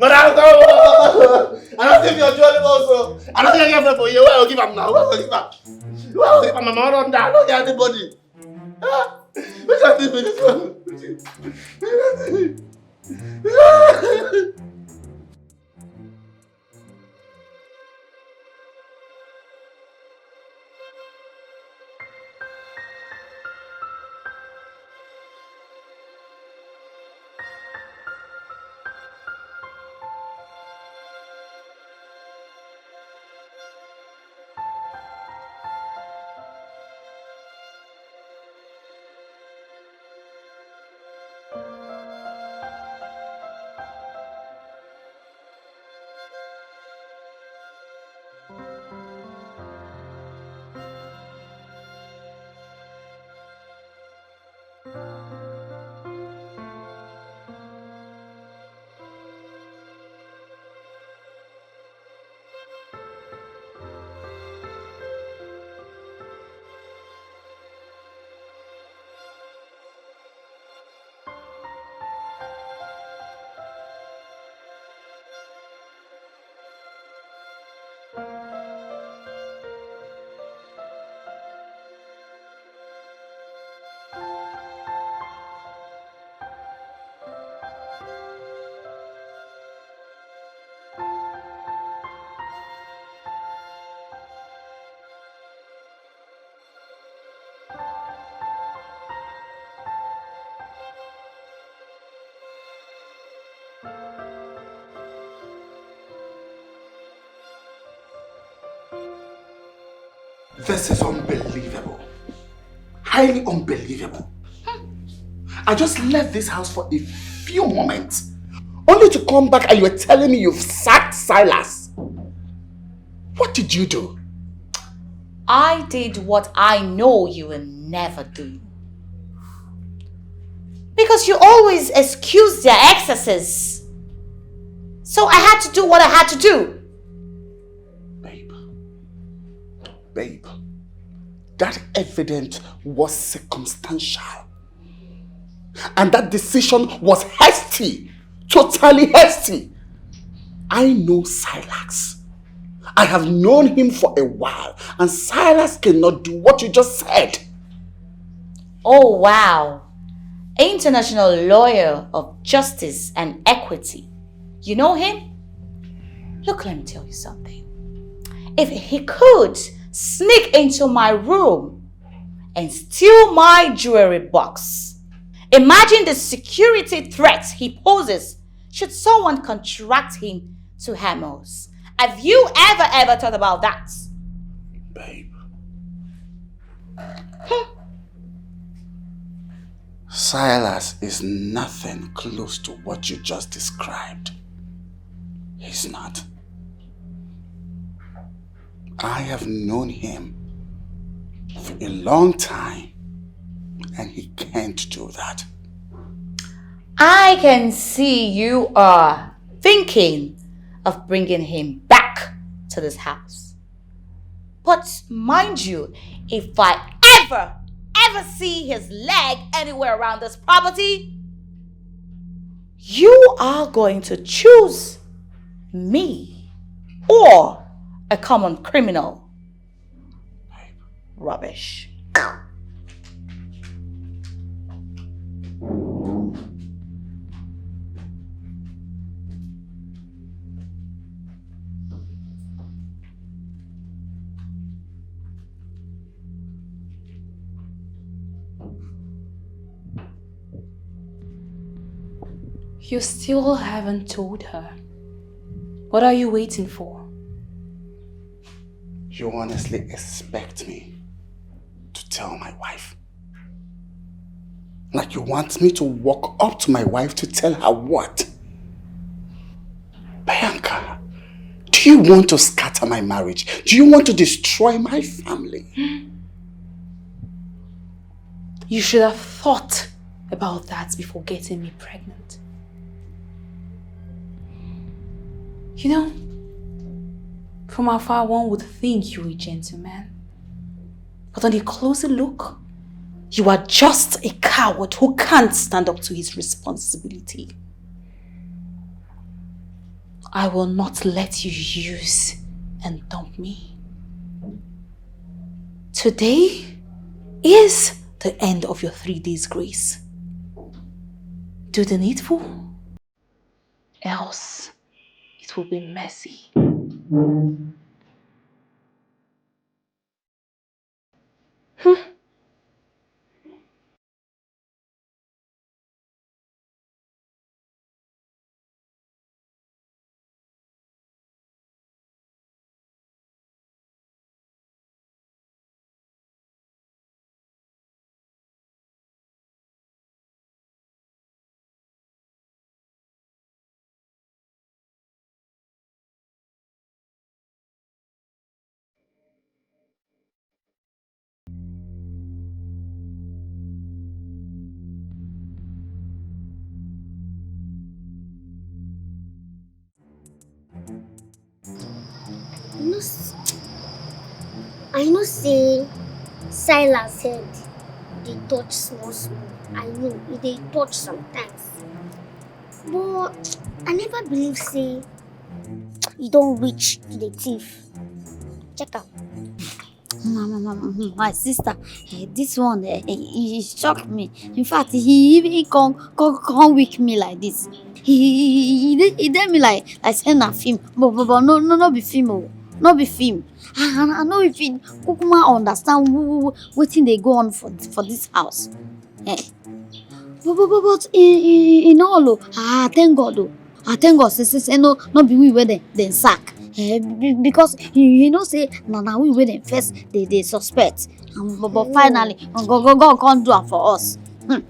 Madam, come on. I don't give your jewelry also. I don't think I get for you. Where I give am now? Where I give am? Where I give am? My mama don't die. I don't get anybody. Ah, which I think this one? This is unbelievable. Highly unbelievable. I just left this house for a few moments, only to come back and you were telling me you've sacked Silas. What did you do? I did what I know you will never do. Because you always excuse their excesses. So I had to do what I had to do. Babe. Babe. That evidence was circumstantial. And that decision was hasty. Totally hasty. I know Silas. I have known him for a while, and Silas cannot do what you just said. Oh, wow. International lawyer of justice and equity. You know him? Look, let me tell you something. If he could sneak into my room and steal my jewelry box, imagine the security threat he poses should someone contract him to Hamos. Have you ever, ever thought about that? Babe. Silas is nothing close to what you just described. He's not. I have known him for a long time, and he can't do that. I can see you are thinking of bringing him back to this house. But mind you, if I ever, ever see his leg anywhere around this property, you are going to choose me or a common criminal. Rubbish. You still haven't told her. What are you waiting for? You honestly expect me to tell my wife? Like you want me to walk up to my wife to tell her what? Bianca, do you want to scatter my marriage? Do you want to destroy my family? You should have thought about that before getting me pregnant. You know, from afar one would think you're a gentleman. But on a closer look, you are just a coward who can't stand up to his responsibility. I will not let you use and dump me. Today is the end of your three days grace. Do the needful, else it will be messy. Hmm. I know say Silas head dey touch small small. I know e dey touch sometimes, but I never believe say e don reach to the thief. Check am. My, my, my, my sister, eh, this one, eh, eh, he shocked me. In fact, he even come, come, come weak me like this. He, he, he, he, he did me like, like saying a film, but, but, but no, no, no be film, oh, no be film. I, I, I no even kukuma understand wetin dey go on for for this house. Eh. But, but, but, but in, in, in all, oh, ah, thank God, oh. I thank God say say say no no be we wey dem dem sack. Eh, be- because you, you know say na na we wey dem first dey dey suspect. And but, but finally, God God God come do am for us. Hmm.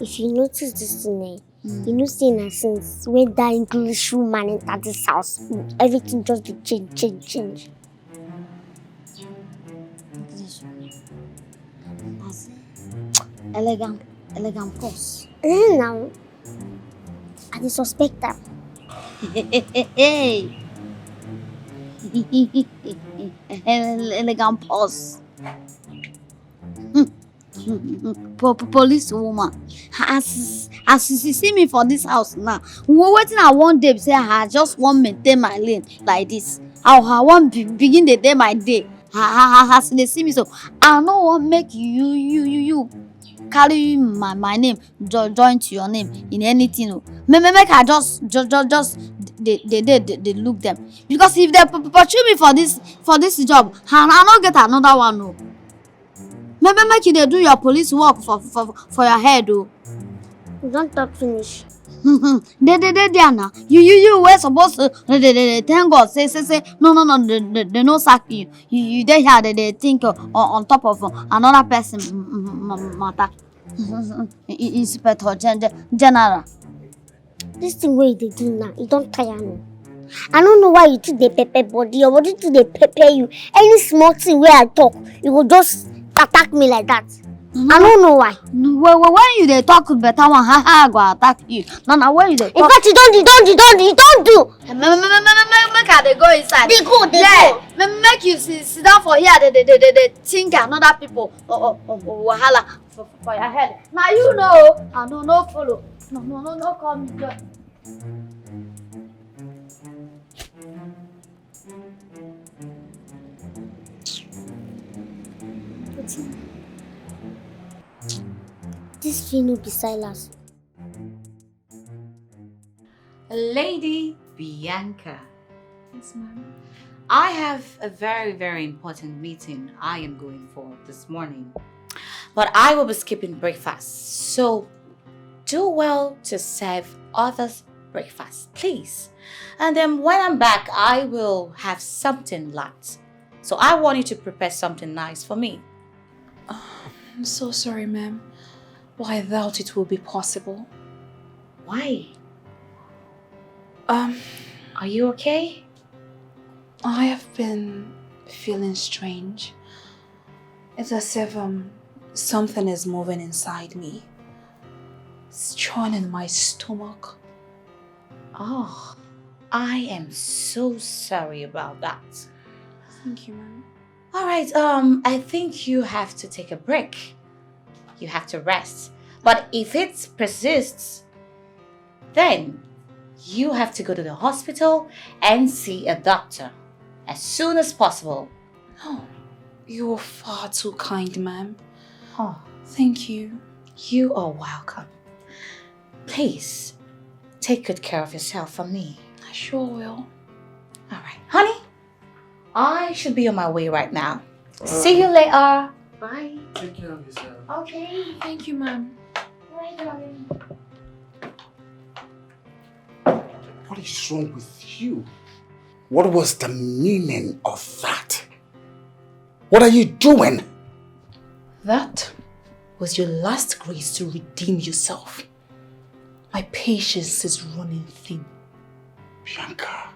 If you notice this thing, eh, you know say na since when that English woman enter this house, everything just dey change, change, change. Elegant, elegant pause. Eh, now I dey suspect am. Hey, elegant pause. Hmm. Po- po- police woman, as as you see me for this house now, wetin I wan dey be say I just wan maintain my lane like this. I I wan be- begin dey dey my day. As you dey see me so, I no wan make you you you you carry my my name jo- join to your name in anything o. Make make make I just just just just dey dey dey dey dey look them, because if they pu- pu- pursue me for this for this job, I I no get another one o. Maybe make you dey do your police work for for for your head o. You don talk finish. Dey dey dey there na. You you you wey suppose to dey dey dey dey thank God say say say no no no dey dey dey no sack you. You you dey here dey dey think uh, on on top of uh, another person m- m- m- matter. I- I- Inspector Gen- Gen- General. This thing wey you dey do now, e don tire me. I no know why you too dey pepper body, your body too dey pepper you. Any small thing wey I talk, you go just attack me like that. I no know why. No, when, when, when you dey talk better one, ha ha, I go attack you. No, no, when you dey In talk, fact, you don do, you don do, you don do, you don do. make, make, make, make, make, make I dey go inside. Dey go, dey Yeah, go. make, make you sit, sit down for here, dey, dey, dey, dey, dey think another people oh, oh, oh, oh, wahala. for, for your head. Now you know. I no no follow. No no no no call me joy. Wetin? This fit no be Silas. Lady Bianca. Yes, ma'am. I have a very, very important meeting I am going for this morning. But I will be skipping breakfast. So do well to serve others breakfast, please. And then when I'm back, I will have something light. So I want you to prepare something nice for me. I'm so sorry, ma'am. But I doubt it will be possible. Why? Um, are you okay? I have been feeling strange. It's as if, um, something is moving inside me. It's churning my stomach. Oh, I am so sorry about that. Thank you, ma'am. All right, um, I think you have to take a break. You have to rest. But if it persists, then you have to go to the hospital and see a doctor as soon as possible. Oh, you are far too kind, ma'am. Oh, thank you. You are welcome. Please, take good care of yourself for me. I sure will. All right, honey, I should be on my way right now. See you later. Bye. Take care of yourself. Okay. Thank you, ma'am. Bye, darling. What is wrong with you? What was the meaning of that? What are you doing? That was your last grace to redeem yourself. My patience is running thin. Bianca.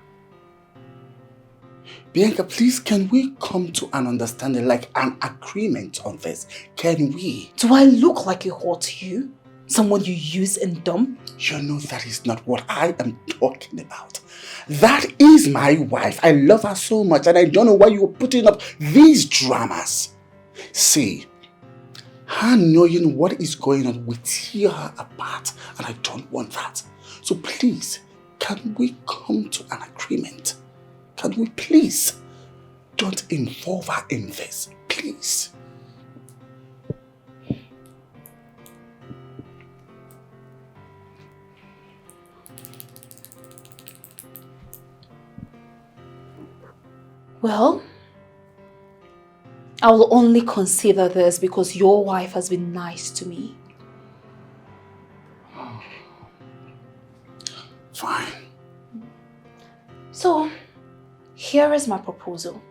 Bianca, please, can we come to an understanding, like an agreement on this? Can we? Do I look like a whore to you? Someone you use and dump? You know that is not what I am talking about. That is my wife. I love her so much, and I don't know why you are putting up these dramas. See, her knowing what is going on will tear her apart, and I don't want that. So please, can we come to an agreement? Can we please don't involve her in this, please? Well, I will only consider this because your wife has been nice to me. Fine. So, here is my proposal.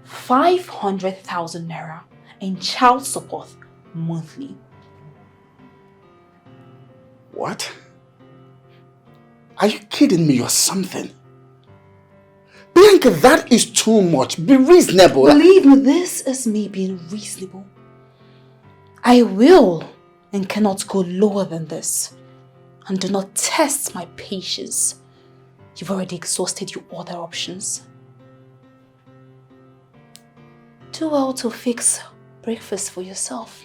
Five hundred thousand naira in child support monthly. What? Are you kidding me or something? Bianca, that is too much. Be reasonable. Believe me, this is me being reasonable. I will and cannot go lower than this. And do not test my patience. You've already exhausted your other options. Do well to fix breakfast for yourself.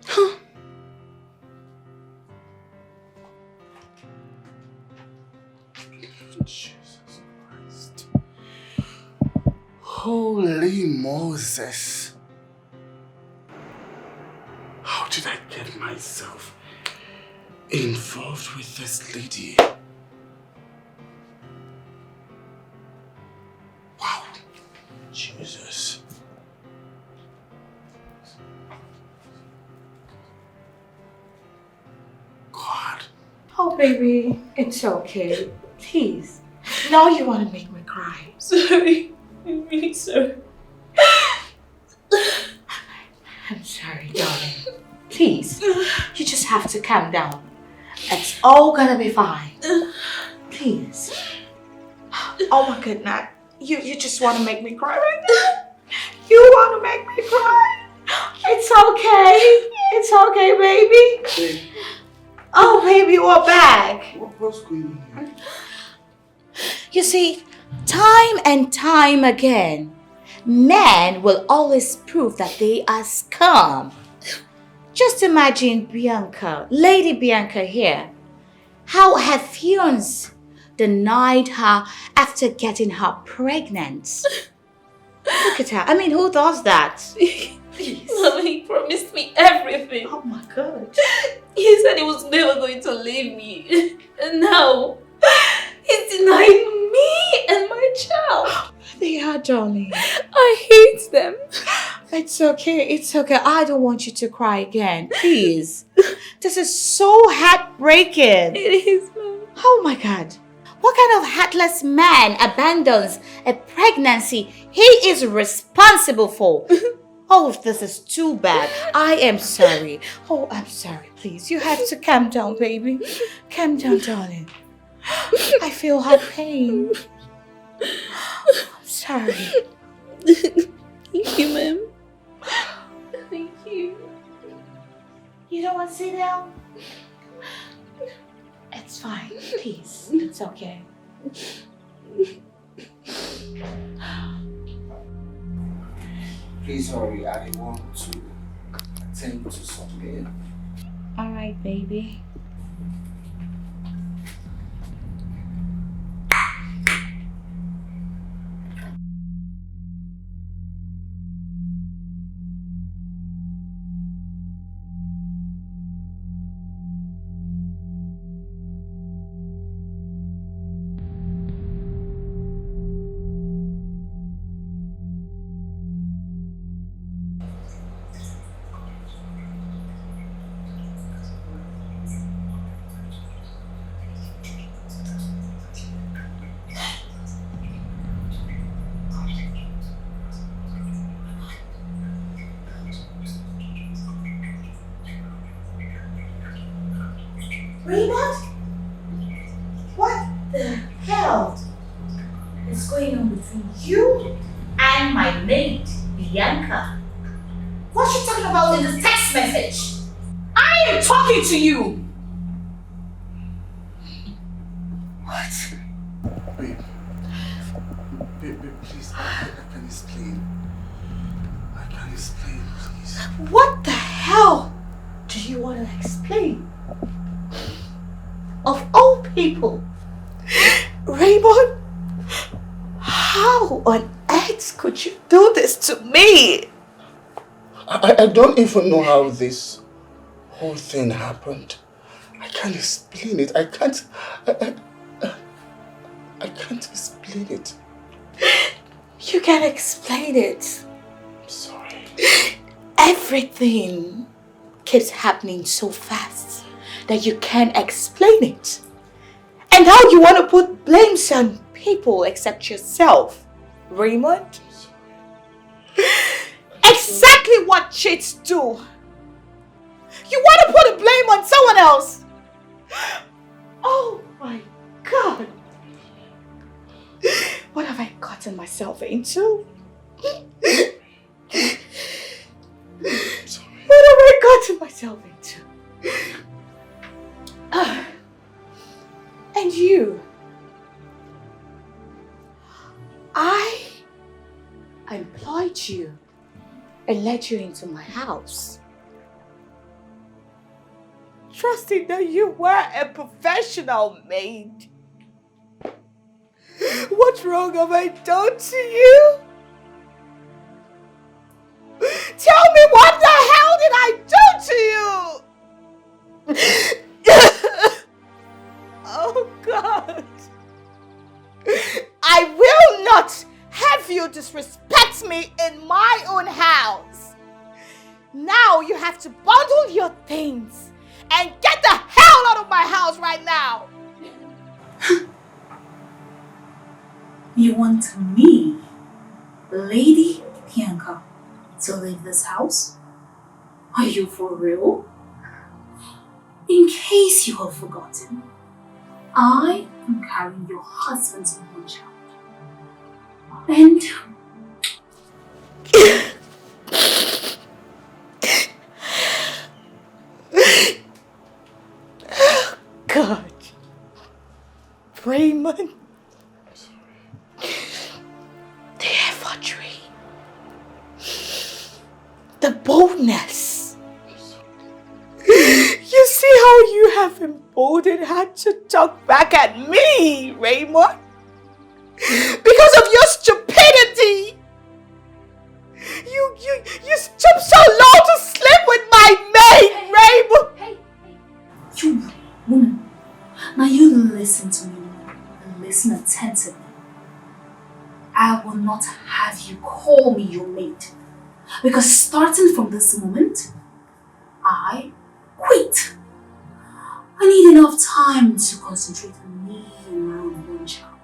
Huh. Jesus Christ. Holy Moses. How did I get myself involved with this lady? Wow. Jesus. God. Oh, baby, it's okay. Please. Now you want to make me cry. Sorry. I'm really sorry. I'm sorry, darling. Please. You just have to calm down. It's all gonna be fine. Please. Oh my goodness. You you just want to make me cry right now? You want to make me cry? It's okay. It's okay, baby. Babe. Oh, baby, we're back. What, what's going on here? You see, time and time again, Men will always prove that they are scum. Just imagine Bianca, Lady Bianca here, how her fiance denied her after getting her pregnant. Look at her. I mean, who does that? Please. Mommy promised me everything. Oh my God. He said he was never going to leave me. And now, he's denying me and my child. They are, darling. I hate them. It's okay. It's okay. I don't want you to cry again. Please. This is so heartbreaking. It is, Mom. Oh my God. What kind of heartless man abandons a pregnancy he is responsible for? Oh, this is too bad. I am sorry. Oh, I'm sorry. Please, you have to calm down, baby. Calm down, darling. I feel her pain. I'm sorry. Thank you, Mom. Thank you. You don't want to sit down? It's fine. Please, it's okay. Please hurry, I want to attend to something. All right, baby. Raymond? What the hell is going on between you and my maid, Bianca? What's she talking about in this text message? I am talking to you! What? Babe, babe, babe, please, I, I can explain. I can explain, please. What the hell do you want to explain? Of all people, Raymond, how on earth could you do this to me? I, I don't even know how this whole thing happened. I can't explain it. I can't. I, I, I can't explain it. You can explain it. I'm sorry. Everything keeps happening so fast that you can't explain it. And how you want to put blames on people except yourself, Raymond? Exactly what cheats do. You want to put the blame on someone else. Oh my God. What have I gotten myself into? What have I gotten myself into? Ah. And you, I employed you and let you into my house, trusting that you were a professional maid. What wrong have I done to you? Tell me, what the hell did I do to you? Oh God. I will not have you disrespect me in my own house. Now you have to bundle your things and get the hell out of my house right now. You want me, Lady Bianca, to leave this house? Are you for real? In case you have forgotten, I am carrying your husband's newborn child. And God. Raymond. The forgery. You have emboldened her to talk back at me, Raymond. Because of your stupidity. You, you, you stoop so low to sleep with my maid, Raymond. Hey, hey, hey. You woman. Now you listen to me and listen attentively. I will not have you call me your maid. Because starting from this moment, I quit. I need enough time to concentrate on me and my unborn child.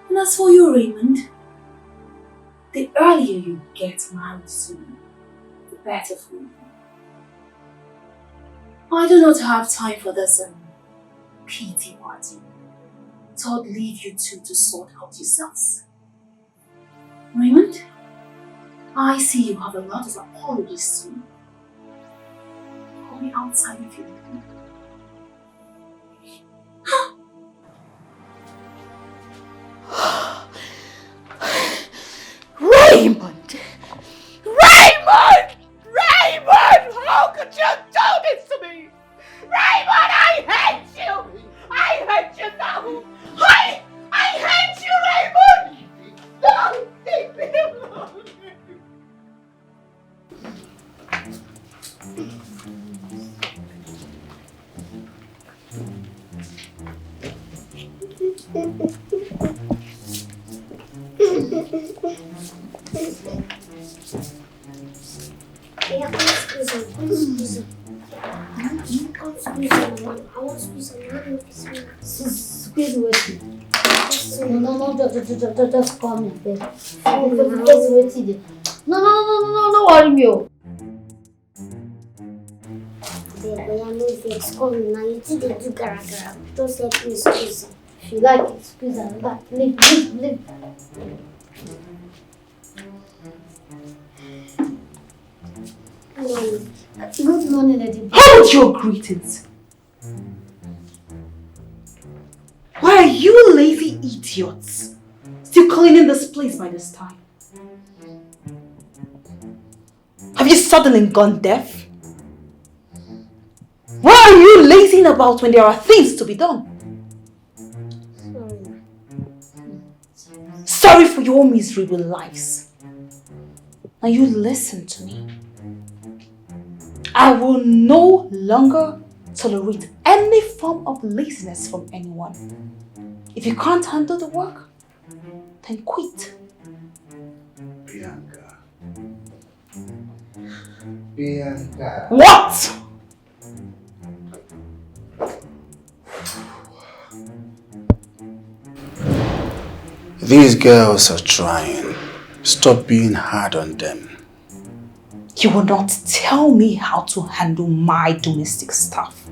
And as for you, Raymond, the earlier you get married to me, the better for you. I do not have time for this um, pity party. So I'll leave you two to sort out yourselves. Raymond, I see you have a lot of apologies to make. Call me outside if you need me. Raymond! Raymond! Raymond! How could you do this to me? Raymond, I hate you! I hate you now! I, I hate you, Raymond! No! Leave me alone! Yeah, come squeeze am, come squeeze am. Come squeeze am, I want, I want squeeze am, I want squeeze am. Squeeze wetin? No, no, no, just, just, just, just come here, babe. Squeeze wetin dey? No, no, no, no, no, no, no worry me o. Babe, oya, no vex, come na, you too dey do gara gara. Just help me squeeze am. If you like, squeeze am, like, leave, leave, leave. Good morning, Eddie. Hold your greetings. Why are you lazy idiots still cleaning this place by this time? Have you suddenly gone deaf? Why are you lazing about when there are things to be done? Sorry. Sorry for your miserable lives. Now you listen to me. I will no longer tolerate any form of laziness from anyone. If you can't handle the work, then quit. Bianca. Bianca. What? These girls are trying. Stop being hard on them. You will not tell me how to handle my domestic stuff.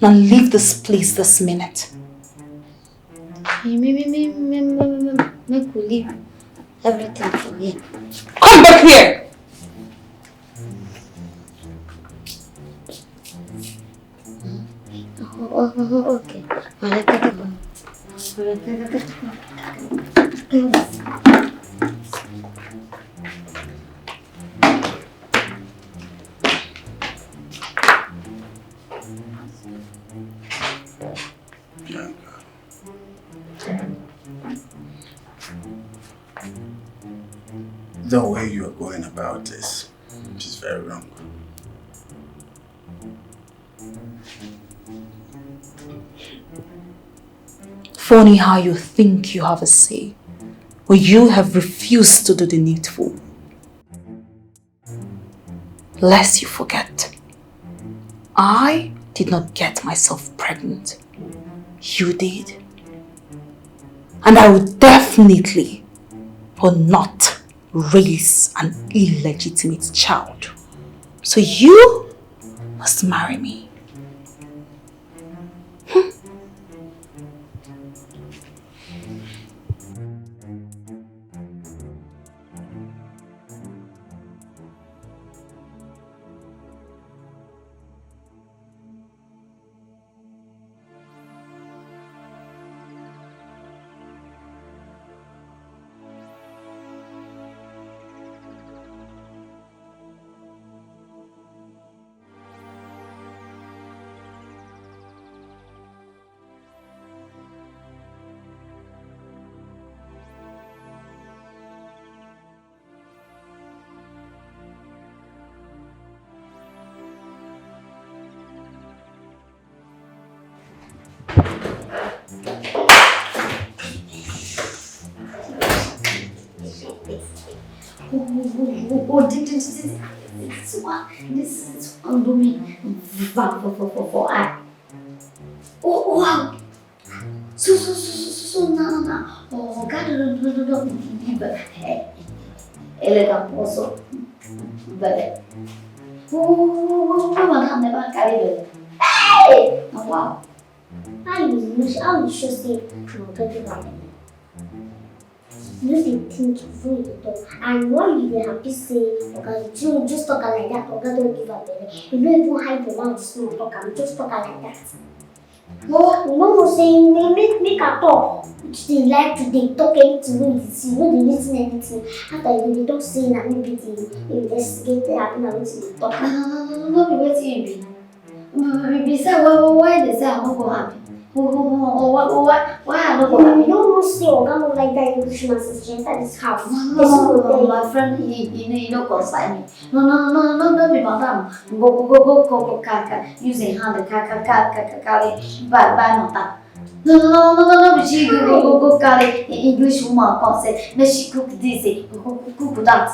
Now leave this place this minute. Hey, me, me, me, me, me, me, me, make we leave everything for here. Come back here! Oh, oh, oh, oh, okay. Alright, take it. Alright, take it, take it. Bianca. The way you are going about this is very wrong. Funny how you think you have a say, but you have refused to do the needful. Lest you forget, I did not get myself pregnant. You did. And I will definitely will not raise an illegitimate child. So you must marry me. Hmm. Oh, oh, oh, oh, oh, this, this, this, this one, this one do me for, for, for, for, for eye. Oh, oh, wow. So, so, so, so, so, so, no, no, no. Oh, God, no, no, no, no, no. Elegant also. But, oh, oh, oh, oh, oh, madam never carry belle. Hey! Oh, wow. How you know, how you sure say you get it right? You dey think before you dey talk. And why you dey happy say, okay, you just talk am like that, oga don give am belle. You no even hide your mouth small, talk am, just talk am like that. No, you no know say make, make, make I talk. You dey like to dey talk anything wey you see, you no dey listen anything. After you dey talk say na me be the investigator, abi na wetin you dey talk. No, no, no, no, no be wetin you be. Be, be, be say why, why, why they say I no go happy? Who, who, who, who, why, why, why I no go happy? You no know say oga no like that Englishman since she enter this house. No, no, no, no, no, my friend, he, he, he no concern me. No, no, no, no, no, no, be madam. Go, go, go, go, go, go, ka, ka, use a hand, ka, ka, ka, ka, ka, carry, buy, buy matter. No, no, no, no, no, no, be she go, go, go, go, carry English woman come say, make she cook this, eh, cook, cook, cook that.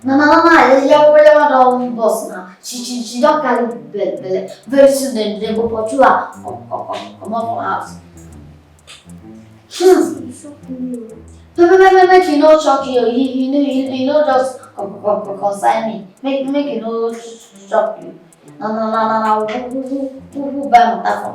Na, na, na, na, yawa, yawa don burst now. She, she, she don carry belle, belle. Very soon, dem, dem go pursue her, come, come, come, comot for house. Hmm. Make, make, make, make e no shock you. You, you know, you, you know, just come, come, come, concern me. Make, make e no shock you. Na, na, na, na, na, who, who, who, who, who buy matter for,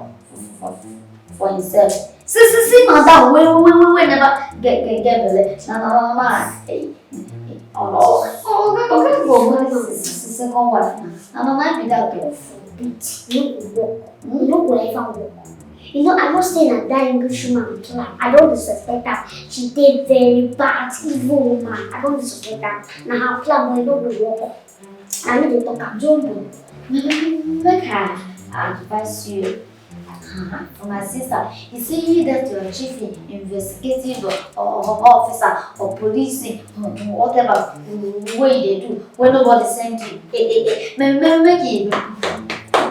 for, for, for himself? See, see, see, madam, wey, wey, wey, wey never get, get, get belle. Na, na, na, na, na. Hey, hey, oh, oh, oh, okay, okay, go, go, go, see, see, see, second wife na. Na, na, na, be that o. Forbid, no go work. Hmm? No go ever work. You know, I know say na that English woman plan. I don dey suspect am. She dey very bad, evil woman. I don dey suspect am. Na her plan, but e no go work. I no dey talk am. Jumbo, make I advise you. Uh-huh. For my sister, you see that your chief investigative or, or, or officer or police, mm, mm, whatever, mm, wey you dey do, wey nobody send you. Eh, eh, eh. Make, make, make you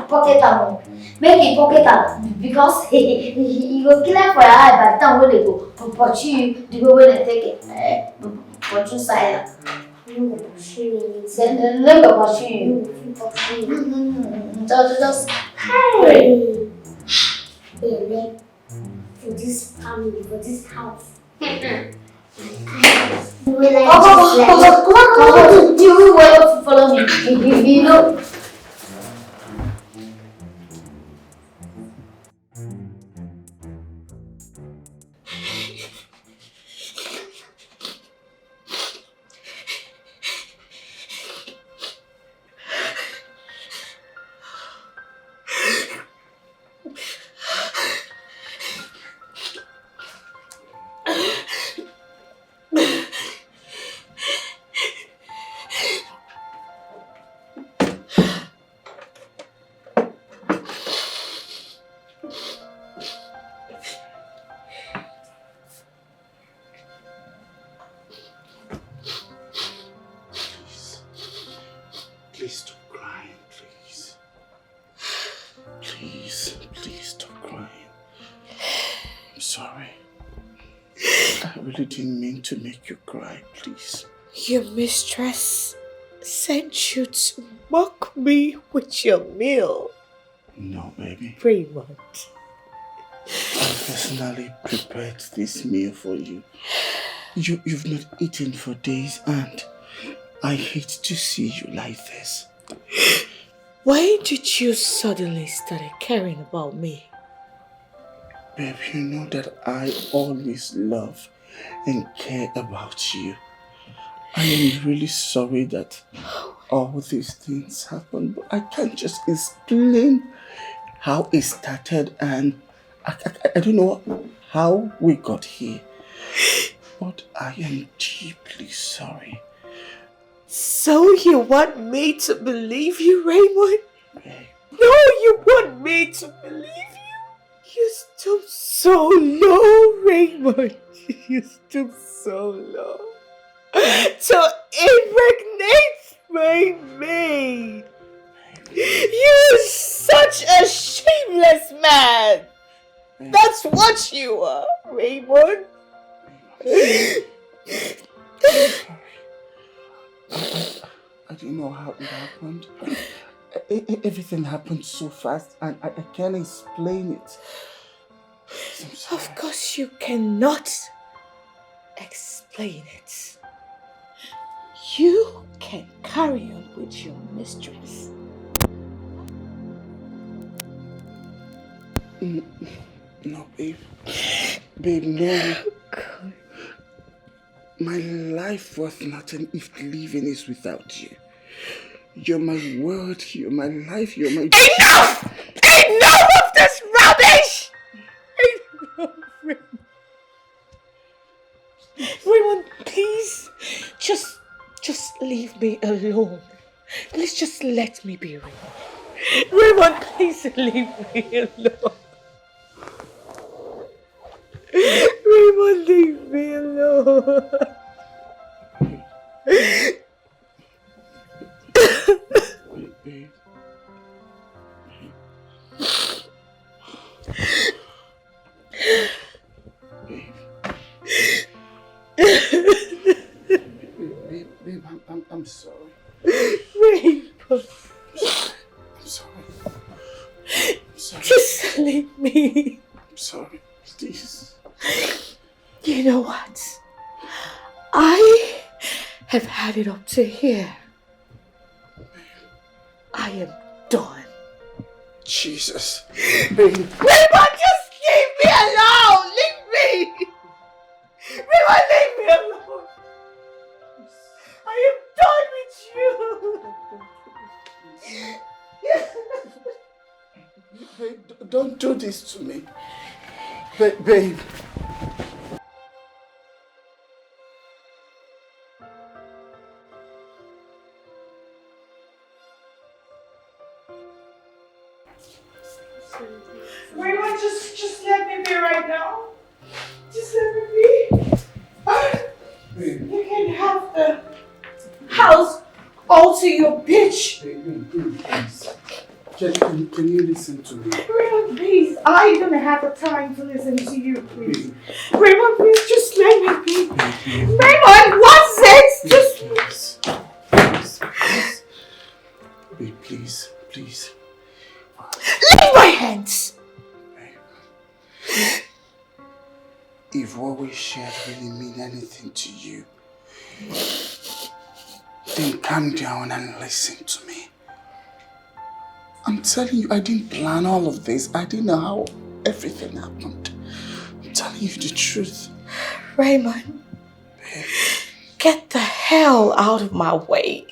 pocket am o. Make you pocket am because he, he, he, he go clear for your eye by the time wey they go pursue you the way wey they take, eh, pursue Sila. No go pursue me anything. Dem, dem no go pursue you. No go fit pursue me. Mm, mm, mm, mm. Just, just pray. Hey! Belle for this family, for this house. You will like this life. Come on, come on, come on, come on. Do you want to follow me? You, you, you know. Please, please stop crying, please. Please, please stop crying. I'm sorry. I really didn't mean to make you cry, please. Your mistress sent you to mock me with your meal. No, baby. Raymond. I personally prepared this meal for you. You, you've not eaten for days, and I hate to see you like this. Why did you suddenly start caring about me? Babe, you know that I always love and care about you. I am really sorry that all these things happened, but I can't just explain how it started, and I, I, I don't know how we got here. But I am deeply sorry. So you want me to believe you, Raymond? Babe. No, you want me to believe you? You stoop so low, Raymond. You stoop so low to impregnate my maid. You are such a shameless man. That's what you are, Raymond. I don't know how it happened. E- e- Everything happened so fast, and I, I can't explain it. I'm sorry. Of course you cannot explain it. You can carry on with your mistress. Mm, no, babe. Babe, no. My life worth nothing if living is without you. You're my world, you're my life, you're my... Enough! Enough of this rubbish! Enough, Raymond. Raymond, please, just, just leave me alone. Please just let me be, Raymond. Raymond, please leave me alone. Raymond, leave me alone. Babe. Babe. Babe, babe, I'm, I'm, I'm sorry. Raymond, I'm sorry. I'm sorry. Just leave me. I'm sorry. Please. You know what? I have had it up to here. I am done. Jesus. Babe. Raymond, just leave me alone! Leave me! Raymond, leave me alone! I am done with you! Babe, d- don't do this to me. Ba- babe. Raymond, just, just let me be right now. Just let me be. Babe. You can have the house all to your bitch. Babe, babe, babe, please. Can, can, can you listen to me? Raymond, please, I don't have the time to listen to you, please. Raymond, please, just let me be. Raymond, what's it? Just Please. Please, please. Babe, please, please. Leave my hands. If what we shared really mean anything to you, then calm down and listen to me. I'm telling you, I didn't plan all of this. I didn't know how everything happened. I'm telling you the truth. Raymond, get the hell out of my way.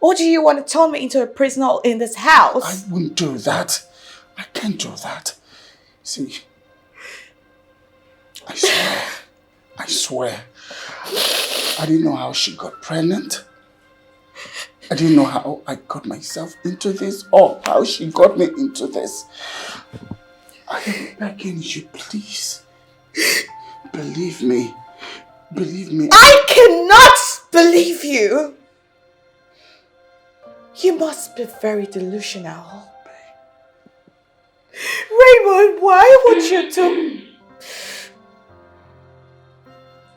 Or do you want to turn me into a prisoner in this house? I wouldn't do that. I can't do that. See, I swear, I swear, I didn't know how she got pregnant. I didn't know how I got myself into this or how she got me into this. I am begging you, please. Believe me. Believe me. I cannot believe you. You must be very delusional. Raymond, why would you do?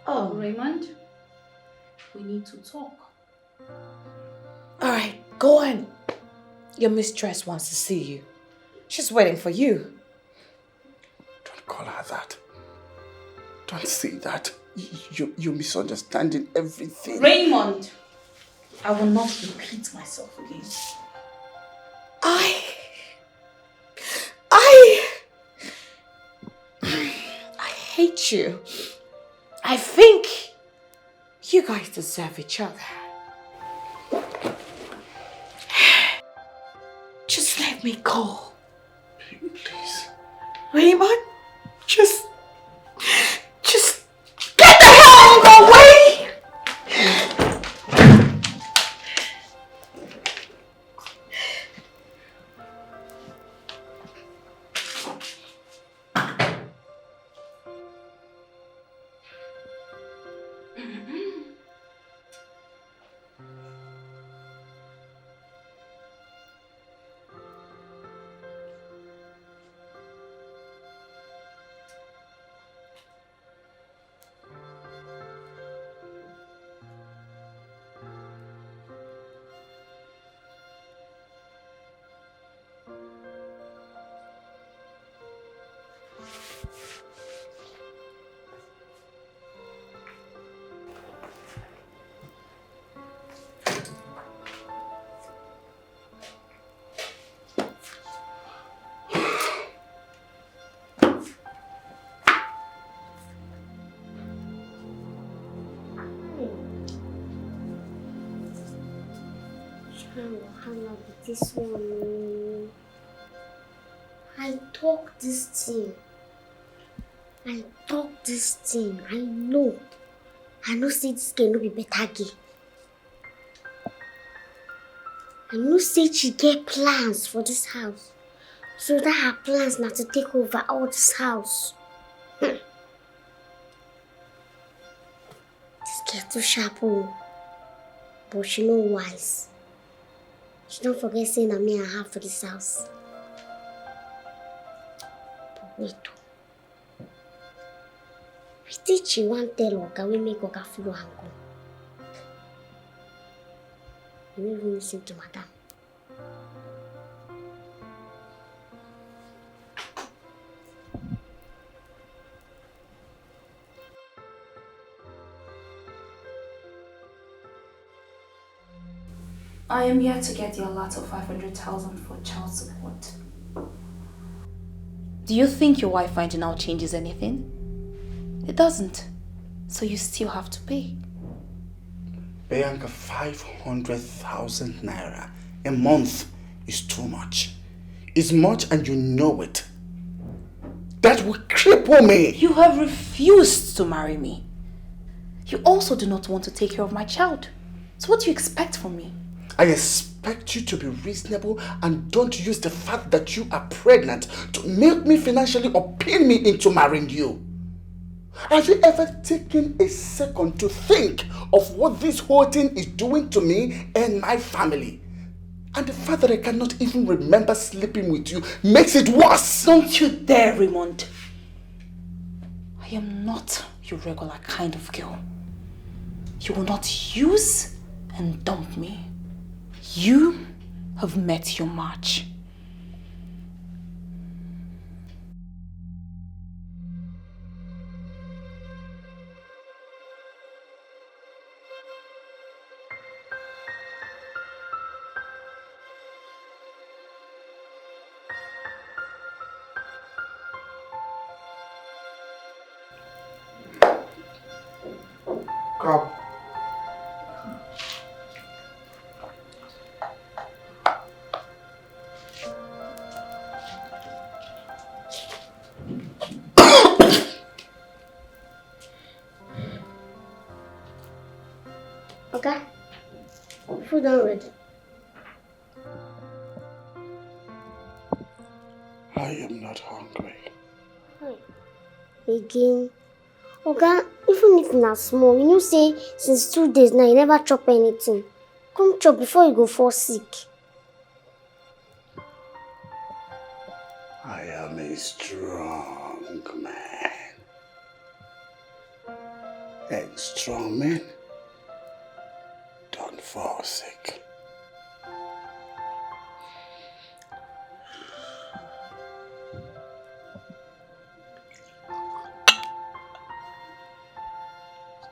Oh, Raymond, we need to talk. All right, go on. Your mistress wants to see you. She's waiting for you. Don't call her that. Don't say that. You, you, you're misunderstanding everything. Raymond, I will not repeat myself again. I. I. I hate you. I think you guys deserve each other. Just let me go. Please. Raymond, just. Just. Get the hell out of my way! Wahala be this one. I talk this thing. I talk this thing. I know. I know say this girl no be better girl. I know say she get plans for this house. So that her plans na to take over all this house. Hmm. This girl too sharp o, but she no wise. She don't forget say na me I have for this house. But wait o. Wetin she wan tell oga wey make oga follow am go? You no even listen to madam. I am here to get the allot of five hundred thousand for child support. Do you think your wife finding out changes anything? It doesn't. So you still have to pay. Bianca, five hundred thousand naira a month is too much. It's much and you know it. That will cripple me. You have refused to marry me. You also do not want to take care of my child. So what do you expect from me? I expect you to be reasonable and don't use the fact that you are pregnant to milk me financially or pin me into marrying you. Have you ever taken a second to think of what this whole thing is doing to me and my family? And the fact that I cannot even remember sleeping with you makes it worse. Don't you dare, Raymond. I am not your regular kind of girl. You will not use and dump me. You have met your match. Come. Oga, food don ready. I am not hungry. Again. Oga, even if na small, you know say since two days now you never chop anything. Come chop before you go fall sick. I am a strong man. And strong men don't fall sick.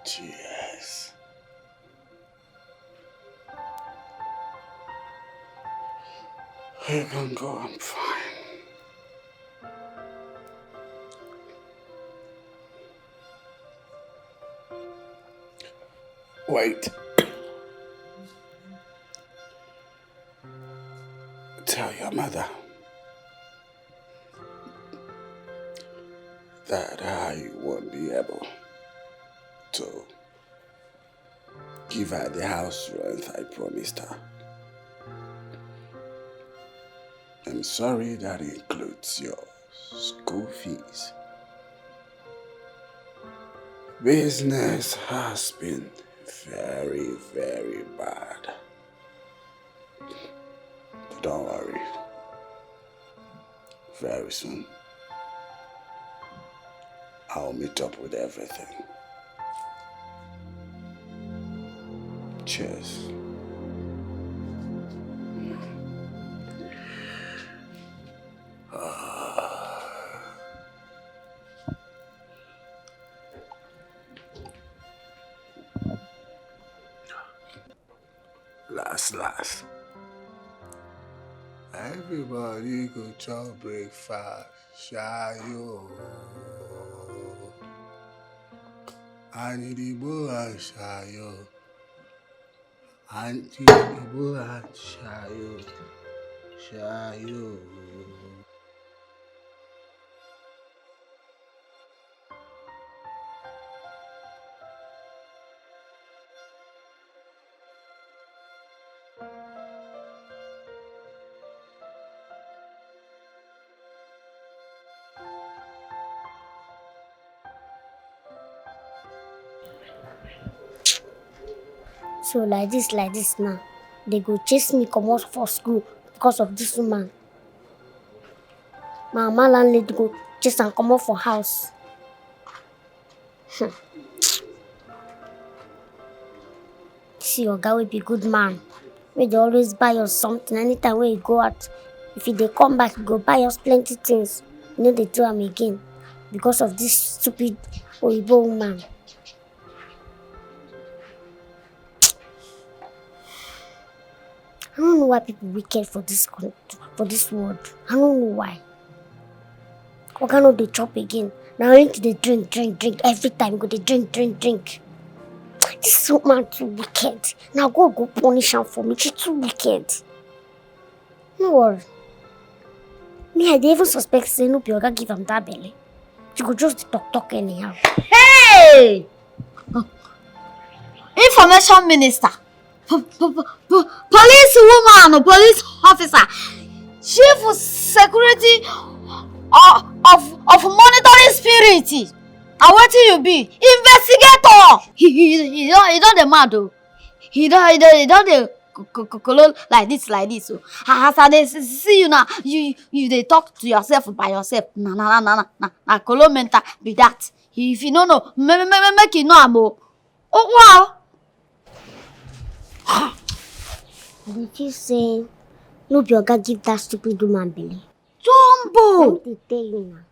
Cheers. You can go, I'm fine. Wait. Tell your mother that I won't be able to give her the house rent I promised her. I'm sorry that includes your school fees. Business has been very, very bad. But don't worry. Very soon, I'll meet up with everything. Cheers. Last, last. Everybody go chop breakfast, shayo. Anidigbo and shayo. Auntie Ibu and Shayo. Shayo. So like this, like this now, they go chase me comot for school because of this woman. My mama landlady go chase am comot for house. Hmm. See oga wey be good man, wey dey always buy us something anytime wey you go out. If you dey come back, you go buy us plenty things. You no dey do am again because of this stupid oyibo woman. I don't know why people wicked for this country, for this world. I don't know why. Oga no dey chop again. Na only to dey drink, drink, drink. Every time go dey drink, drink, drink. This woman too wicked. Na God go punish am for me. She too wicked. No worry. Me, I dey even suspect say no be oga give am that belle. She go just dey talk talk anyhow. Hey! Information minister. Police woman, police officer, chief security of of of monitoring spirit. Na wetin you be? Investigator. He he he don he don dey mad o. He don he don he don dey kolo like this like this o. As I dey see you now, you you dey talk to yourself by yourself. Na na na na na na kolo mental be that. If you no know, make you know am o. Oh wow. I dey feel say no be oga give that stupid woman belle. Jumbo! I dey tell you now.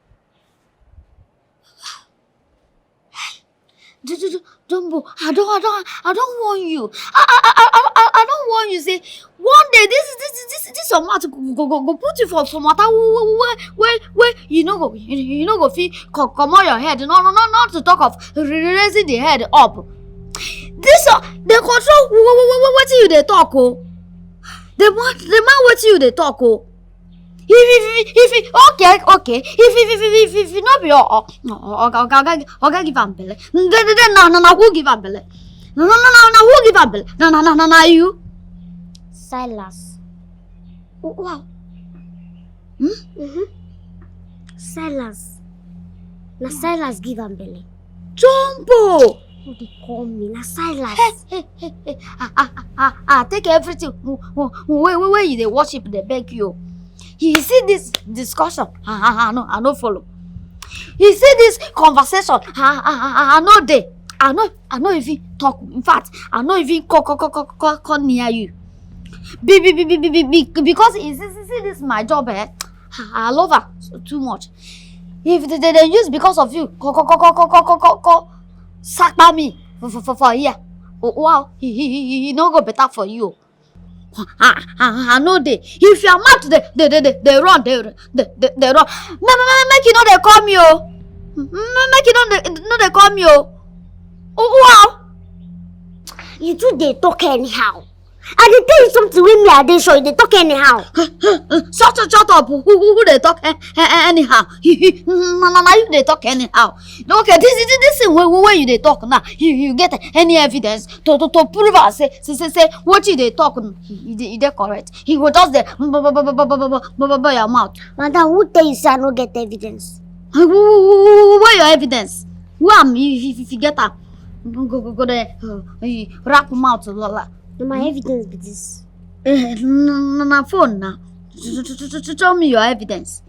Jumbo, I don't, I don't, I don't warn you. I, I, I, I, I don't warn you. Say one day this, this, this, this your mouth go, go, go, go put you for, for matter where, where, where, where you know go, you, you know go feel come, come on your head. No, no, no, not to talk of raising the head up. This uh, they control what you they talk oh. The man, the man what you they talk oh. If if if if okay okay if if if if if if not be oh oh okay okay okay okay give am belle. Then then na na na who give am belle? Na na na na who give am belle? Na na na na na you. Silas. Wow. Hmm? Mm-hmm. Silas. Na Silas give am belle. Jumbo! Who dey call me? Na Silas. Hey, hey, hey, hey. Ah, ah, ah, ah, ah. Take everything. Wait, wait, wait. You dey worship, dey beg you. You see this discussion? Ah, ah, ah, no, I no follow. You see this conversation? Ah, ah, ah, ah, I no dey. I no, I no even talk. In fact, I no even call, call, call, call, call, call near you. Be, be, be, be, be, be, be, because you see, see, see this my job, eh? I love her so, too much. If they, they, they use because of you, call, call, call, call, call, call, call, call, call, sack by me for, for, for, for here. Oh, wow, he, he, he, he, he no go better for you. I, I, I no dey. If your mouth dey dey dey dey dey run dey dey dey dey run, ma- ma- ma- make you no dey call me o. Ma- Make you no dey no dey call me o. Wow. You too dey talk anyhow. I dey tell you something wey me I dey sure you dey talk anyhow. Shut up, shut up. Who, who, who dey talk eh, eh, eh, anyhow? Na, na, na you dey talk anyhow. Okay, this, this, this thing wey, wey wey you dey talk now, you, you get any evidence to, to, to prove am say, say, say, say what you dey talk, mm, e dey, e dey correct? He go just dey b- b- b- b- b- b- b- b- your mouth. Madam, who tell you say I no get evidence? Who, who, who, who, who, where your evidence? Who am if, if, if you get am? Go, go, go, go there, uh, you wrap mouth, lala. Na my evidence be this. Eh, na, na, na phone na. Sh- sh- sh- sh- sh- Show me your evidence.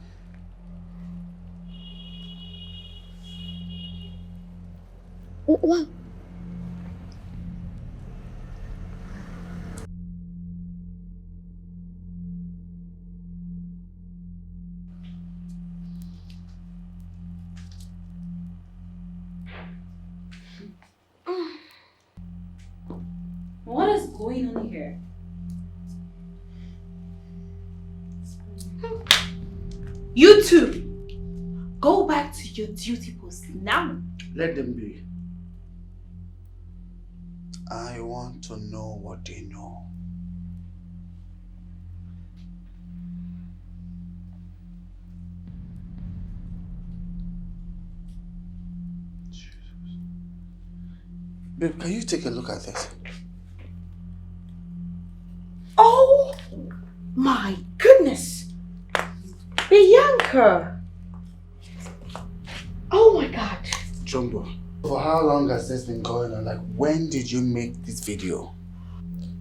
Wh- wha- What is going on here? You two, go back to your duty post now. Let them be. I want to know what they know. Jesus. Babe, can you take a look at this? Oh my goodness! Bianca! Oh my god! Jumbo, for how long has this been going on? Like, when did you make this video?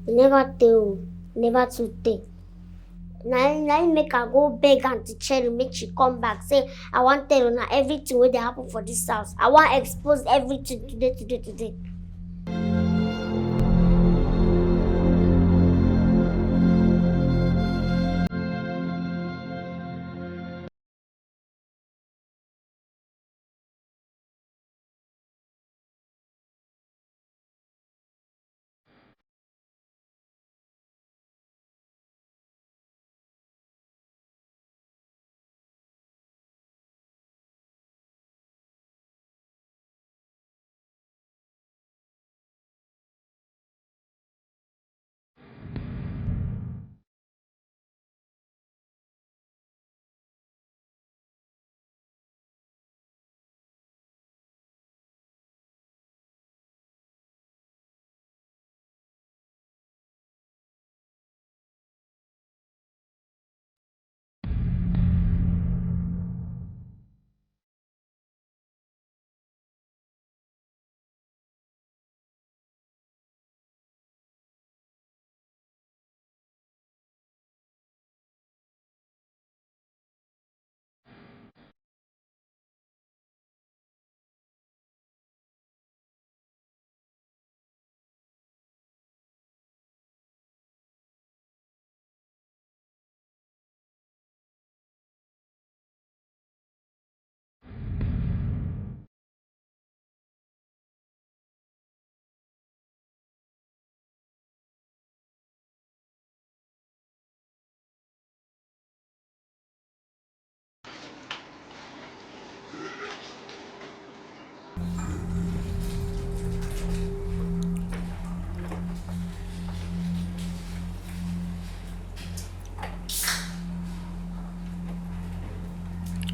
Never tell, never to tell. Na im na im make I go beg Aunty Cherry make she come back. Say I wan tell una everything wey dey happen for this house. I wan expose everything today, today, today.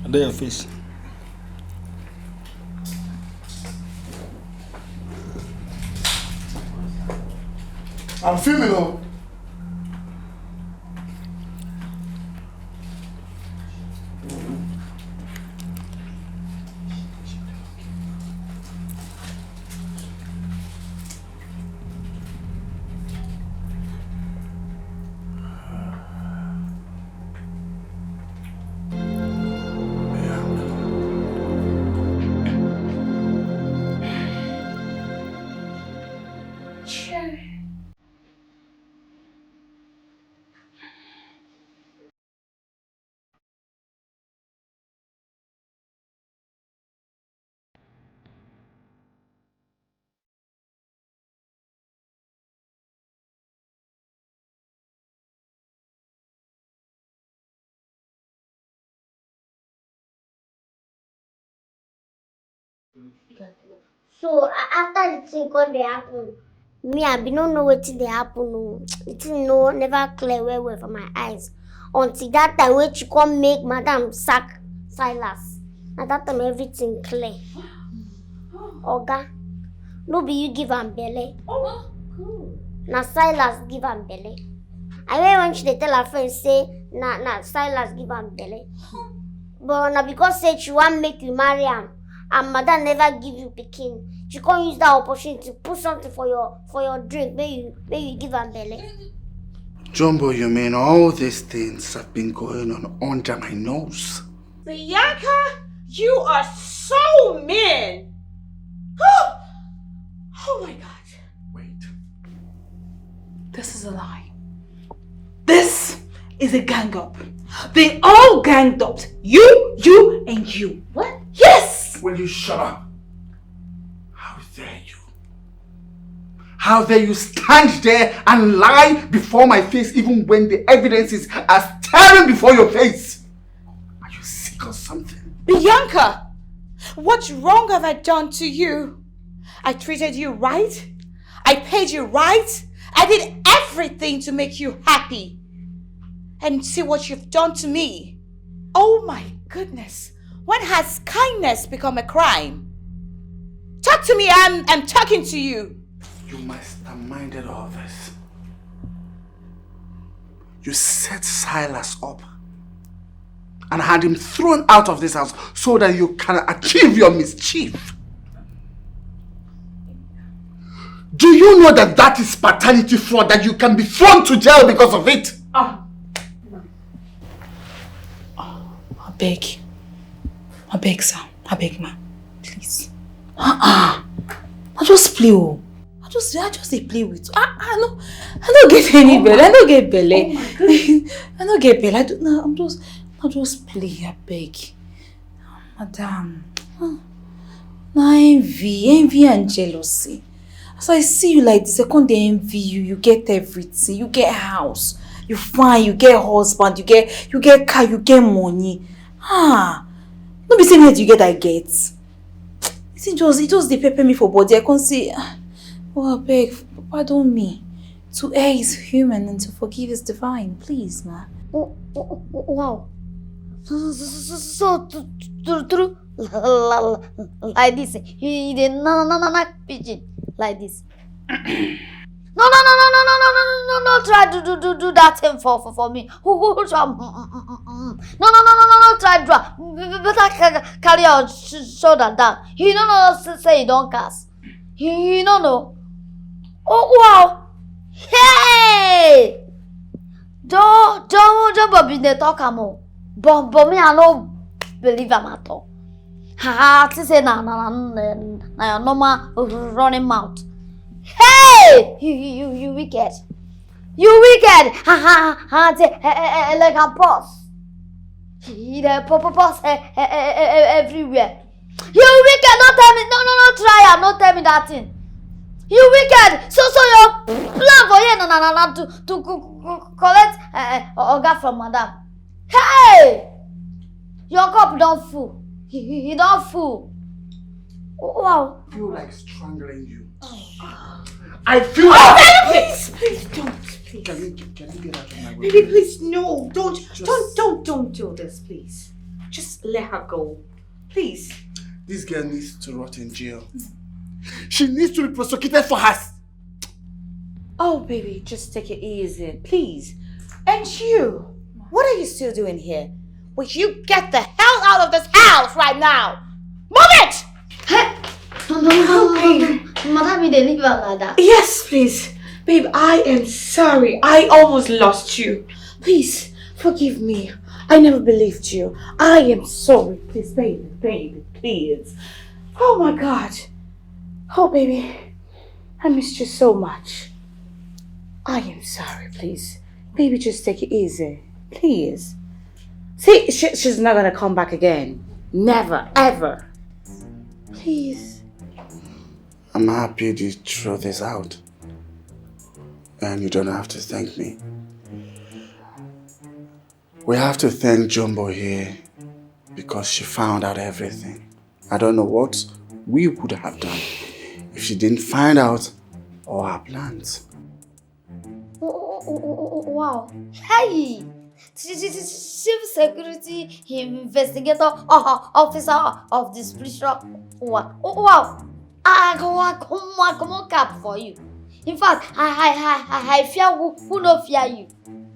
Under your face. I'm filming, oh. So a- after the thing come dey happen, me I bin no know wetin dey happen o. The thing no never clear well well for my eyes until that time wey she come make madam sack Silas. Na that time everything clear. Oga, no be you give am belle. Na Silas give am belle. I hear when she dey tell her friends say na na Silas give am belle. But na because say she wan make you marry am and madam never give you pikin. She come use that opportunity put something for your for your drink make you make you give am belle. Jumbo, you mean all these things have been going on under my nose? Bianca, you are so mean. Oh my god. Wait. This is a lie. This is a gang up. They all ganged up. You, you, and you. What? Yes! Will you shut up? How dare you? How dare you stand there and lie before my face even when the evidences are staring before your face? Are you sick or something? Bianca! What wrong have I done to you? I treated you right. I paid you, right? I did everything to make you happy. And see what you've done to me. Oh my goodness. When has kindness become a crime? Talk to me, I'm, I'm talking to you. You must have minded all this. You set Silas up and had him thrown out of this house so that you can achieve your mischief. Do you know that that is paternity fraud, that you can be thrown to jail because of it? Ah. I beg. I beg, sir. I beg, ma. Please. Uh-uh. I just play. Oh. I just, I just dey play with. I, I no, I no get any belle. I no get belle. I no get belle. I do, no, I'm just, I just play. I beg. Madam. Ah. Na envy, envy and jealousy. As I see you like this, I come dey envy you. You get everything. You get house. You fine. You get husband. You get, you get car. You get money. Ah, no be say need you get I get. It just, it just dey pepper me for body. I come say, ah, oh, I beg, pardon me. To err is human and to forgive is divine. Please, ma. Wow. So, so, so, so, so true, true, true. Like this, he dey na na na na pidgin like this. No, no, no, no, no, no, no, no, no, no, no, try do, do, do, do that thing for, for, for me. Who, who, who, try, mm, mm, mm, mm, mm. No, no, no, no, no, no, try do am. B- b- Better ca- ca- carry your sh- shoulder down. He no know say, say he don cast. He, he no know. Oh, wow. Hey! Don't, don't, don't be dey talk am o. But, but me, I no believe am at all. Ha ha, think say na, na, na, na, na your normal running mouth. Hey! You, you, you, you wicked. You wicked. Ha ha ha, ha, say, eh, eh, eh, eh, like a boss. He dey pop, pop, pop, eh, eh, eh, eh, eh, everywhere. You wicked, don't tell me, no, no, no, try am, no tell me that thing. You wicked. So, so your plan for here, na, na, na, na, to, to co- co- collect uh, oga from madam. Hey! Your cup don full. He, he, he don full. Wow. I feel like strangling you. I feel Oh, like. Daddy, please, please don't, please. Can you, can you get out of my way? Baby, please, no, don't, Just- don't, don't, don't do this, please. Just let her go, please. This girl needs to rot in jail. She needs to be prosecuted for her. s- Oh, baby, just take it easy, please. And you, what are you still doing here? Would you get the hell out of this house right now? Move it! No, no, no, no, no, no. Madam, you dey leave am like that. Yes, please. Babe, I am sorry. I almost lost you. Please, forgive me. I never believed you. I am sorry. Please, baby, baby, please. Oh my God. Oh, baby. I missed you so much. I am sorry, please. Baby, just take it easy. Please. See, she, she's not gonna come back again. Never, ever. Please. I'm happy the truth is out. And you don't have to thank me. We have to thank Jumbo here because she found out everything. I don't know what we would have done if she didn't find out all our plans. Wow. Hey! Chief security investigator, uh, officer of the spiritual. Wow. Wow. I go, I go, I go cap for you. In fact, I, I, I, I, I fear who, who no fear you.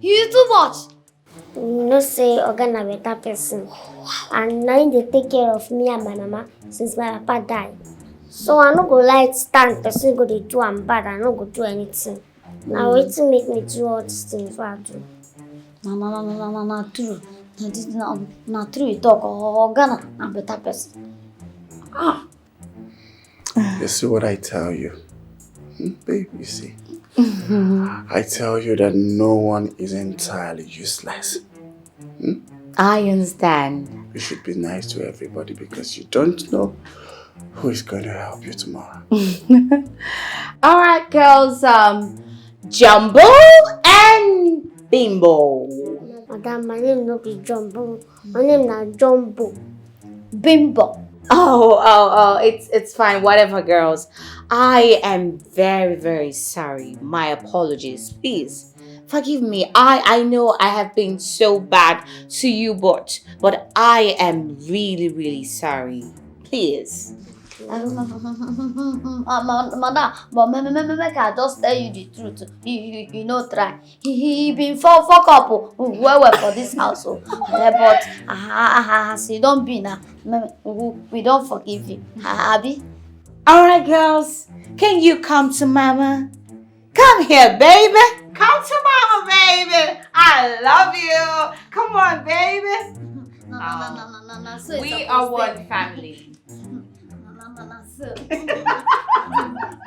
You too much. You know say Oga na better person, and na him dey take care of me and my mama since my papa die. So I no go like stand person go dey do am bad, I no go do anything. Na wetin make me do all these things wey I do. Na na na na na na na true. Na this na na true you talk. Oga na na better person. Ah. You see what I tell you? Hmm, babe, you see. I tell you that no one is entirely useless. I understand. You should be nice to everybody because you don't know who is going to help you tomorrow. All right, girls. Um, Jumbo and Bimbo. Madam, my name no be Jumbo. My name na Jumbo. Bimbo. Oh, oh, oh, it's it's fine, whatever, girls. I am very, very sorry. My apologies. Please forgive me. I I know I have been so bad to you, but but I am really, really sorry. Please. Madam, but make I just tell you the truth. You you you no try. He he been fuck fuck up well well for this house o. But as e don be now, we don forgive you, abi? All right, girls, can you come to mama? Come here, baby. Come to mama, baby. I love you. Come on, baby. No no no no no no. So We are one family. No no no no. So.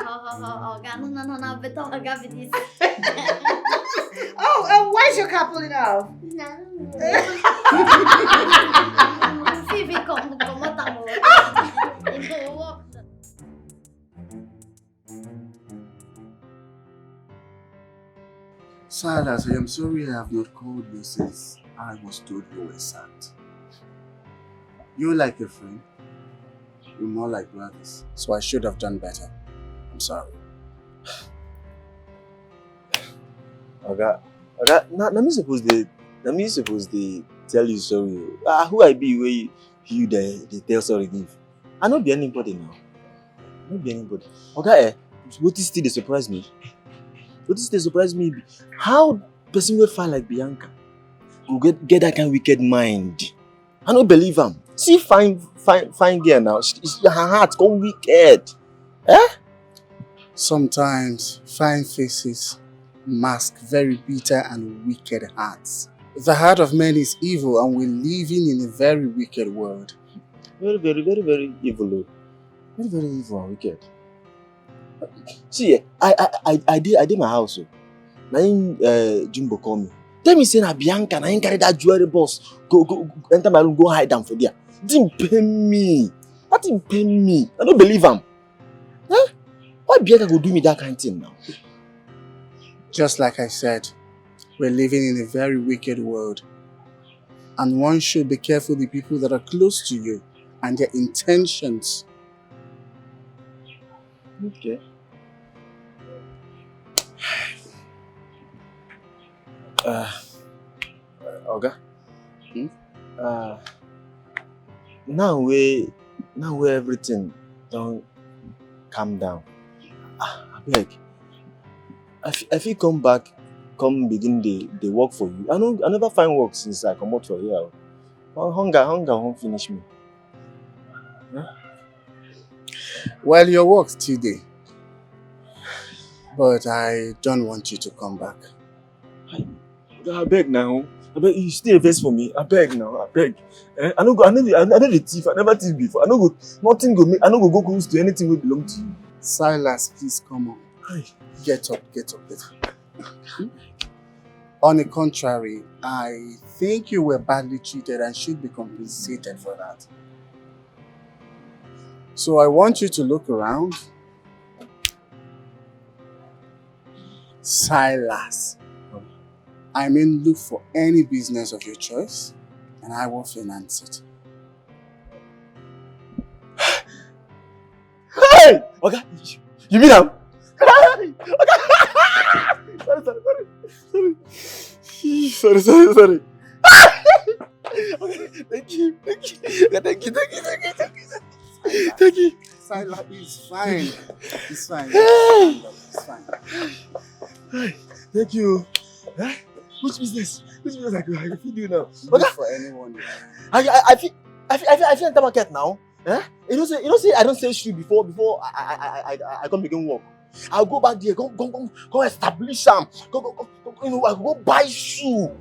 Oga, no no no no. Better oga be this. Oh, um, why is your car pulling off? Fifi come comot am o. E go work. Silas, I am sorry I have not called you since I was told you were sad. You're like a friend. You're more like brothers. So I should have done better. I'm sorry. Oga, oga, na na me suppose dey na me suppose dey tell you sorry o. Ah, who I be wey you dey dey tell sorry give? I no be anybody now. I no be anybody. Oga, eh, wetin still dey surprise me? Wetin still dey surprise me be how person wey fine like Bianca go get get that kind wicked mind. I no believe am. See fine fine fine girl now. She, she, her heart come wicked. Eh? Sometimes fine faces mask very bitter and wicked hearts. The heart of man is evil, and we're living in a very wicked world. Very, very, very, very evil o. Very, very evil and wicked. See, eh, I I I I dey I dey my house o. Na him uh, Jumbo call me. Tell me say na Bianca na him carry that jewelry box go go go enter my room go hide am for there. Thing pain me. That thing pain me. I no believe am. Eh? Why Bianca go do me that kind thing now? Just like I said, we're living in a very wicked world. And one should be careful the people that are close to you and their intentions. Okay. Uh, Oga. Hmm? Uh, now we now we everything don't calm down. Ah, I beg. I f- I fit come back, come begin the the work for you. I no I never find work since I come out for here. Hunger hunger won't finish me. Well, your work still there. But I don't want you to come back. I beg now. I beg you still invest for me. I beg now. I beg. Eh? I no go. I know. I know the thief. I never thief before. I no go. Nothing go. Make, I no go go close to anything we belong to you. Silas, please come on. Hi. Get up, get up, get up. On the contrary, I think you were badly treated and should be compensated for that. So I want you to look around. Silas. I mean, look for any business of your choice, and I will finance it. Hey! Oga, you mean am? Hey! Oga! Sorry, sorry, sorry. Sorry. Sorry, sorry, sorry. Oga, thank you, thank you. Oga, thank you, thank you, thank you, thank you. Thank you. Silas, it's fine. It's fine. Hey! It's fine. Hey, thank you. Eh? Which business? Which business I go I go fit do now? Look Oga, for anyone. I I I fit I fit I fit I fit enter market now. Eh? You know say you know say I don't sell shoe before before I I I I I, I come begin work. I'll go back there, go go go go establish am. Go go go, go you know I go buy shoe.